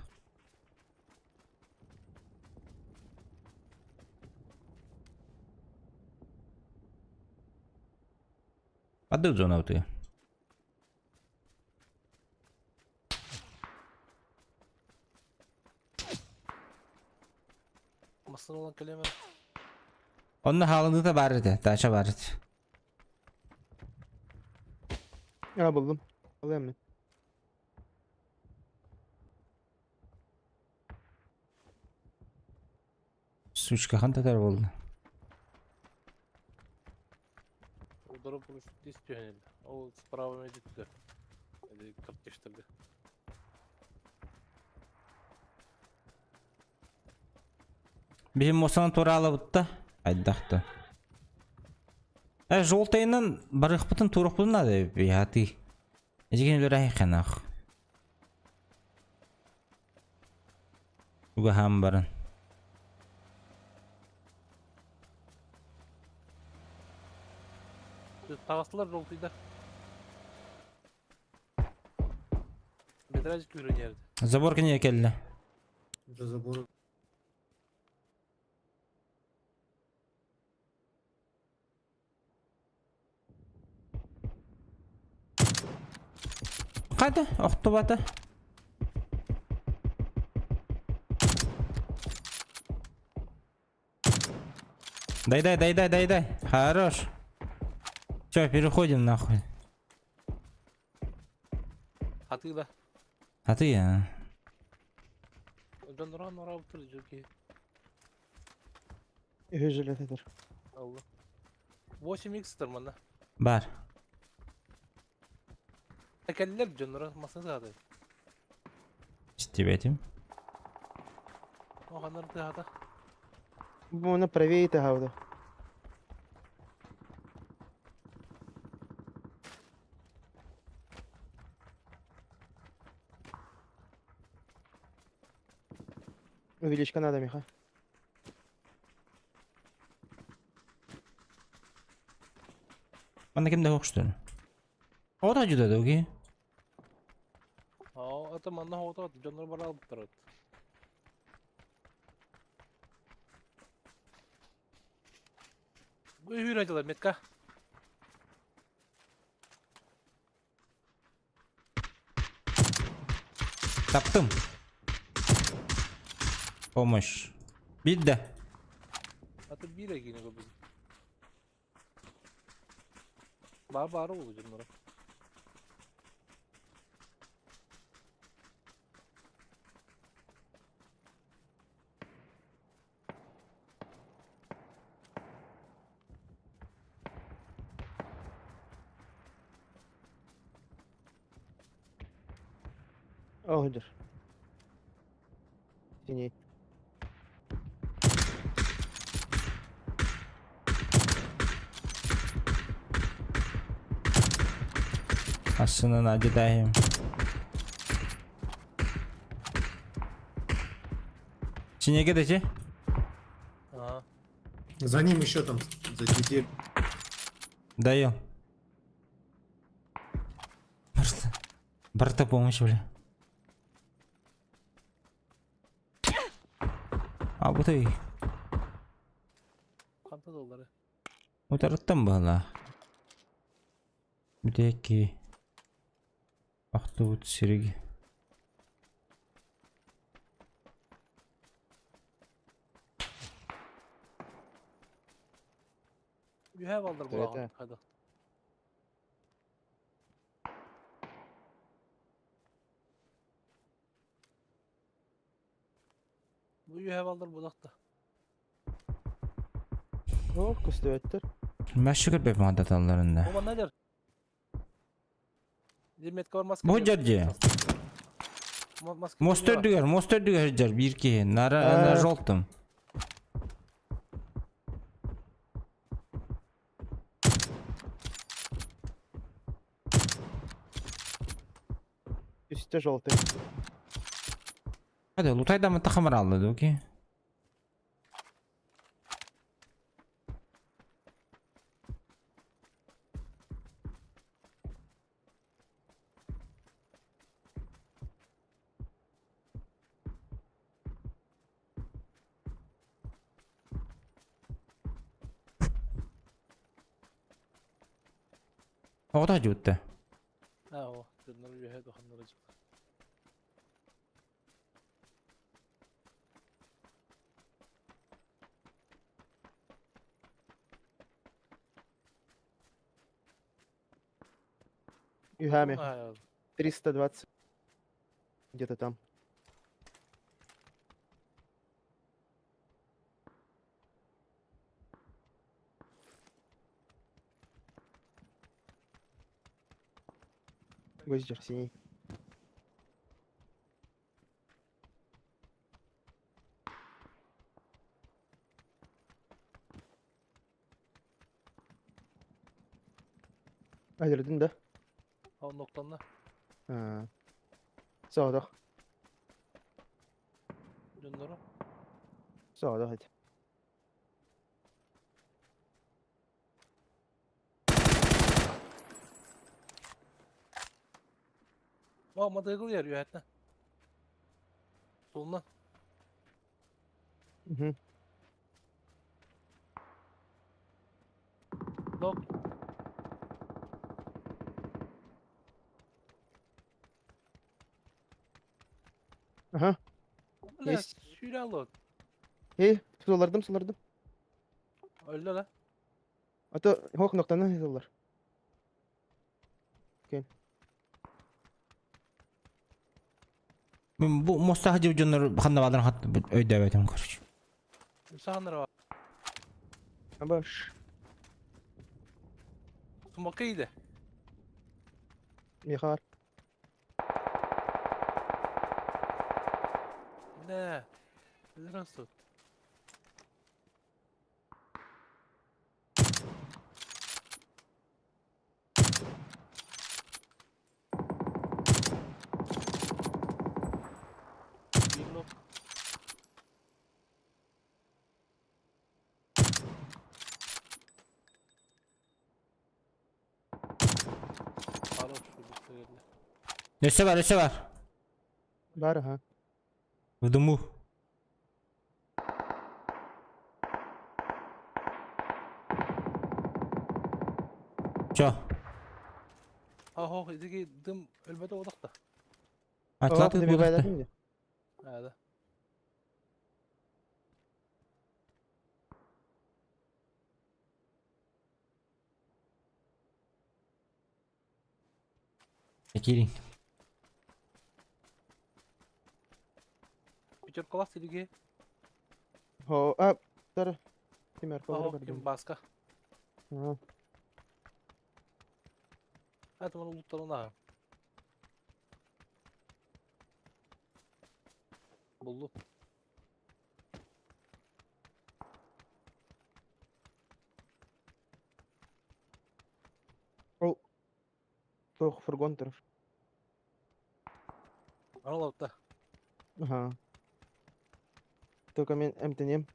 Падыы зонабытыгар. Массыына ылан кэлиэм Онно хаалыныыта баар этэ, Таша баар этэ. А, буллум. Alayım mı? Сучка хан татар болды. Удары buluştu istiyor O справа медиттер. Или картештерге. Биһим мосан туралы бутта. Айдахты. Э, желтыйынан барыхпытын турухпытын надо бияты. Эжиген бер айханах. Уга хам барын. Тағыстылар желтыйда. Бедраж көрінерді. Забор кене келді. За забором. Қайда? Оқты бата. Дай, дай, дай, дай, дай, дай. Хорош. Все, переходим нахуй. Хатыда. А ты, а? Жоннора нора бұтыр жүрге. Үһү жилет. Алла. 8x тырмана. Бар. Әкәлілер жоннора масын сағады. Истебетим. Оғанар тығада. Bunu правее тагавды. Увеличка надо, Миха. Манда кимде хоқштыр? Ота жүдө оки. Aa, ата манна хота жоннор бара алып тұрады. Бұл айтылар, метка. Таптым. Помощь. Бидде. Аты бир екені көп біз. Бар бары oldu жоннора. О, хыдыр. Синий. Асынан адидайым. Синеге дечи? Ага. За ним еще там, за детей. Даю. Барта. Барта помощь, бля. А вот и. Қанта доллары. Утарыттан бала. Бүтеки. Ақтыбыт сириги. Үйе балдар Evet, бұл Қайда. Бұл үйе балдар бұдақта. О, көстөбөттөр. Мәшүкір беп мадаталарында. Ома нәдер? Метка бар маска. Бу жерде. Мост өрдүгөр жер бир ки. Нара на желтом. Үстө желтый. Hadi лутайда мы тахамар алды, окей? Оғда жутты. А, о, жоннор үйе доханнар жық. Югами. 320. Где-то там. Гвоздер синий. Өлөрдүн да? Ол ноктанна. Соҕотох. Дьонноро. Соҕотох этэ. О, мотоцикл yer үөһэттэн. Суолунан. Мгм. Док. Ага. Бля, Есть. сүүрэ аллот. Эй, сулардым, сулардым. Өллө да. А то хох ноктаны сулар. Окей. Мин бу мостаах дьиэ дьоннор ханна бааларын хат өйдөөбөтүм короче. Саанара. Абаш. Сумакка иде. Михар. Бля. Здравствуй. Биир Хорош, Өссө бар, өссө бар. Бар, ага. В дыму. Чё? Ах, итиги дым өлбөтө одакта. Атлат добивай А, да. Кирин. Пятерка лас илиги. Хо, а, тара. Тимер, Ах, ким баска. А. Это маны улуттарына. Булду. Ол Тох фургон турар. Аралапта. Ага. Только мен эмтенем.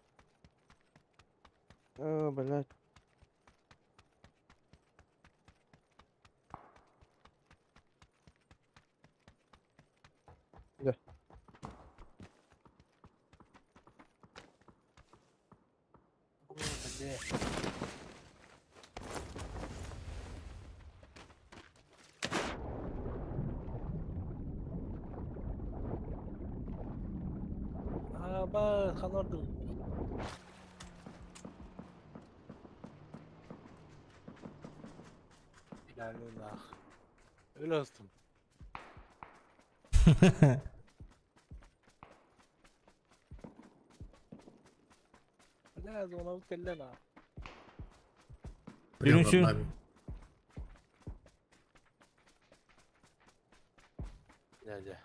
О, блядь. Да. О, блядь. Аба, ханордым. Бля, нах. Өлө ыстым. Бля, зона кэллэ на. Прямо над Беремся. нами. Дядя.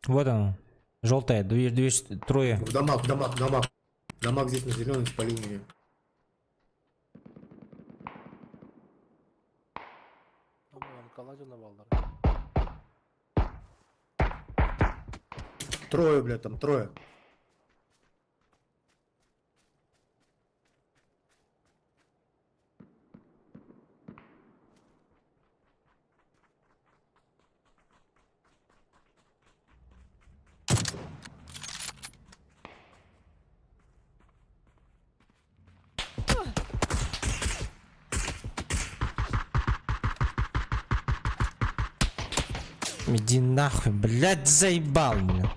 Вот он. Желтая, две, две, трое. В домах, в домах, в домах. В домах здесь на зеленый спалил меня. Трое, бля, там трое. Иди нахуй, блядь, заебал меня.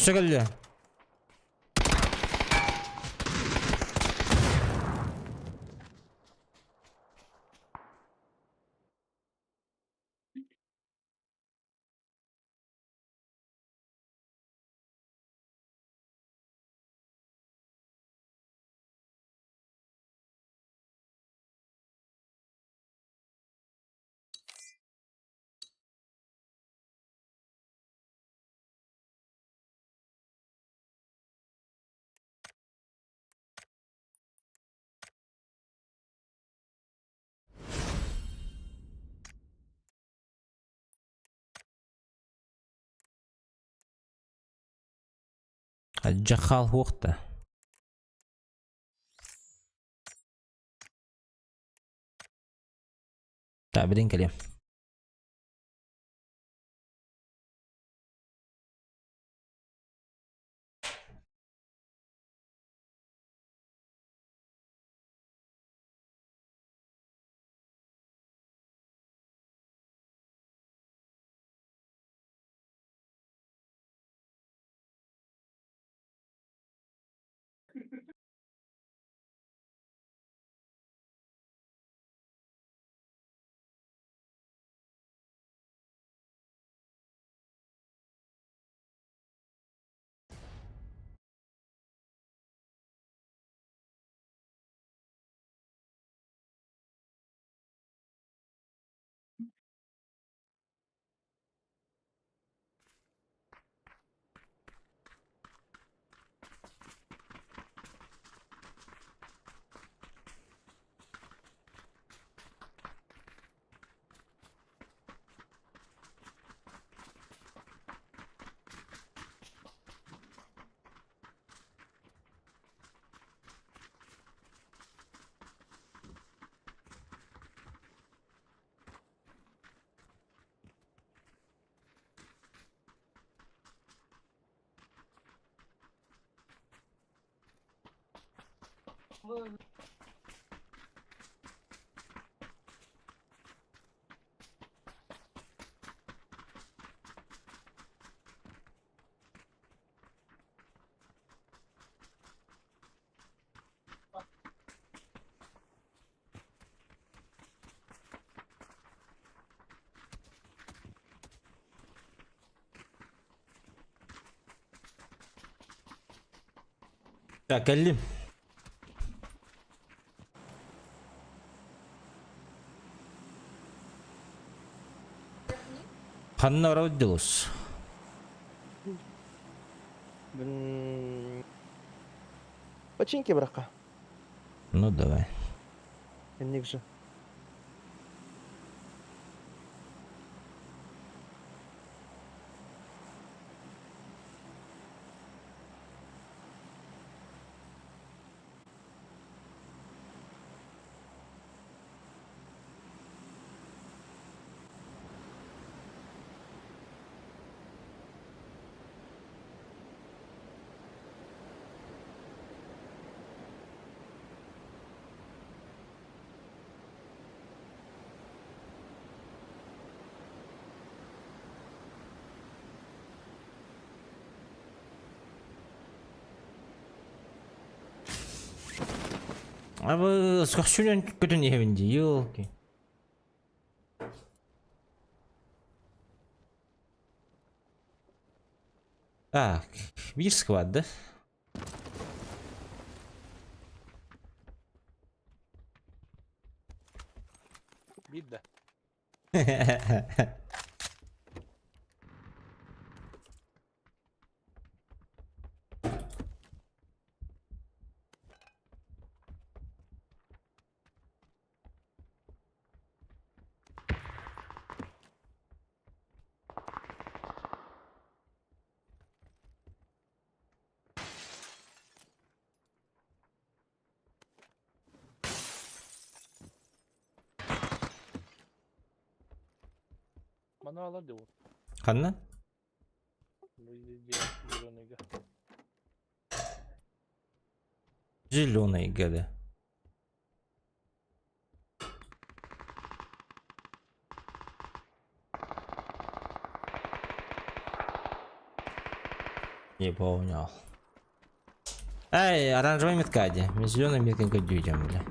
Өссө кэллэ. Дьахал хуохта. Так, билин кэлиэм. Так, кэллим. Ханна родилась? Починки брака. Ну давай. Ник же. А вы скорсюлен көтөн иһэбин дии, елки. Так, биир склад, да? Биир да. Маны алар деп Ханна? Зеленыйга. Зеленый гада. Не понял. Эй, оранжевая метка где? Мен зеленая метка көрдүүдем, бля.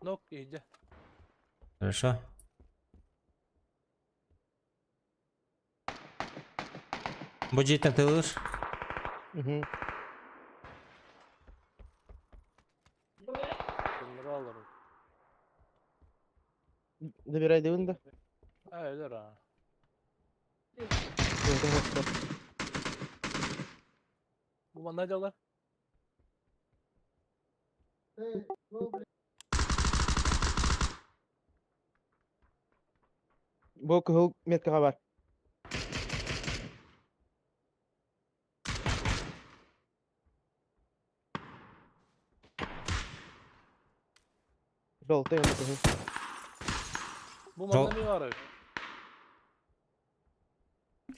Нок иди. Хорошо. Бу дьиэттэн тылыр. Угу. Тыллар Добирай дыбын да. А, өлөр а. Бу манна дьалар. Бу кыһыл меткаҕа бар. Желтый он кыһыл. Бу манна не бар.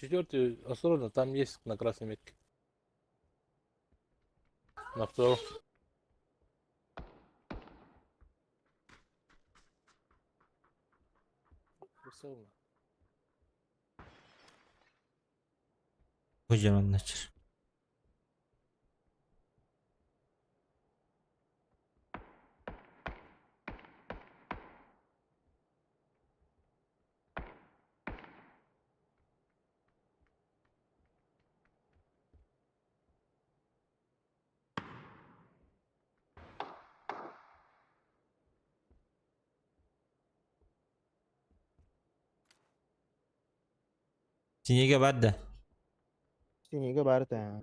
Четвертый, осторожно, там есть на красной метке. На втором. Прицельно. Kocaman начер. Синеге бар да. Синеге бар да.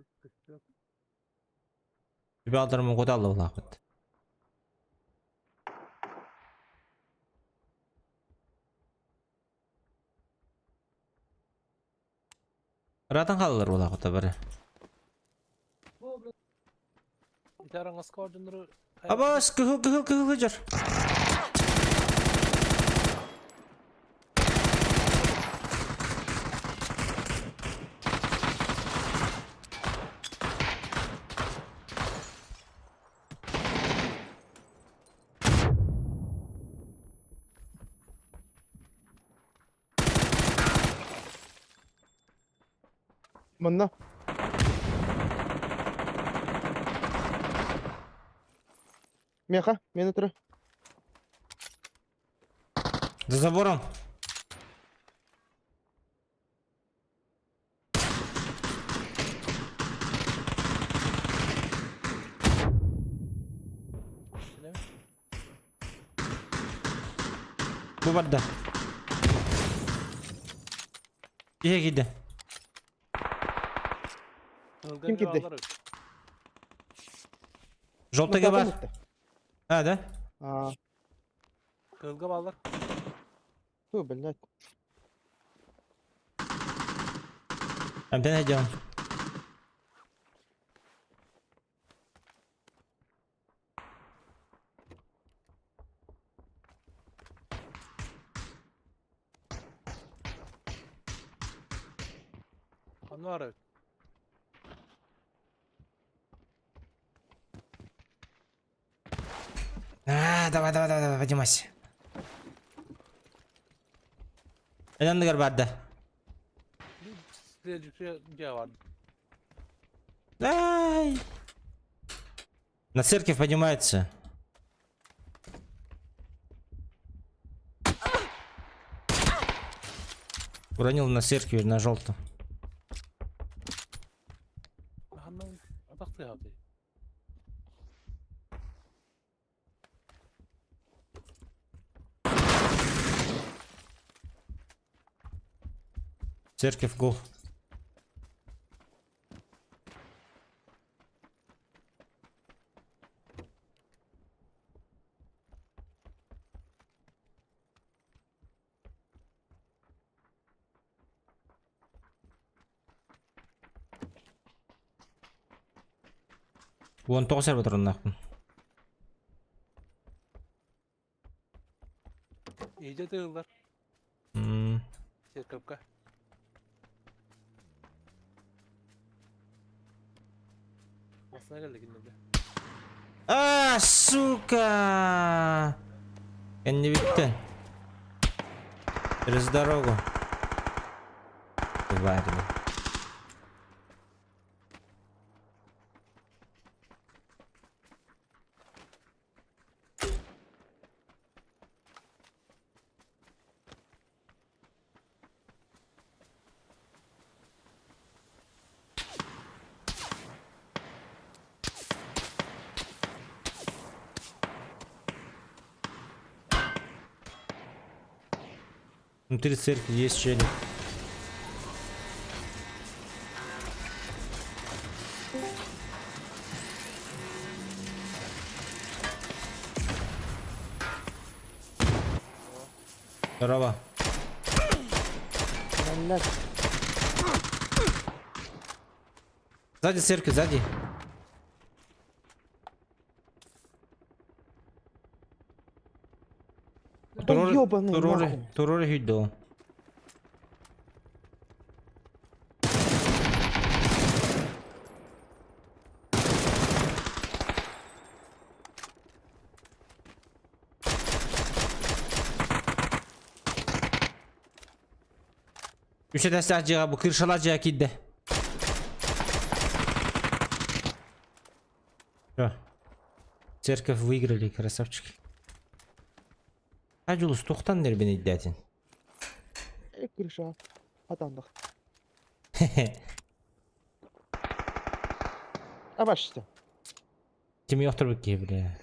Түбэ алтарым куталла улаахпыт. Ыраатан хаалалар улаахпыта бары. Итараңаска ордунуру Абас кыһыл кыһыл кыһыл дьар. Манна. Меха, мені тұр. За забором. Бу барда. Киһи киирдэ. Ким киирдэ? Желтыйга бар. А, да? А, Кыһылга бааллар. фу, блядь. Эмтэн идем. Онно баар эбит. А, давай, давай, давай, давай, поднимайся. Эн бар да. Следующий дьиэ баар. Ай! На церковь поднимается. Уронил на церкви на желтом. Ханна атахтыы хаты. Церковь гол. Уон тоҕус эрэ туруннаахпын. Иһдьэ тыыллар. М, Церковка. Басына кэллэ кинилэргэ. А, сука! Кэннибиттэн. Через дорогу. Тварь. Внутри церкви есть челик. Здорово. Блядь. Сзади церкви, сзади. Да ёбаный Туроры, нахуй. туроры хүйдо. Үс этээстээх дьиэҕэ бу крышалаах дьиэҕэ киирдэ. Всё. Церковь выиграли, красавчики. А Дьулус туохтан нервинэйдээтин? Э, крыша. Атандах. Абашты. Кими охторбут киһи бля.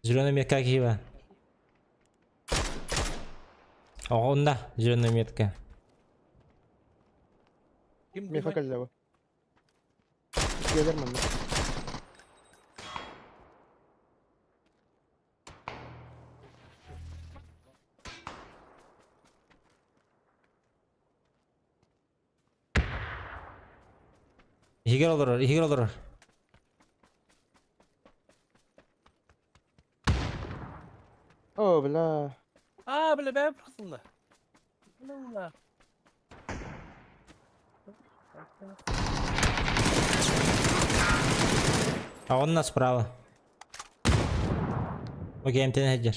Зеленая метка киһи Оҕонна зеленая метка. Ким Меха думает? кэллэбэ. Келер манна. Иһигэр олорор, иһигэр олорор. О, бля. Аа, бля, бэйэм тахсынна. Бля. А он нас справа. Окей, МТН сылдьар.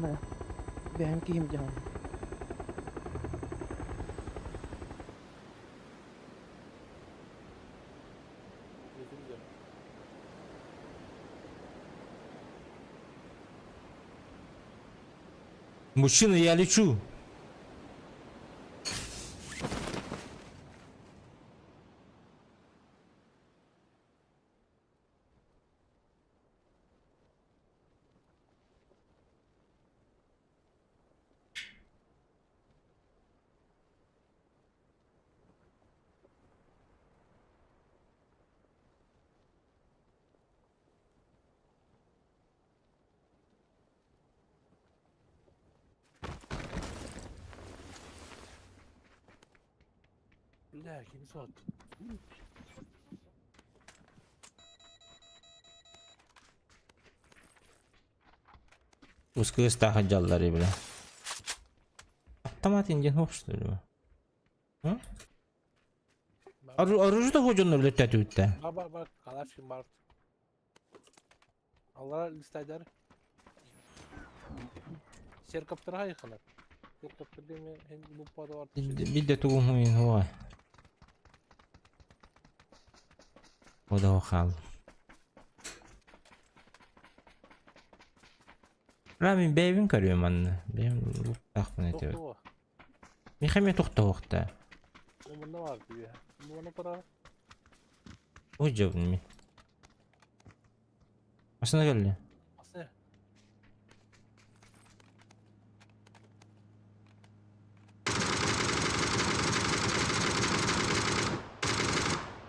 Бля. Бэйэм киһим дьаһан. Мужчина, я лечу. Бля, ким сот? Ускырыстаах дьаллар бля. Автомат индин хоп что ли? Оружие да ходжоннор үлэттэ. Бар бар бар, калаш бар. Аллар листайдар. Серкоптер хайханар. Серкоптер деме хен бу пада бар. Бидде тугун хуин хуа. Ода хал. Рамин бэйбин көрүөм манна. Бэйм луктаахпын этибит. Тохтоо. Михаме тохтоохта. Мунна бар дии. Муна пара. Ой жобун ми. Машина келли. Асы.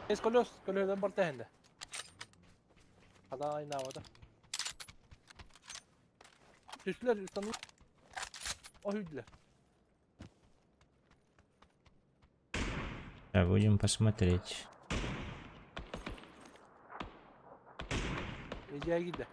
Эс колес, колесден бар тэхэнде. Хада айна бада. Түстүлэр үстэн. О хүдлэр. Да, будем посмотреть. Эжээ киирдэ.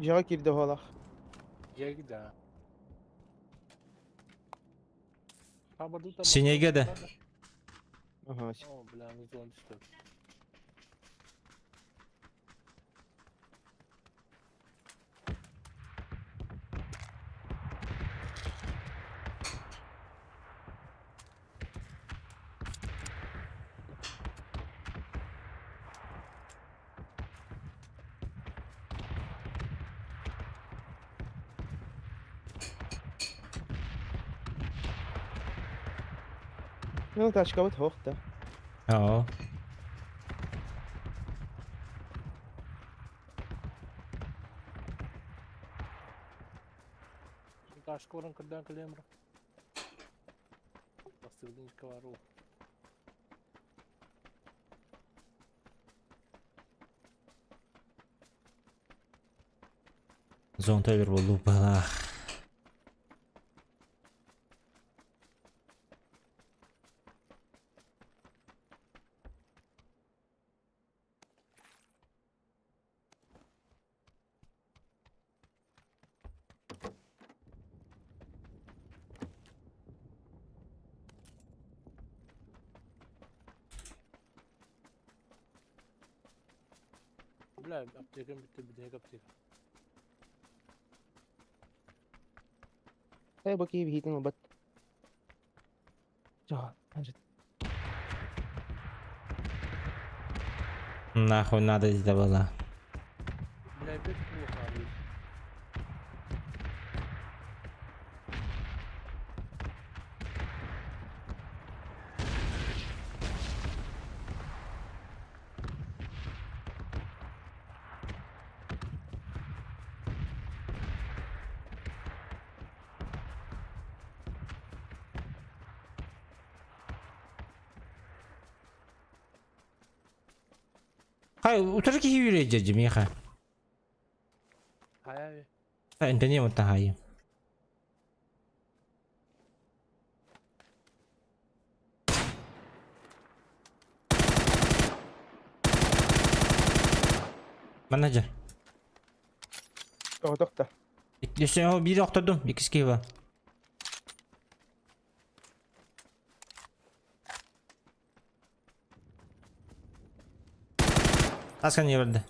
Дьиэҕэ киирдэ оһолох. Дьиэги да. Синейге да. Ага. О, бля, ну зон что. Ну, тачкабыт суох да. Оо. Ташка баран кырдаан кэлиэм бро. Бастыгдын бару. Зон төлөр буоллу баҕалаах. Бля, аптекам бүттэ, бүтэһик аптека. Э, бу киһи биһиитин ылбат. Жа, значит. Нахуй надо это было. Бля, опять плохо, блин. Хай, утары киһи үүрэ дьэ миэхэ. Хайа, Энтони вот хай. Менеджер. Тоҕотох да. Өссө биир охтордум, иккис киһи бар. Таскан не барда.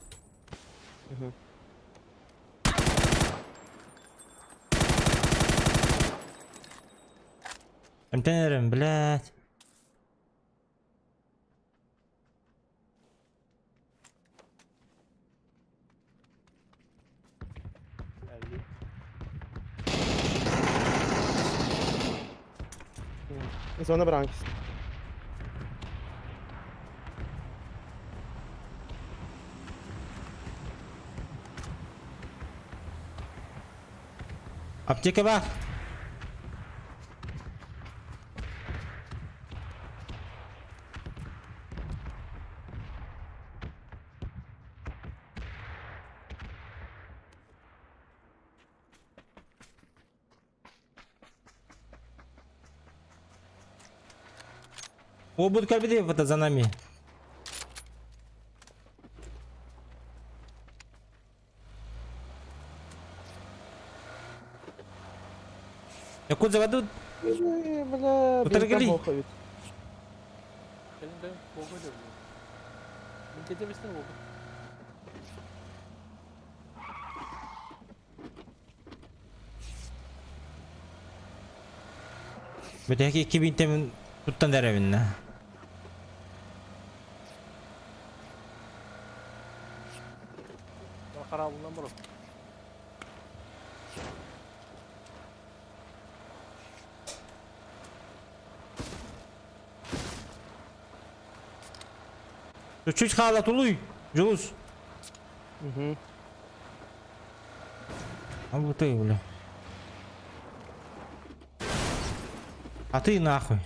Эмтэнэрим, блядь. Зона бранкис. Аптека бар. О, будут кабеды вот за нами. Якут заведут? Бля, Утаргали. Кэлин Мин кэтэ бистен буолбут. Бөтәки 2000 туттан дәрәвинна. Харабылдан барып. Чуть хаала тулуй. Жулус. Угу. А вот ты, бля. А ты нахуй.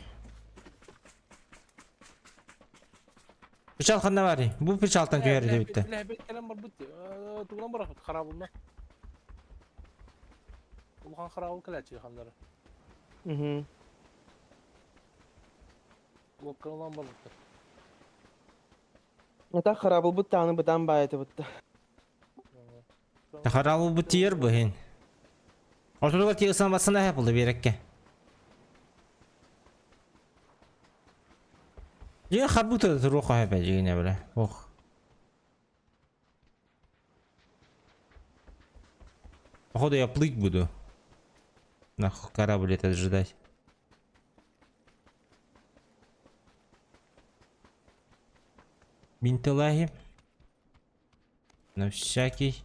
Печал ханна бари. Бу печалтан көйөр дебитте. Бля, бет кэлэн барбыт. Тугунан барахыт харабылна. Улахан харабыл кэлээччи ханнары. Угу. Локкалан барбыттар. Это харабыл бут тааны бытан баайты бутта. Харалбы тиер быһын. Ортотугар тиер самбасына хэ булды биэрэккэ. Дьиҥэ харбыта туруох хэ дьиҥэ бля. Ох. Походу я плыть буду. Нахуй корабль этот ждать. Бинтелаги. На всякий.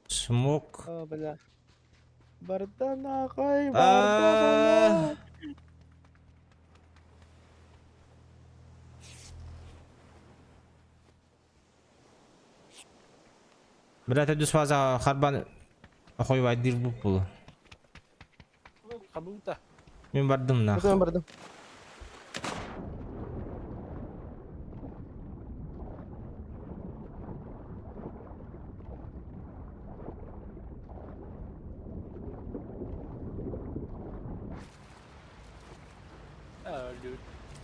Смок. О, бля. Барда нахуй, барда, бля. Бля, ты фаза харбан хойвайдыр бу Хабыта. Мин бардым Бардым, нахуй. бардым.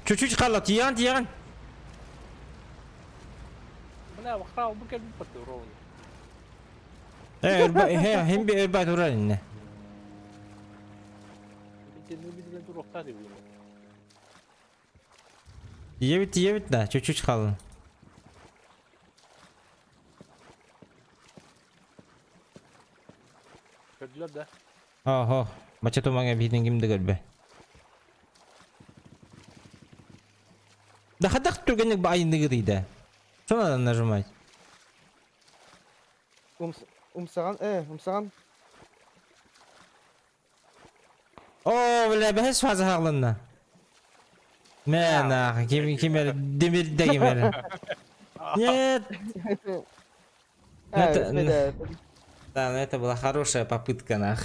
Чуть-чуть хаалла, тиийэн, тиийэн. Бля, вахрау бу кэлбит ровно. Э, э, хим би өрбай турар инне. Тиийэбит, тиийэбит да, чуть-чуть хаалла. Көрдүлэр да. Охо, бача тумаҥа биһитин ким да көрбө. Да хадах түргэнник баайынныгы да. Что надо нажимать? Умсаҕан, э, умсаҕан. О, бля, бэһис фаза хаалланна. Мэ, нах, ким ким демир да ким Нет. Это, да, но это была хорошая попытка, нах.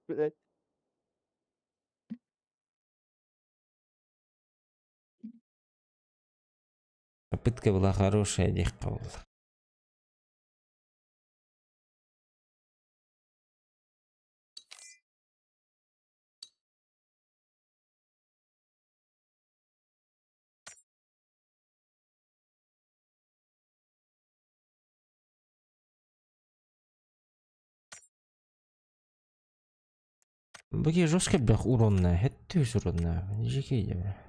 Блять. Попытка была хорошая, диэххэ буолла. Бу жестко бях уронная, это уронная. Жеки бля.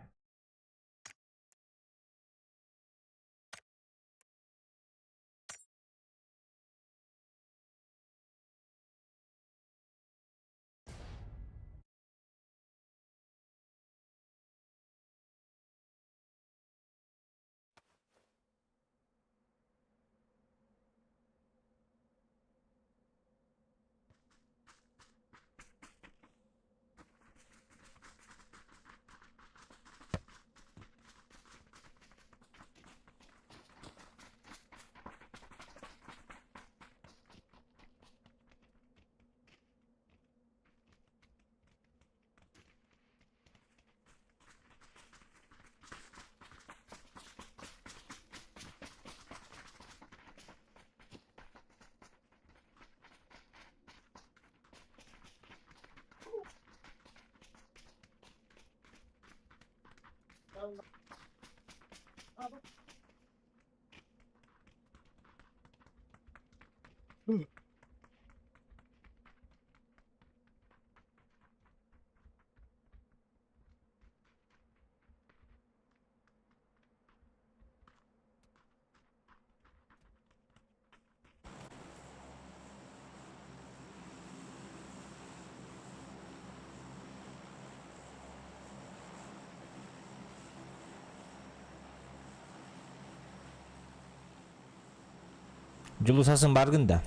Дьулусасын баргын да.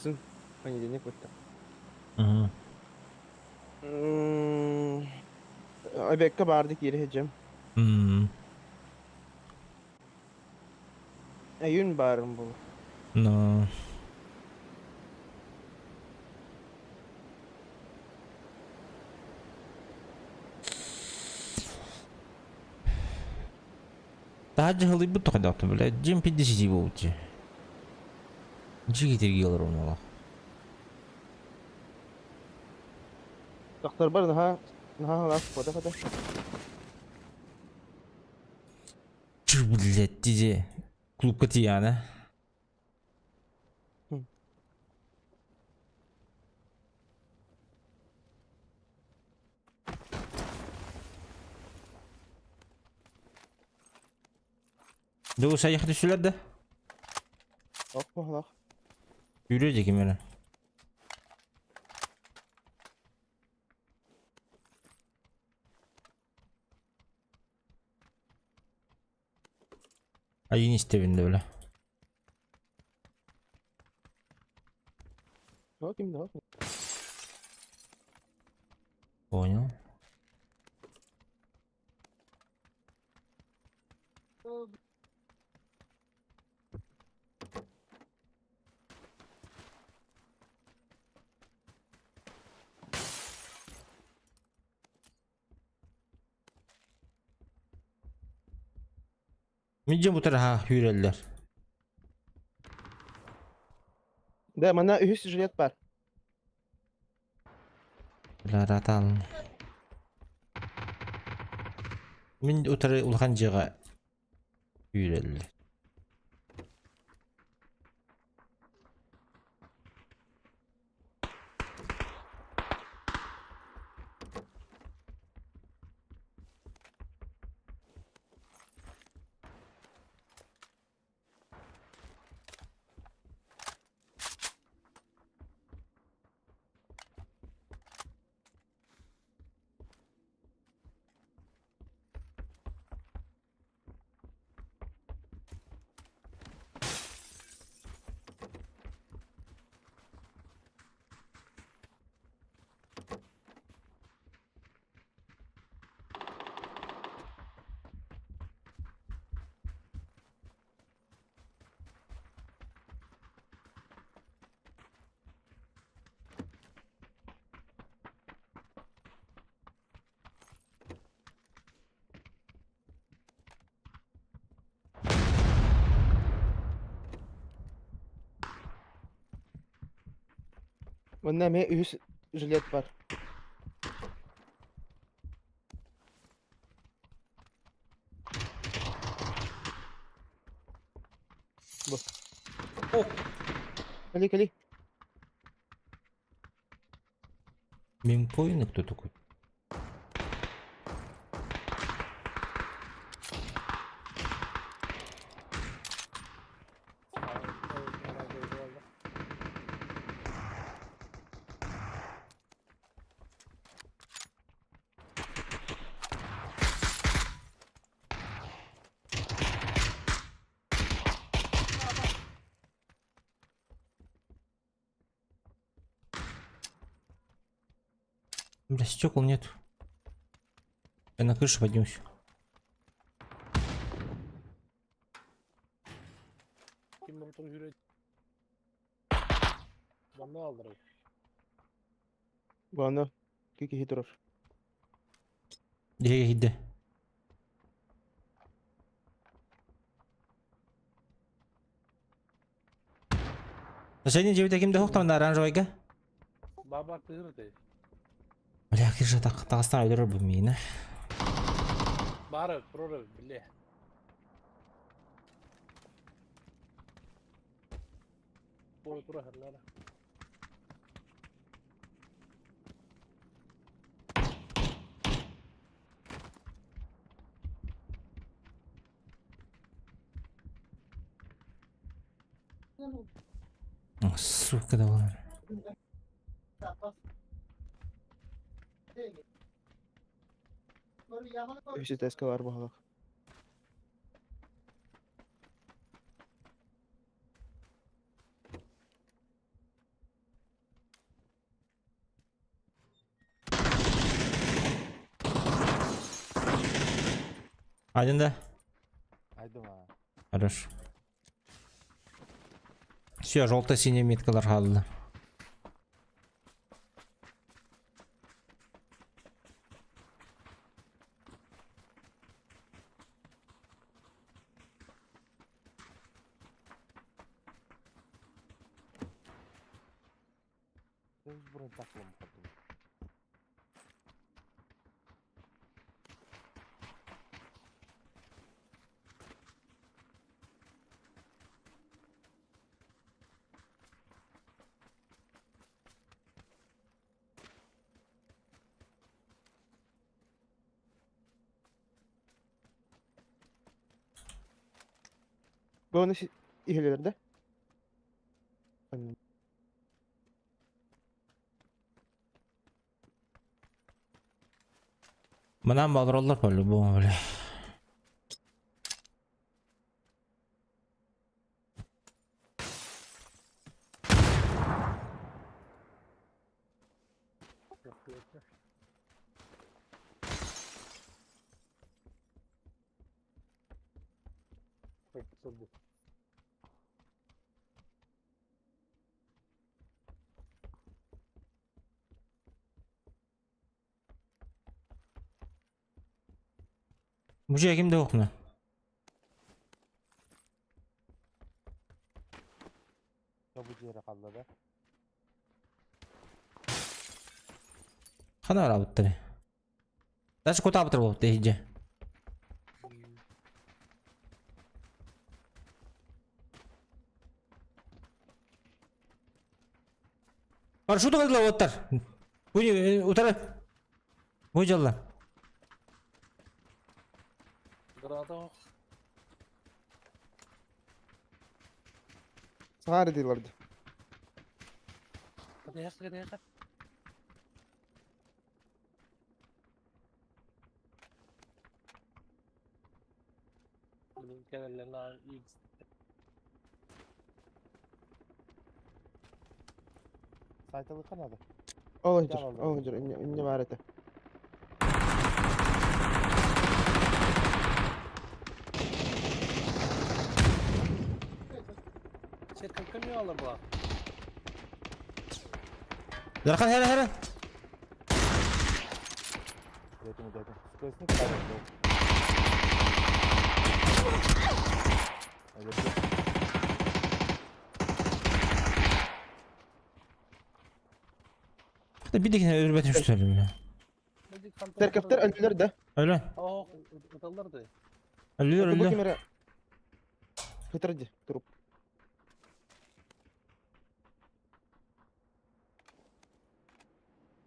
Сын. Понедельник будет. Угу. Обекка барды кире хеджем. Әйүн барым бұл. Ну. Таһырдьа ыһылыйбыт тоҕойдоохтор, блядь, дьиэм 50 буолбут дии. Дьиэ китиргии олоробун олох. Докторбар наһаа наһаа халаас фото фото. Блять, иди. Клубка Тиана. Дуу сайых түсүлэр да? Ох, баһылах. Yürüyor ким эрэ. Айын истэбин да бile. О, ким да? Понял. Мидже бу тараха hүүрэллэр. Да, манна үһүс жилет бар. Бля, Мин утары улахан дьиэҕэ үүрэллэр. Манна эмиэ үһүс жилет бар. Бу. Кали, кали. Мемкоины кто такой? Бля, стекол нет. Я на крышу поднимусь. Ким утары hүүрэ. Манна алдырай. Бу Кики хитров. Дьиэгэ киирдэ. Сәнин дьиэбитэ ким да суох оранжевайга? Баба кыырды. Бля, крыша тағыстан өлөрөр бу миина. Бары прорыв, бля. Ой, тура харлара. О, сука, давай. Үһүс этээскэ бар баһылах. Один да? Айдым а. Хорошо. Все, желто-синий меткалар хаалла. Өз бұрын тақылым қадым. Бу оны иһилер да? Манан балроллар по-любому, бля. Бу дьиэ ким да окна. Бу дьиэрэ халла да? Хана арабыттары. Даже кутаабытыр буолбут иһдьэ. Парашюту кылдылар уоттар. Бу утары. Бу дьалла. Граната Саары дийлерdi. Кадеха, кадеха. Блин, кэлэллэр X. Сайталыка надо. Ол ыдыр, ол ыдыр, инне бар это. Церковь камиола была. Дархан хера хера. Дэтим, дэтим. Сквозник ставим. Bir de ölбетин үстөлүм. Церковьтер өлдүлөр да. Өлө. Ох, ыталлар да. Өлүөр Бу өлүөр. кемере. Хытырды труп.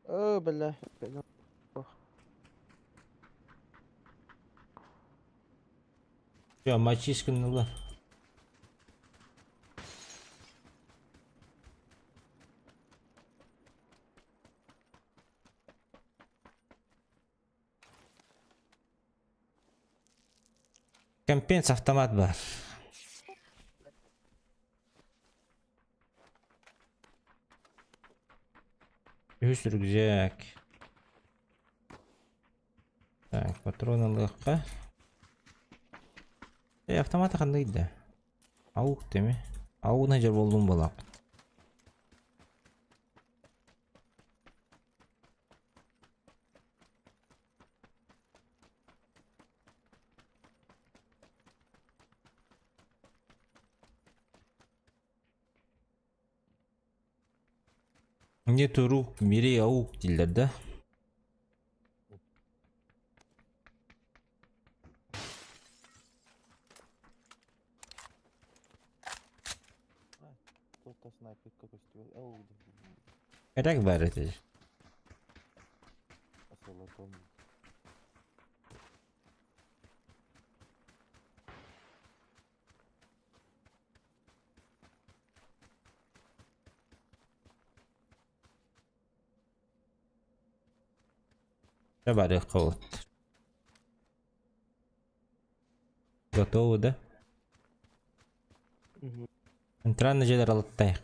О, бля. Все, мальчишка нула. Компенс автомат бар. Үс рюкзак. Так, патроны легко. Э, автоматы қандай да? Ауық деме. Ауығына жер болдым балап. Нету рук, бери аук дииллэр да? Кто-то снайпер какой-то. Ау, Эрек бар это. золотом. Бар вот. Готово, да? Энтраны жедер алыттайық.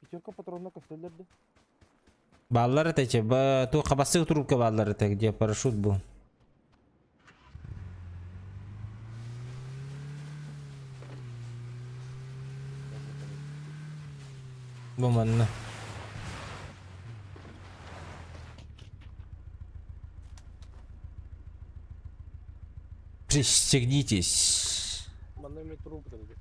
Пятерка патронов көстөллөрдү. Баллар это че, ба ту хабасы трубка баллар это, где парашют был. Бу манна. Пристегнитесь. Манна мен труп деді.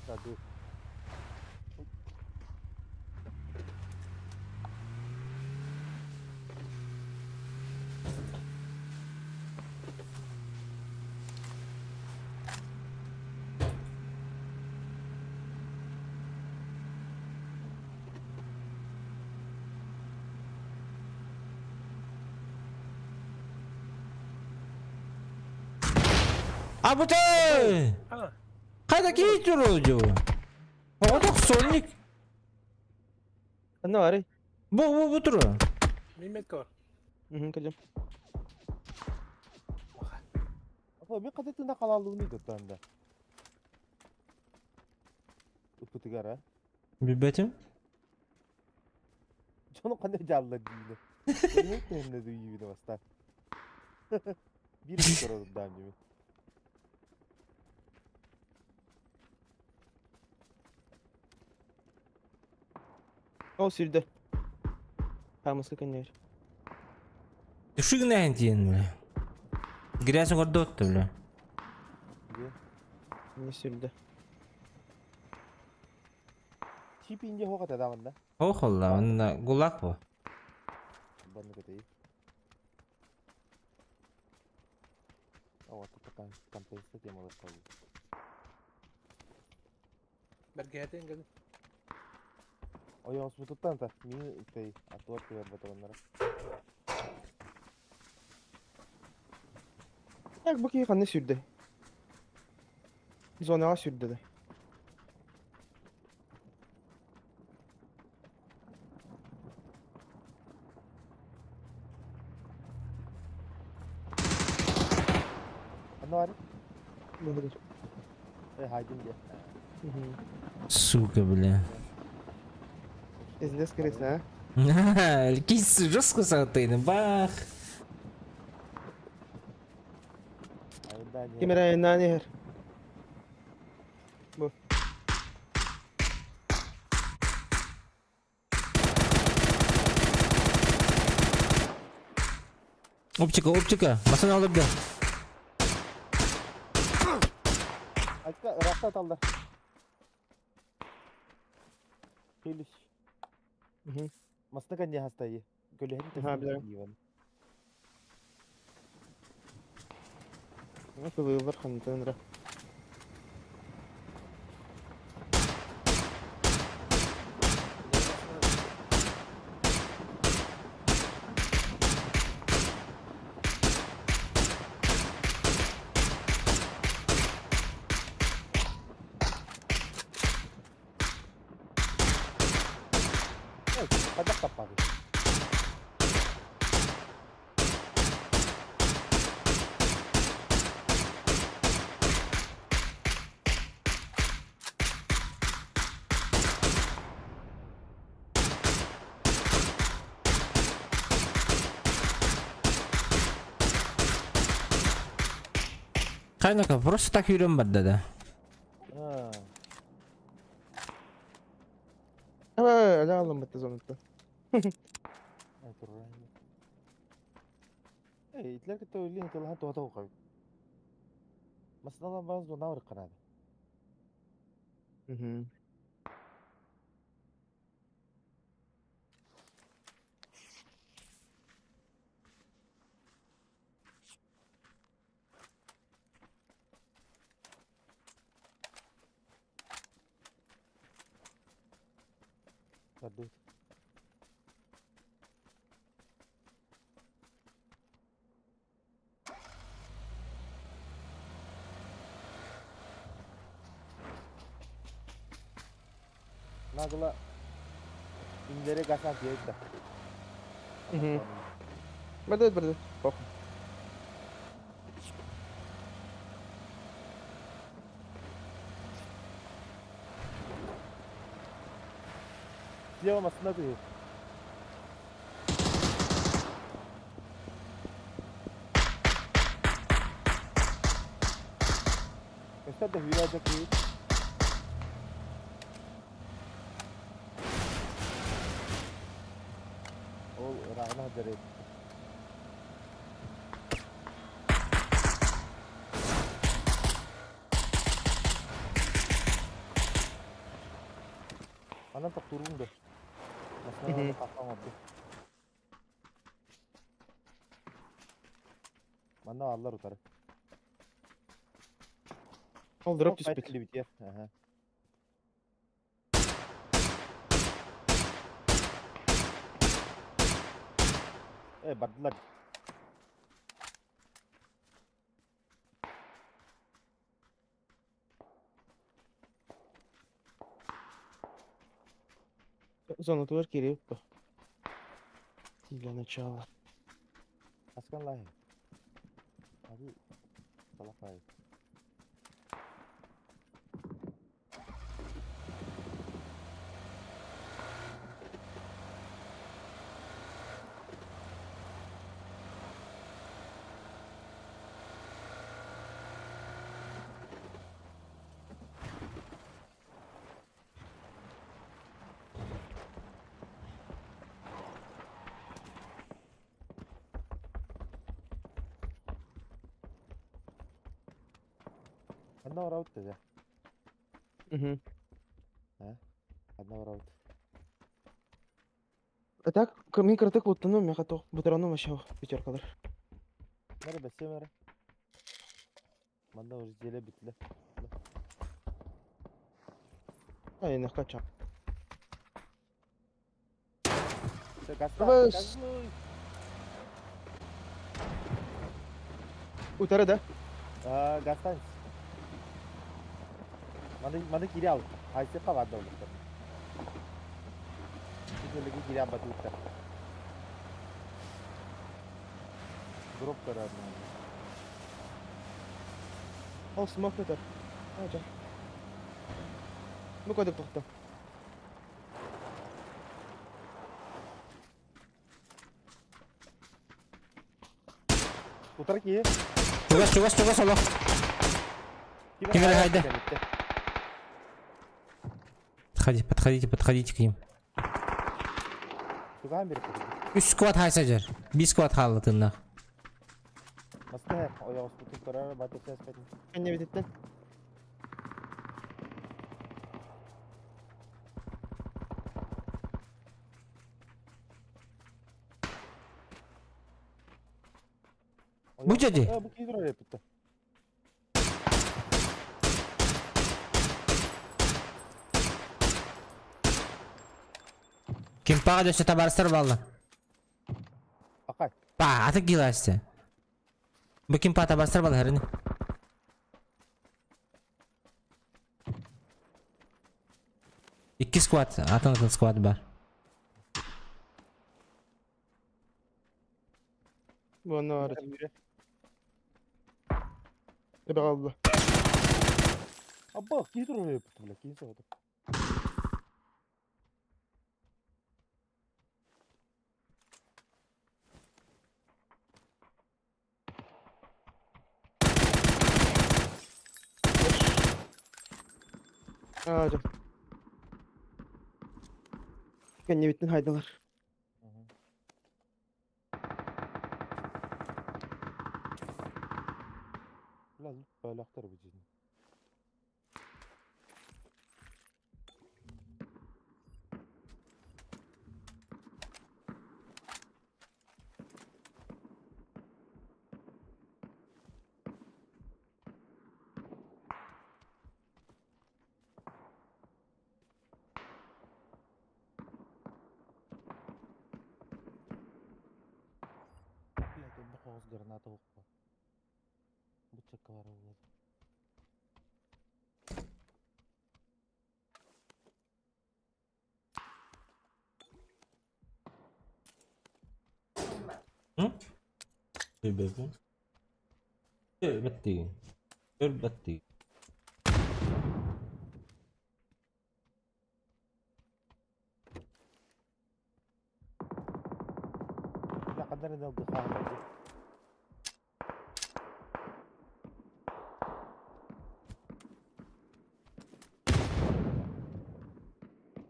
Да, ду. Абытай! А, Хайда киһи туру дьу. Оҕотох сонник. Ханна баарый? Бу бу бу туру. Мин метка бар. Мгм, кэллим. Апа мен қата тына қалалуыны да. Ыпытыгар а. Билбэтим. Дьону қандай жалла дейді. Мен төнне дүйбүнө баста. Бир көрөдүм даам деме. Ол сүүрдэ. Хаамыска көннөр. Түшүгүнээн тиэн бля. Грязь гордотто бля. Не сүүрдэ. Чипинде хоға тадамында. Ох алла, онна гулак бу. Банны көтей. Ова тупа компенса темалар қалды. Бәргәтен кэлин. Ой, осмутуттан та. Мин тэй атуар тыгар батроннара. Так, бу киһи ханна сүүрдэ? Зонаҕа сүүрдэ да. Анна бар. Бу Эй, хайдын де. Сука, бля. Пиздец, скорее, а? Кис жестко сатыны, бах. Ким эрэ айаннаан иһэр. Бу. Оптика, оптика. Масын алып да. Айка, ырақта талдар. Келіш. Масна кәнде хастайы. Көлөһөн Аха, билэбин. Иван. Кылыыллар хантан ыра. Қазақ таппады. Кайнака, просто так үйрен бар да. А, Ала алым бітті зонатта. ай турра. Эй, итлер кытта өлін тылхан туата оқай. Масыналан баз зона бар канады. Барды. Нагыла индере гасан тиэдда. Барды, барды. Похуй. Слева масына тыгы. Өстәп дә hüyre кийит. Ол ырағына дәрет. Анан тоқтурун да. Масына қаққан отды. Манна аллар утары. Ол дроп түспүт. Аха. Э, бардылар. Зонатыгар киириэбит дуо? Для начала. Аскан лаһы. Аби салапай. Ханна барабыт дede. Мгм. Ханна барабыт. А так, мин кыратык луттанным, миэхэ туох бутараным вообще пятеркалар. Мэре бэссе мэре. Манна уже деле битле. Ай, нахка чап. Газла. Давай. Утары да? Аа, газтан. Маны маны кире ал. Хайсы кабады олуктар. Бу кире албатыттар. Дроп карарны. Ол смок көтөр. Ажа. Ну кодек тохто. Утар ки. Чугас, чугас, чугас олох. Ким эрэ хайда? Подходи, подходите, подходите к ним. Тугаан бир. Үс сквад хайса жар. Бир сквад хаалла тынна. Маста ойоҕоспутун көрөр батыр сәспетин. Кэннэ бититтен. Бу дьэди. Бу киһи эппитте. Ким паға дөссө табарыстар балла. Акай. Па, аты гиласты. Бу ким па табарыстар балла хәрини. Икки сквад, атын атын сквад бар. Бу онно бар. Эбе қалды. Абба, киһи турар эппитте бля, киһи соҕото. Ажа. Кэннэ биттен хайдалар. Бля, бөлөктөр бу жин. Бля, бу хоғыз граната оқпа. Бу чекка бар болады. Бетти. Бетти. Бля, қандар енді алды қағын.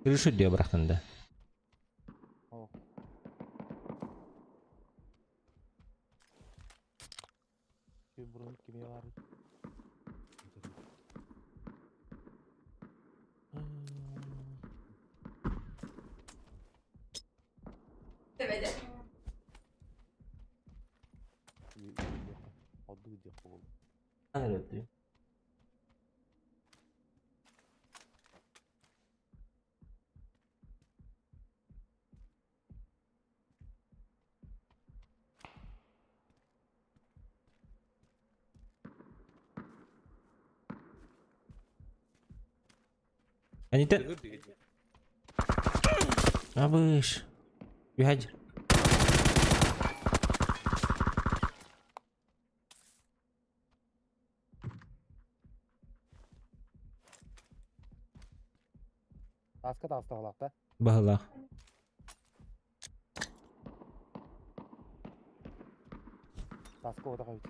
Крышу диye bıraktın да. О. Бұрын кеме бар. Одду диэххэ буолла. Evet. Анита. Абыш. Үһәдь. Таска таастаҕалаахта. Баһылаах. Таска отах эбит.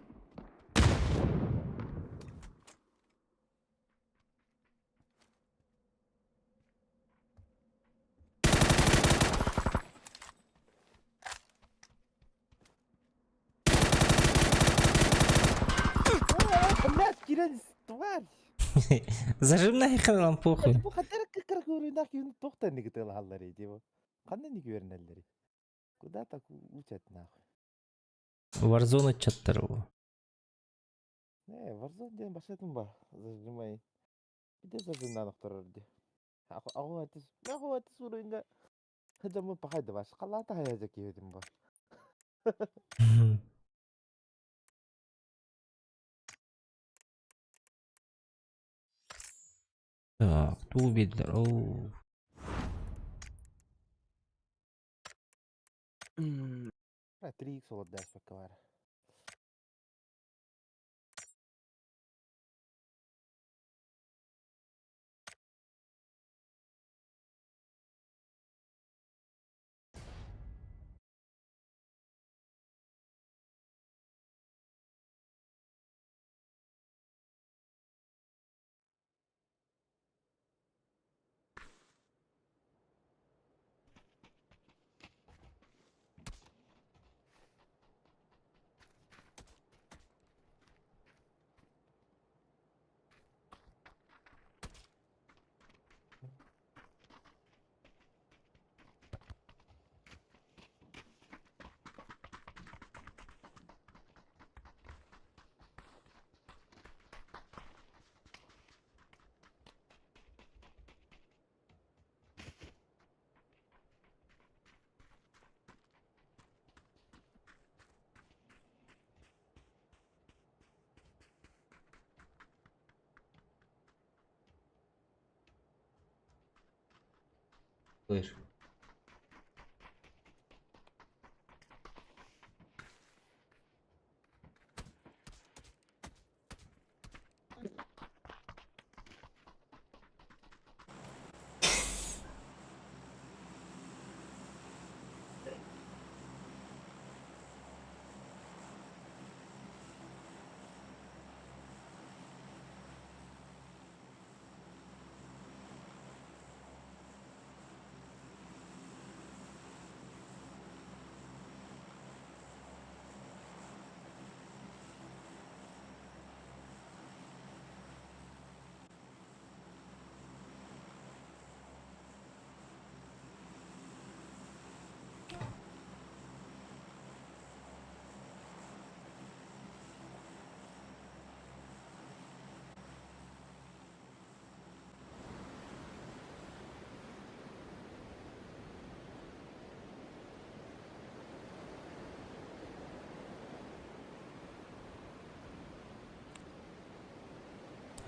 Блядь, кирэн тварь! Зажим нахер нам похуй. Бу хатар кыркыркырынах юн тохтан нигытылаллар диво. Ханна ник үөрнэллэри? Куда так учат нахуй? Warzone чаттар бу. Не, Warzone диэн башатын ба. Зажимай. Биде зажимнан охторор ди. Агу атыс, агу атыс уруйнга. Хадамы пахайды баш. Қалата хаяжа киедим ба. Так, тубидлер. Оу. 3x олордаас бакка бар. Слышь.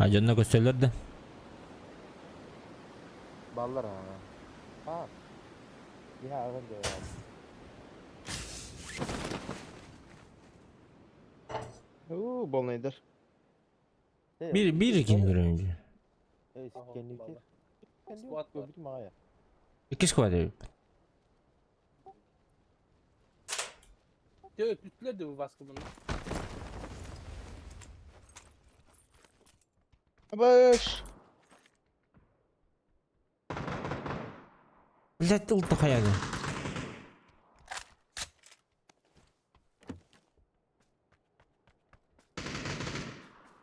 А дьонно көстөллөр да. Баллар ha. Ha. Ya ağır diyor. Уу, болнайдар. Bir bir ikini көрөмүн. Squad var. Икки сквад эбит. Дөө түтлер де баскы bunu. Абыш! Блядь, ылты хаягы.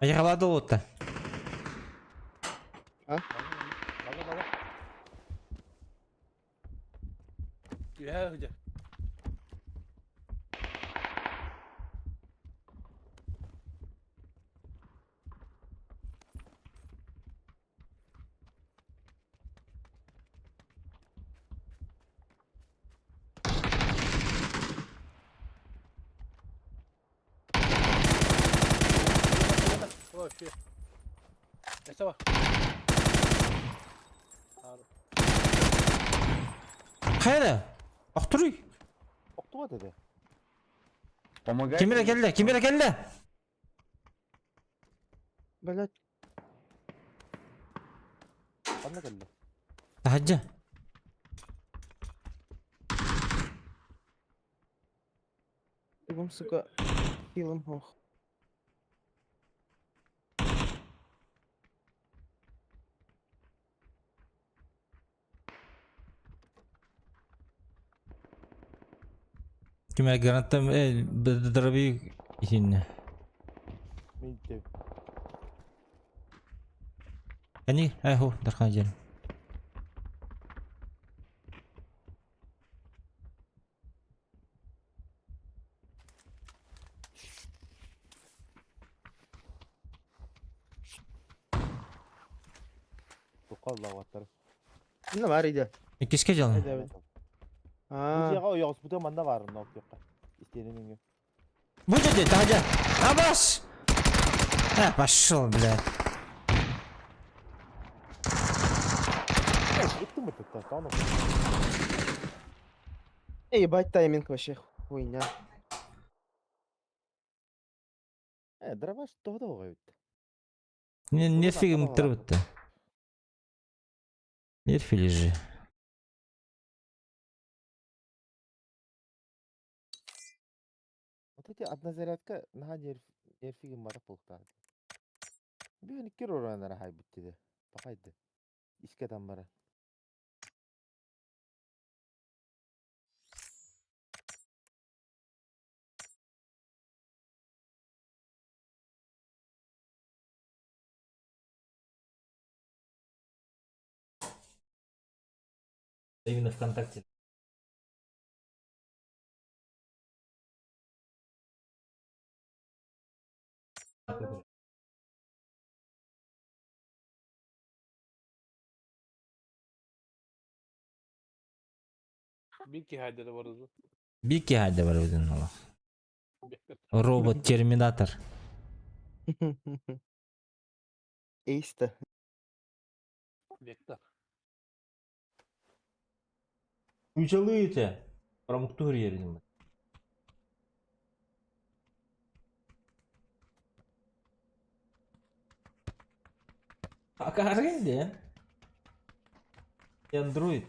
Аяғалады отта. А? Бала бала. Үһә үдэ. Вообще. Это. Хайа? Охтуруй. Охтубат этэ. Помогай. Ким эрэ кэллэ, ким эрэ кэллэ. Блять. Ханна кэллэ? Таһырдьа. Тугум, сука, хилым ох. Ким эрэ гранаттан дробовик итиннэ. Мин иттим. Они, эху, Дархан дьэн. Туққа аллаҕаттар. Ну, бар иди. Иккиске дьалын. Айда. А, Бу дьиэҕэ ойоҕоспутугар манна баар онно оттуохха. Истиэнэ нөҥүө. Будете, таһырдьа. Абас! А, пошел, блядь. Ыттым быттыттан, тону. Эй, ебать тайминг вообще хуйня. Э, дробаш тоҕо да оҕо эбит. Не, нерфигим бытта. Нерфили же. Вот эти одна зарядка наһаа нерв нерфигин барах буолуохтаах. Бүгүн икки урааннара хайбыт диде. Пахайды. Иске там бара. Именно ВКонтакте. Бики хайдары бар узу. Бики хайда бар өзүн ала. Робот Терминатор. Эйста. Вектор. Үчалыйте. Промуктур ердим. Акарын де. Андроид.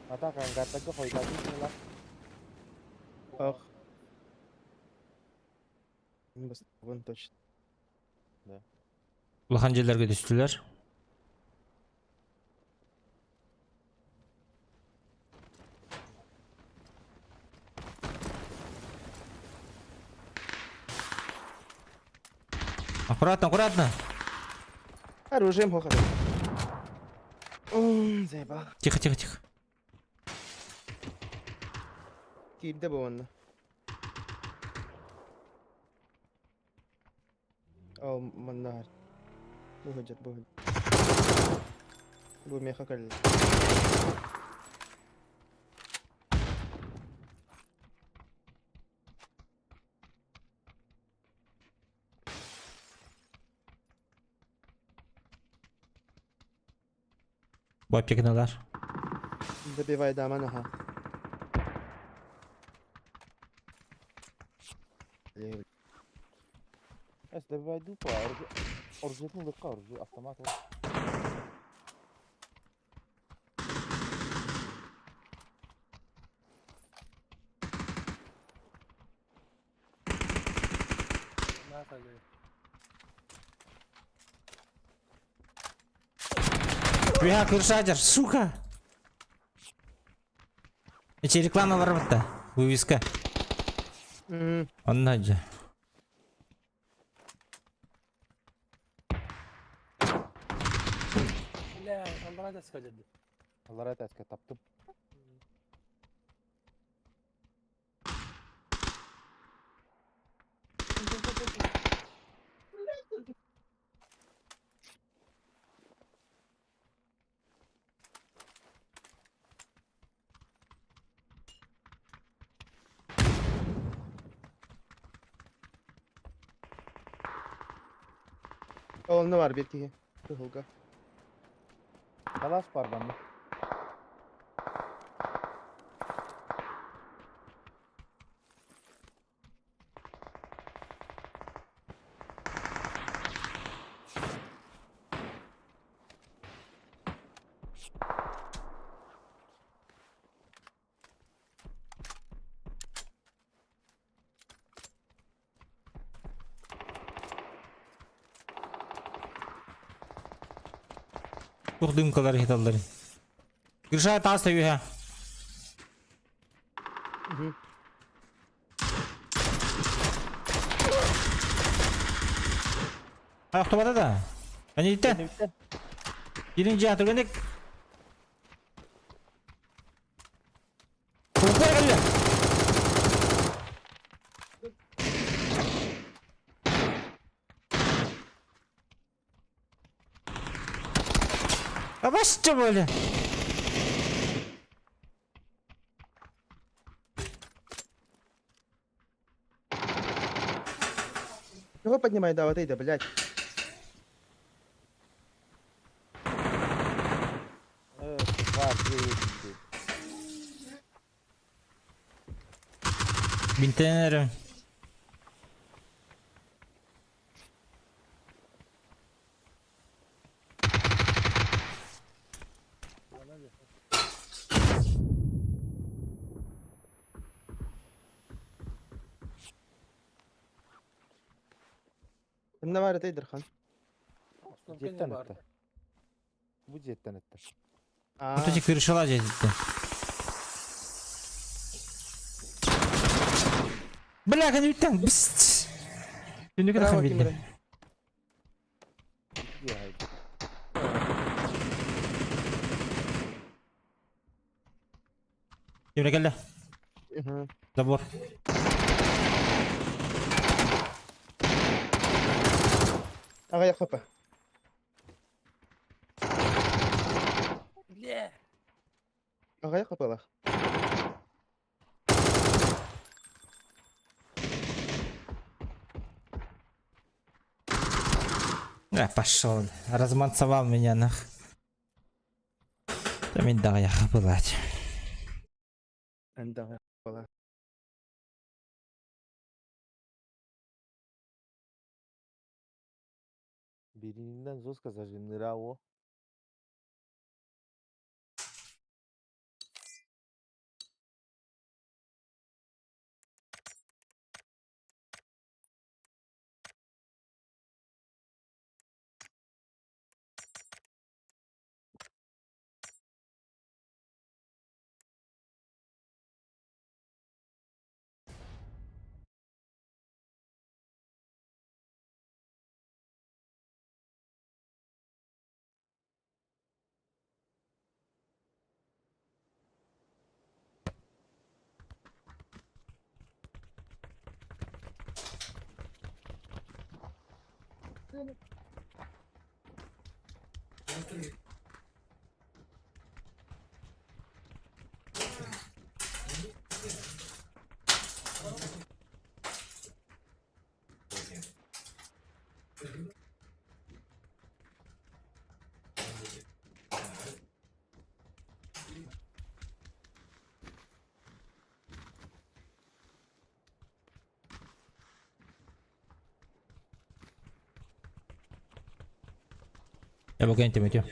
Атака ангардагы хойдатын Ах. Вон точно. Улахан жерлерге түстүлөр. Аккуратно, аккуратно. Оружием хохот. Заебал. Тихо, тихо, тихо. Киирдэ буонна. Ол манна бу сылдьар, бу Бу миэхэ кэллэ. Бу аптеканалар. Добивай даман аха. Эс добивай дупа, оружиетын лыкка оружие, автомат. Бля, крышадер, сука! Эти реклама барбыта. Вывеска. Онно дьэ. Бля, аллара да скажет. Аллара этээскэ таптым. Ол бар bir киһи. Кыһылга. Калаш бар манна. Туох дымкалар иһиталлар. Гриша таас үһэ. Охтубата да. Они итте. Бирин жаа түргенник. Кулпай кэллэ. Абасча боле. Чего поднимай, да, вот это, блядь. Бар, дии. Бинтенер. Кимне бар это Дархан? Дьиэттэн ытта. Бу дьиэттэн ытта. Вот эти крышала здесь. Бля, кэнниттэн бст. Түнүкэ Браво, тахан билде. Дьиэ хайда. Кимре кэллэ. Забор. Аҕыйах хапа. Бля. Аҕыйах хапалаах. А, пошел. Разманцевал меня нах. Да мен даҕайах былать. Эн даҕайах хапалаах. Бииринэн жестко зажимныра о. Я пока не темете.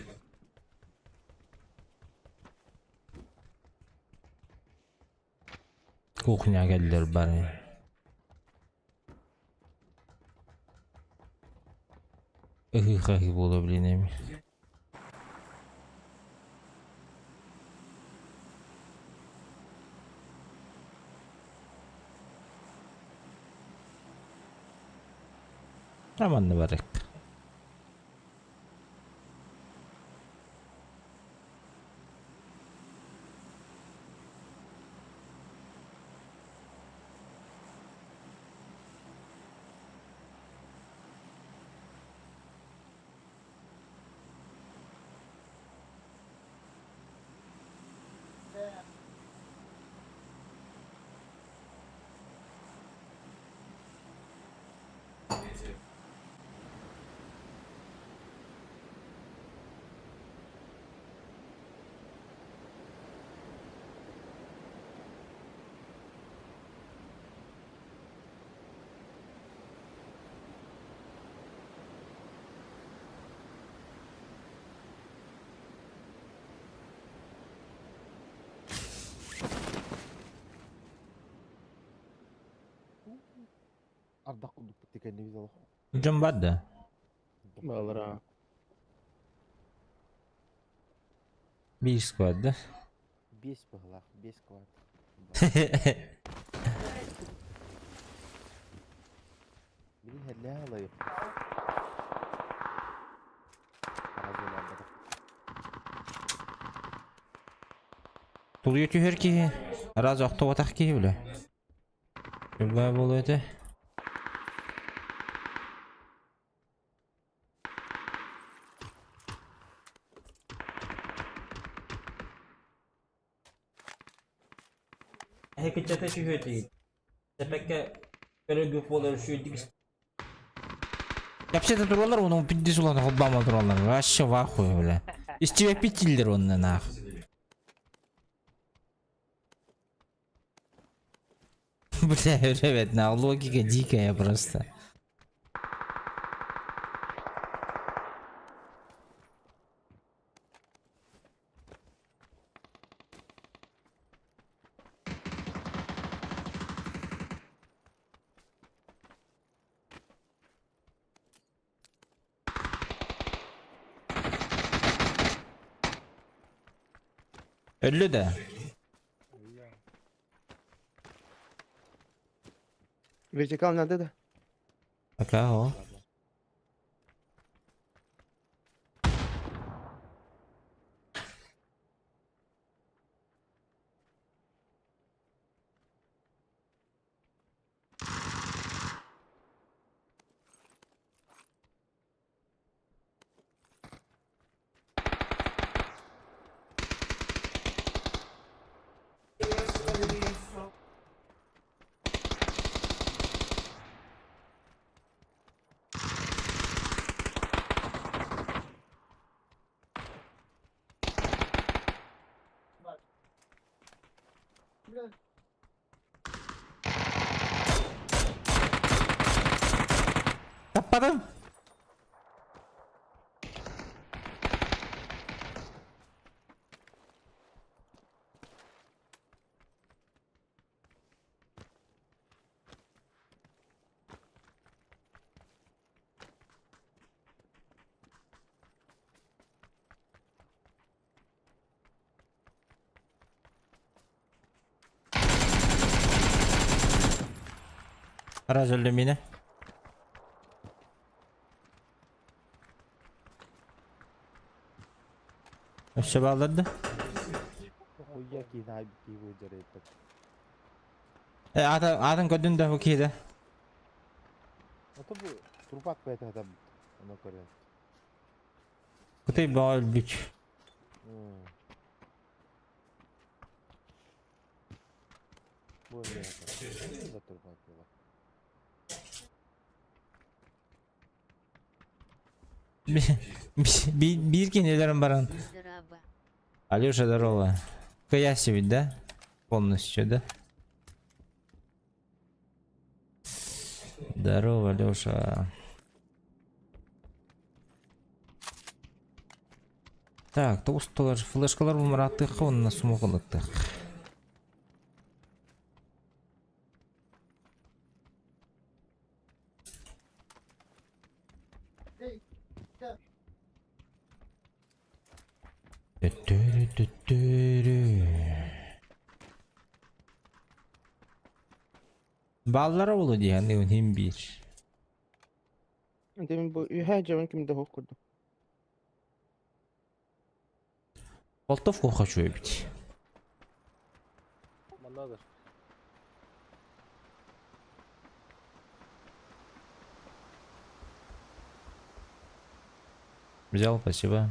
Кухня кэллэр бары. Ыһыы-хаһыы буола блин эми. Аманны барык. Ардах курдук кэннибит олох. Дьон бар да? Балара. Биир сквад да? Биэс быһылаах, биэс квад. Били хэллээх алайып. Тулуйа түһэр киһи, раз охтубатах киһи бile. Любая буолуо этэ. Эһэкиччэтэ түһүөтүй. Тэпэккэ көрөгү буолар сүүрдүк Вообще-то туралар, оны пиздец улан холбама туралар. Вообще в ахуе, бля. Из тебя пятилер он нах. Бля, ребят, на логика дикая просто. Өллө да. Вертикал надо да? Пока, о. Таппадым. Раз өлдүм мені. Өссө баалларды. Хуя киһи киһи дьарыйбыт. Э, атын, атын көрдүн да бу киһи Ото бу трупак бэйэтэ там. Ону көрөн. Кытай баҕа өлбүт. Бу эмиэ да турбат буолар. Биир кинилэрин баран. Алеша, здорово. Кыяси ведь, да? Полностью, да? Здорово, Леша. Так, тоғыз флешкалар бұмыраттық, онына сумық. Баллара болу диэн хим биир. Demin bu her cevap kimde hok kurdu. Болтов хочу эбит. Маннадыр. Взял, спасибо.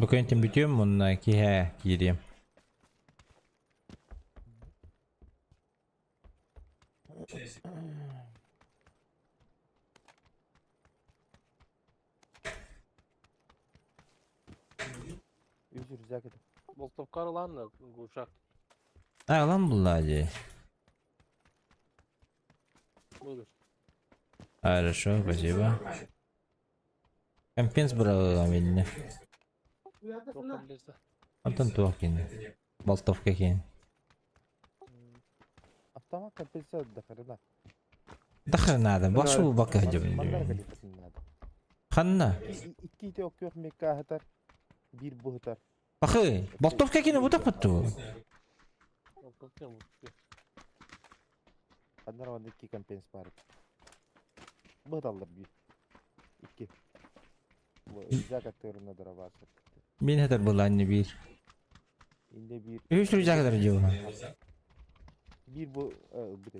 Букентин бүтүм, онна киһэ киириэм. Үс рюкзак это. Болтовкар ылан ушак. А, ылан булла дии. Будешь. Хорошо, спасибо. Компенс брал видно. Антон туох кини. Болтовка кин. Автомат компенсация до хрена. Да хрена да, башу бака Мандар надо. Ханна. Икки те оккөх мекка хатар. Бир бухтар. Бахы, болтовка кини бутак батту. Болтовка Ханнар ван икки компенс бар. Бухталлар бир. Икки. Рюкзак аттырына дырабасы. Мин хатар буланны бир. Инде бир. Үс рюкзак дар жоо. Бир бу бит.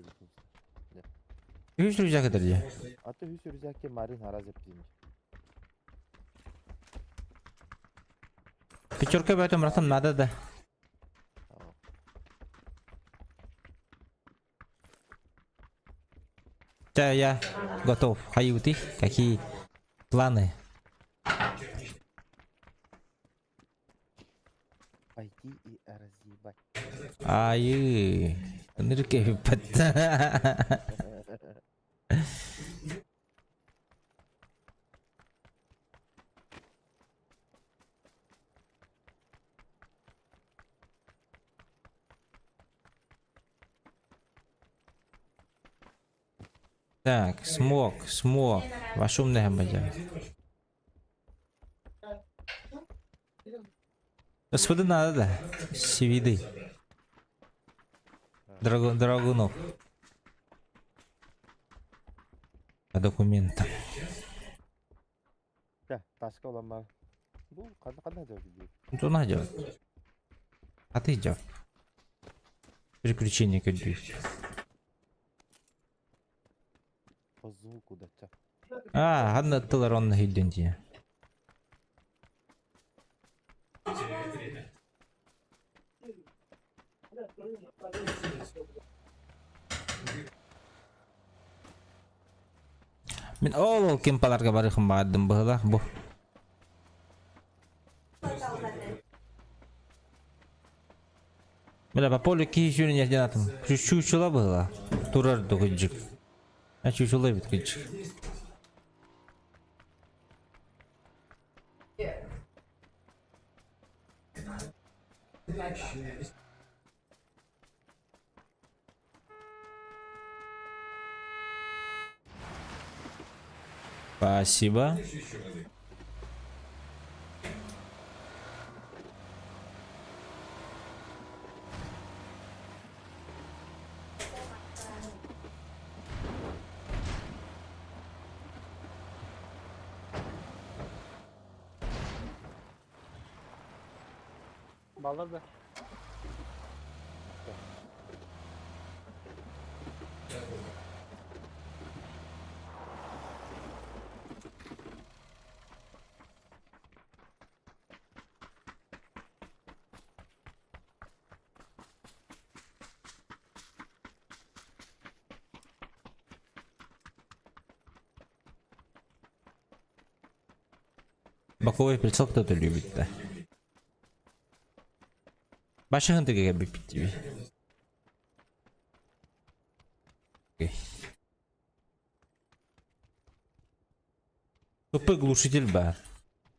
Үс рюкзак дар жоо. Аты үс рюкзакке марин хараз эптин. Пятерка в этом братан надо да. Да, я готов. Хаюты, какие планы? Пойти и разъебать. Ай, нырке Так, смог, смог. Вашум не гамбадя. Господи, надо, да. Сивиды. Драгун, Драгунов. По документам. Да, таска олама. Бу кандай кандай деп Ну, найдет. А ты идёт. Приключения какие. По звуку да. А, одна тыларон на хиденти. Мин ол ким паларга барыхым баадым быһылах бу. Бля, по полю киһи не денатым. Чучула было. Турар дугыджик. А чучула бит кыджик. Спасибо. Баллар да. Боковой прицел кто-то любит, да. Башыгын тыгыга биппит Окей. ПП глушитель бар.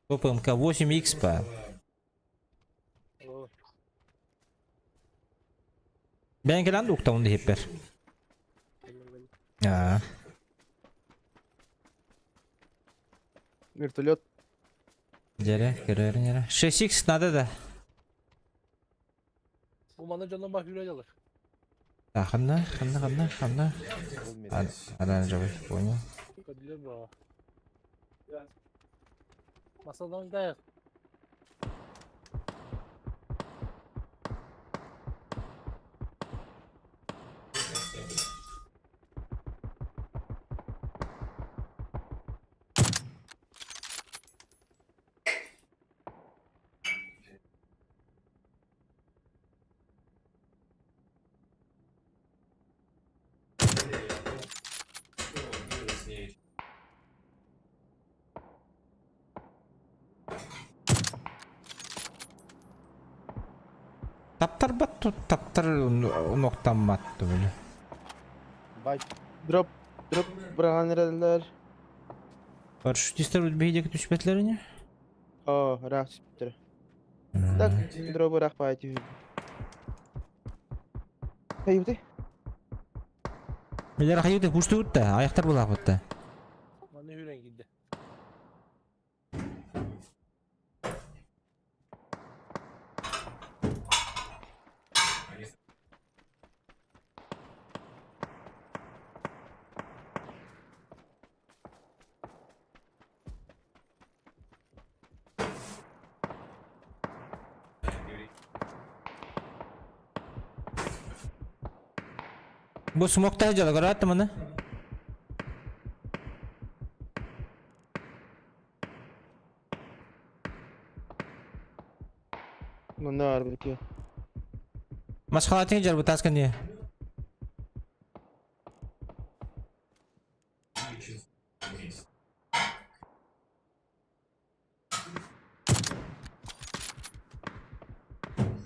ППМК 8Х бар. Бэйэн кэлэн да уктабын иһиппэр. Аа. Вертолет. Дьэрэ, көрөөрүн эрэ. 6Х надо да. Бу манна дьонно бах хүрэ дьалар. Да, ханна, ханна, ханна, ханна. Оранжевый, понял. Көдүлөр бу. Масалдан да. Таптарбат тут, таптар ноктаммат били. Бай. Дроп, дроп быраҕан эрэллэр. Парашютистар биһиги түспэтлэр ини? Оо, ыраах түспүттэрэ. Так, дроп ыраах баай түһү. Хайыбыты? Билер хайыты пуштуут да, аяқтар булаапыт да. Манна хүрэн киирдэ. Бу смоктаах дьала көрөөттүм аны. Манна баар бит. Масхалатын дьарбытаас кэнниэ.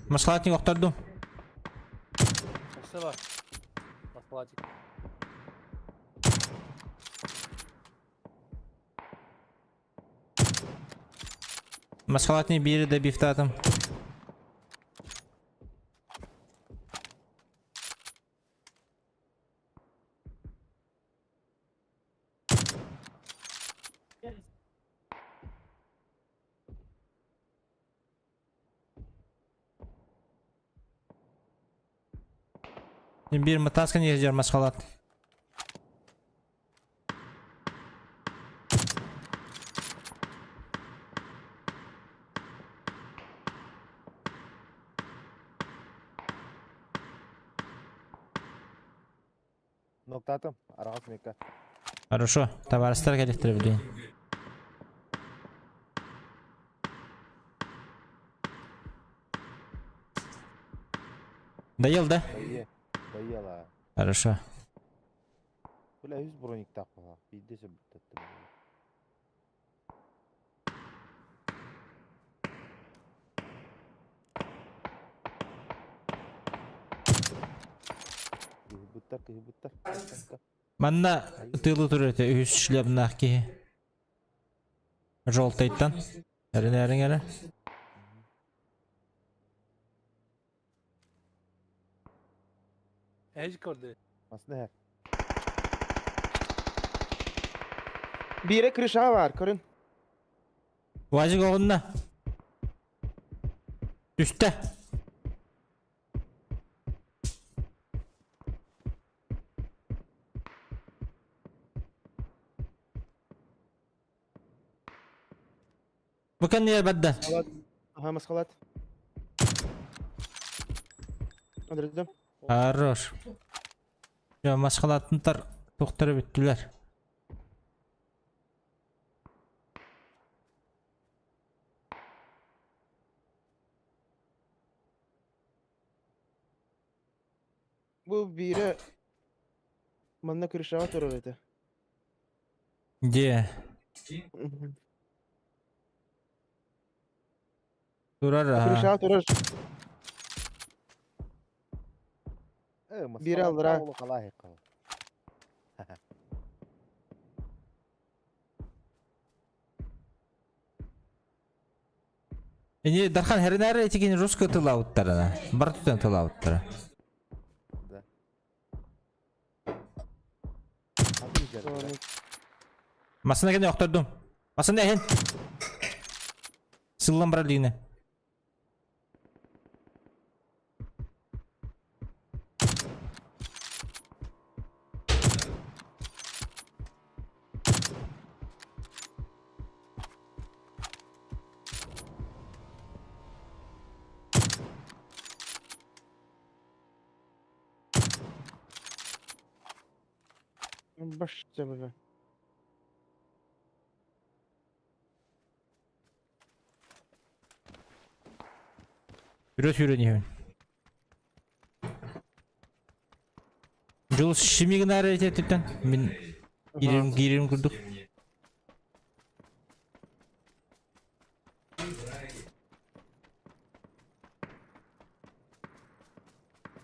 Масхалатник охтордум. Спасибо. Масхалатик. Масхалатник биири да бифтаатым. Биир матааскан иһдьэр масхалат. Ноктатым. Араҕас мекка. Хорошо, табаарыстар кэлиэхтэрэ билигин. Доел, да? Дайе. Доела. Хорошо. Бля, үс брониктаах буолла. Биирдэ сөбүттаттым. Кыһыйбыттар, кыһыйбыттар. Манна тыылы турар этэ үһүс шлемнаах киһи. Желтайтан. Эрин эрэ. Эһи көрдө. Масына һэр. Биирэ крышаҕа баар, көрүн. Вазик оҕунна. Түстэ. Бу кэннигэр барда. Ага, маскалат. Өлөрдүм. Хорош. Дьэ, маскалааттар туохтара бүттүлэр. Бу биирэ манна крышаҕа турар этэ. Дьиэ. Турар Крышаҕа турар. Биирэ аллара. Ини Дархан хэринээр этигин русская тылаабыттарына. Бар тутан тылаабыттара. Да. Масына кene охтордум. Масына эһин. Сыллан барар лине. Башта бля. Вперед сүүрэн иһэбин. Дьулус шими гынаары этиттэн мин киирим киирим курдук.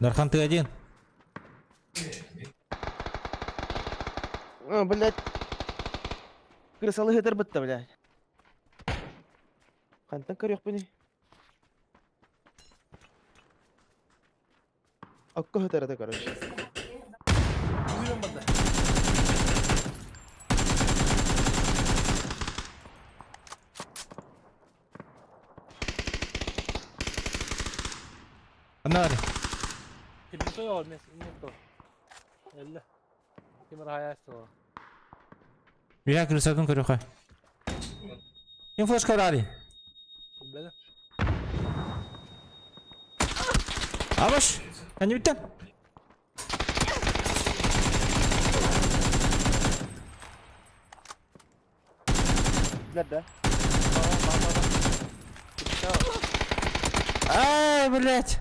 Дархан ты один. А, блядь. Крысалы хытыр бытта, блядь. Хантан көрүөхпүнүй? Окко хытарата, короче. Күүрэн барда. Анар. Кирбито ол мен то. Элле. Кимер хаясты. Я крысатын көрөхө. Ким флешка бари? Бele. Абаш. Они бүттен. Да. Ай, блядь.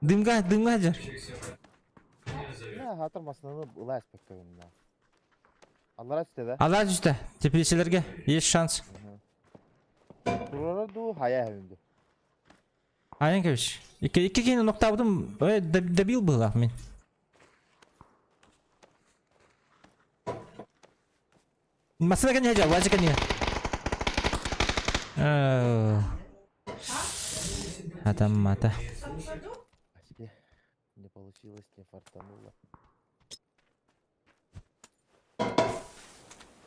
Дымга, дымга жар. На, хатыр масынаны ылаас беккегин. Аллара түсте да. Алла түсті. Теплицелерге есть шанс. Турара ду хая хәвинди. Аянкович. Икки икки кини ноктабытым добил было мин. Масына кene жа, вазы кene. Атам мата. Не получилось, не фартануло.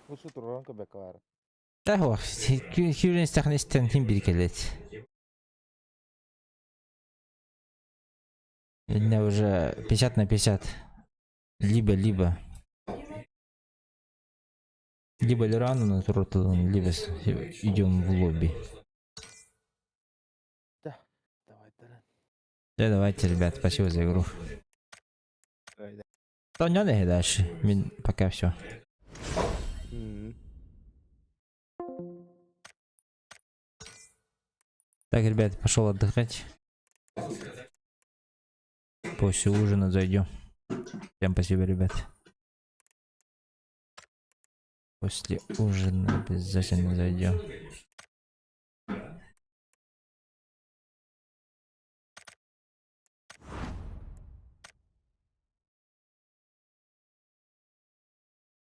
Лучше туранка бекар. Да, ох, хюрен стахнестен хим бир келет. У меня уже 50 на 50. Либо-либо. Либо Лирану на Тротл, либо идем в лобби. Да, давай, да. Да, давайте, ребят, спасибо за игру. Да, не дальше. Мин пока все. Так, ребят, пошел отдыхать. После ужина зайдем. Всем спасибо, ребят. После ужина обязательно зайдем.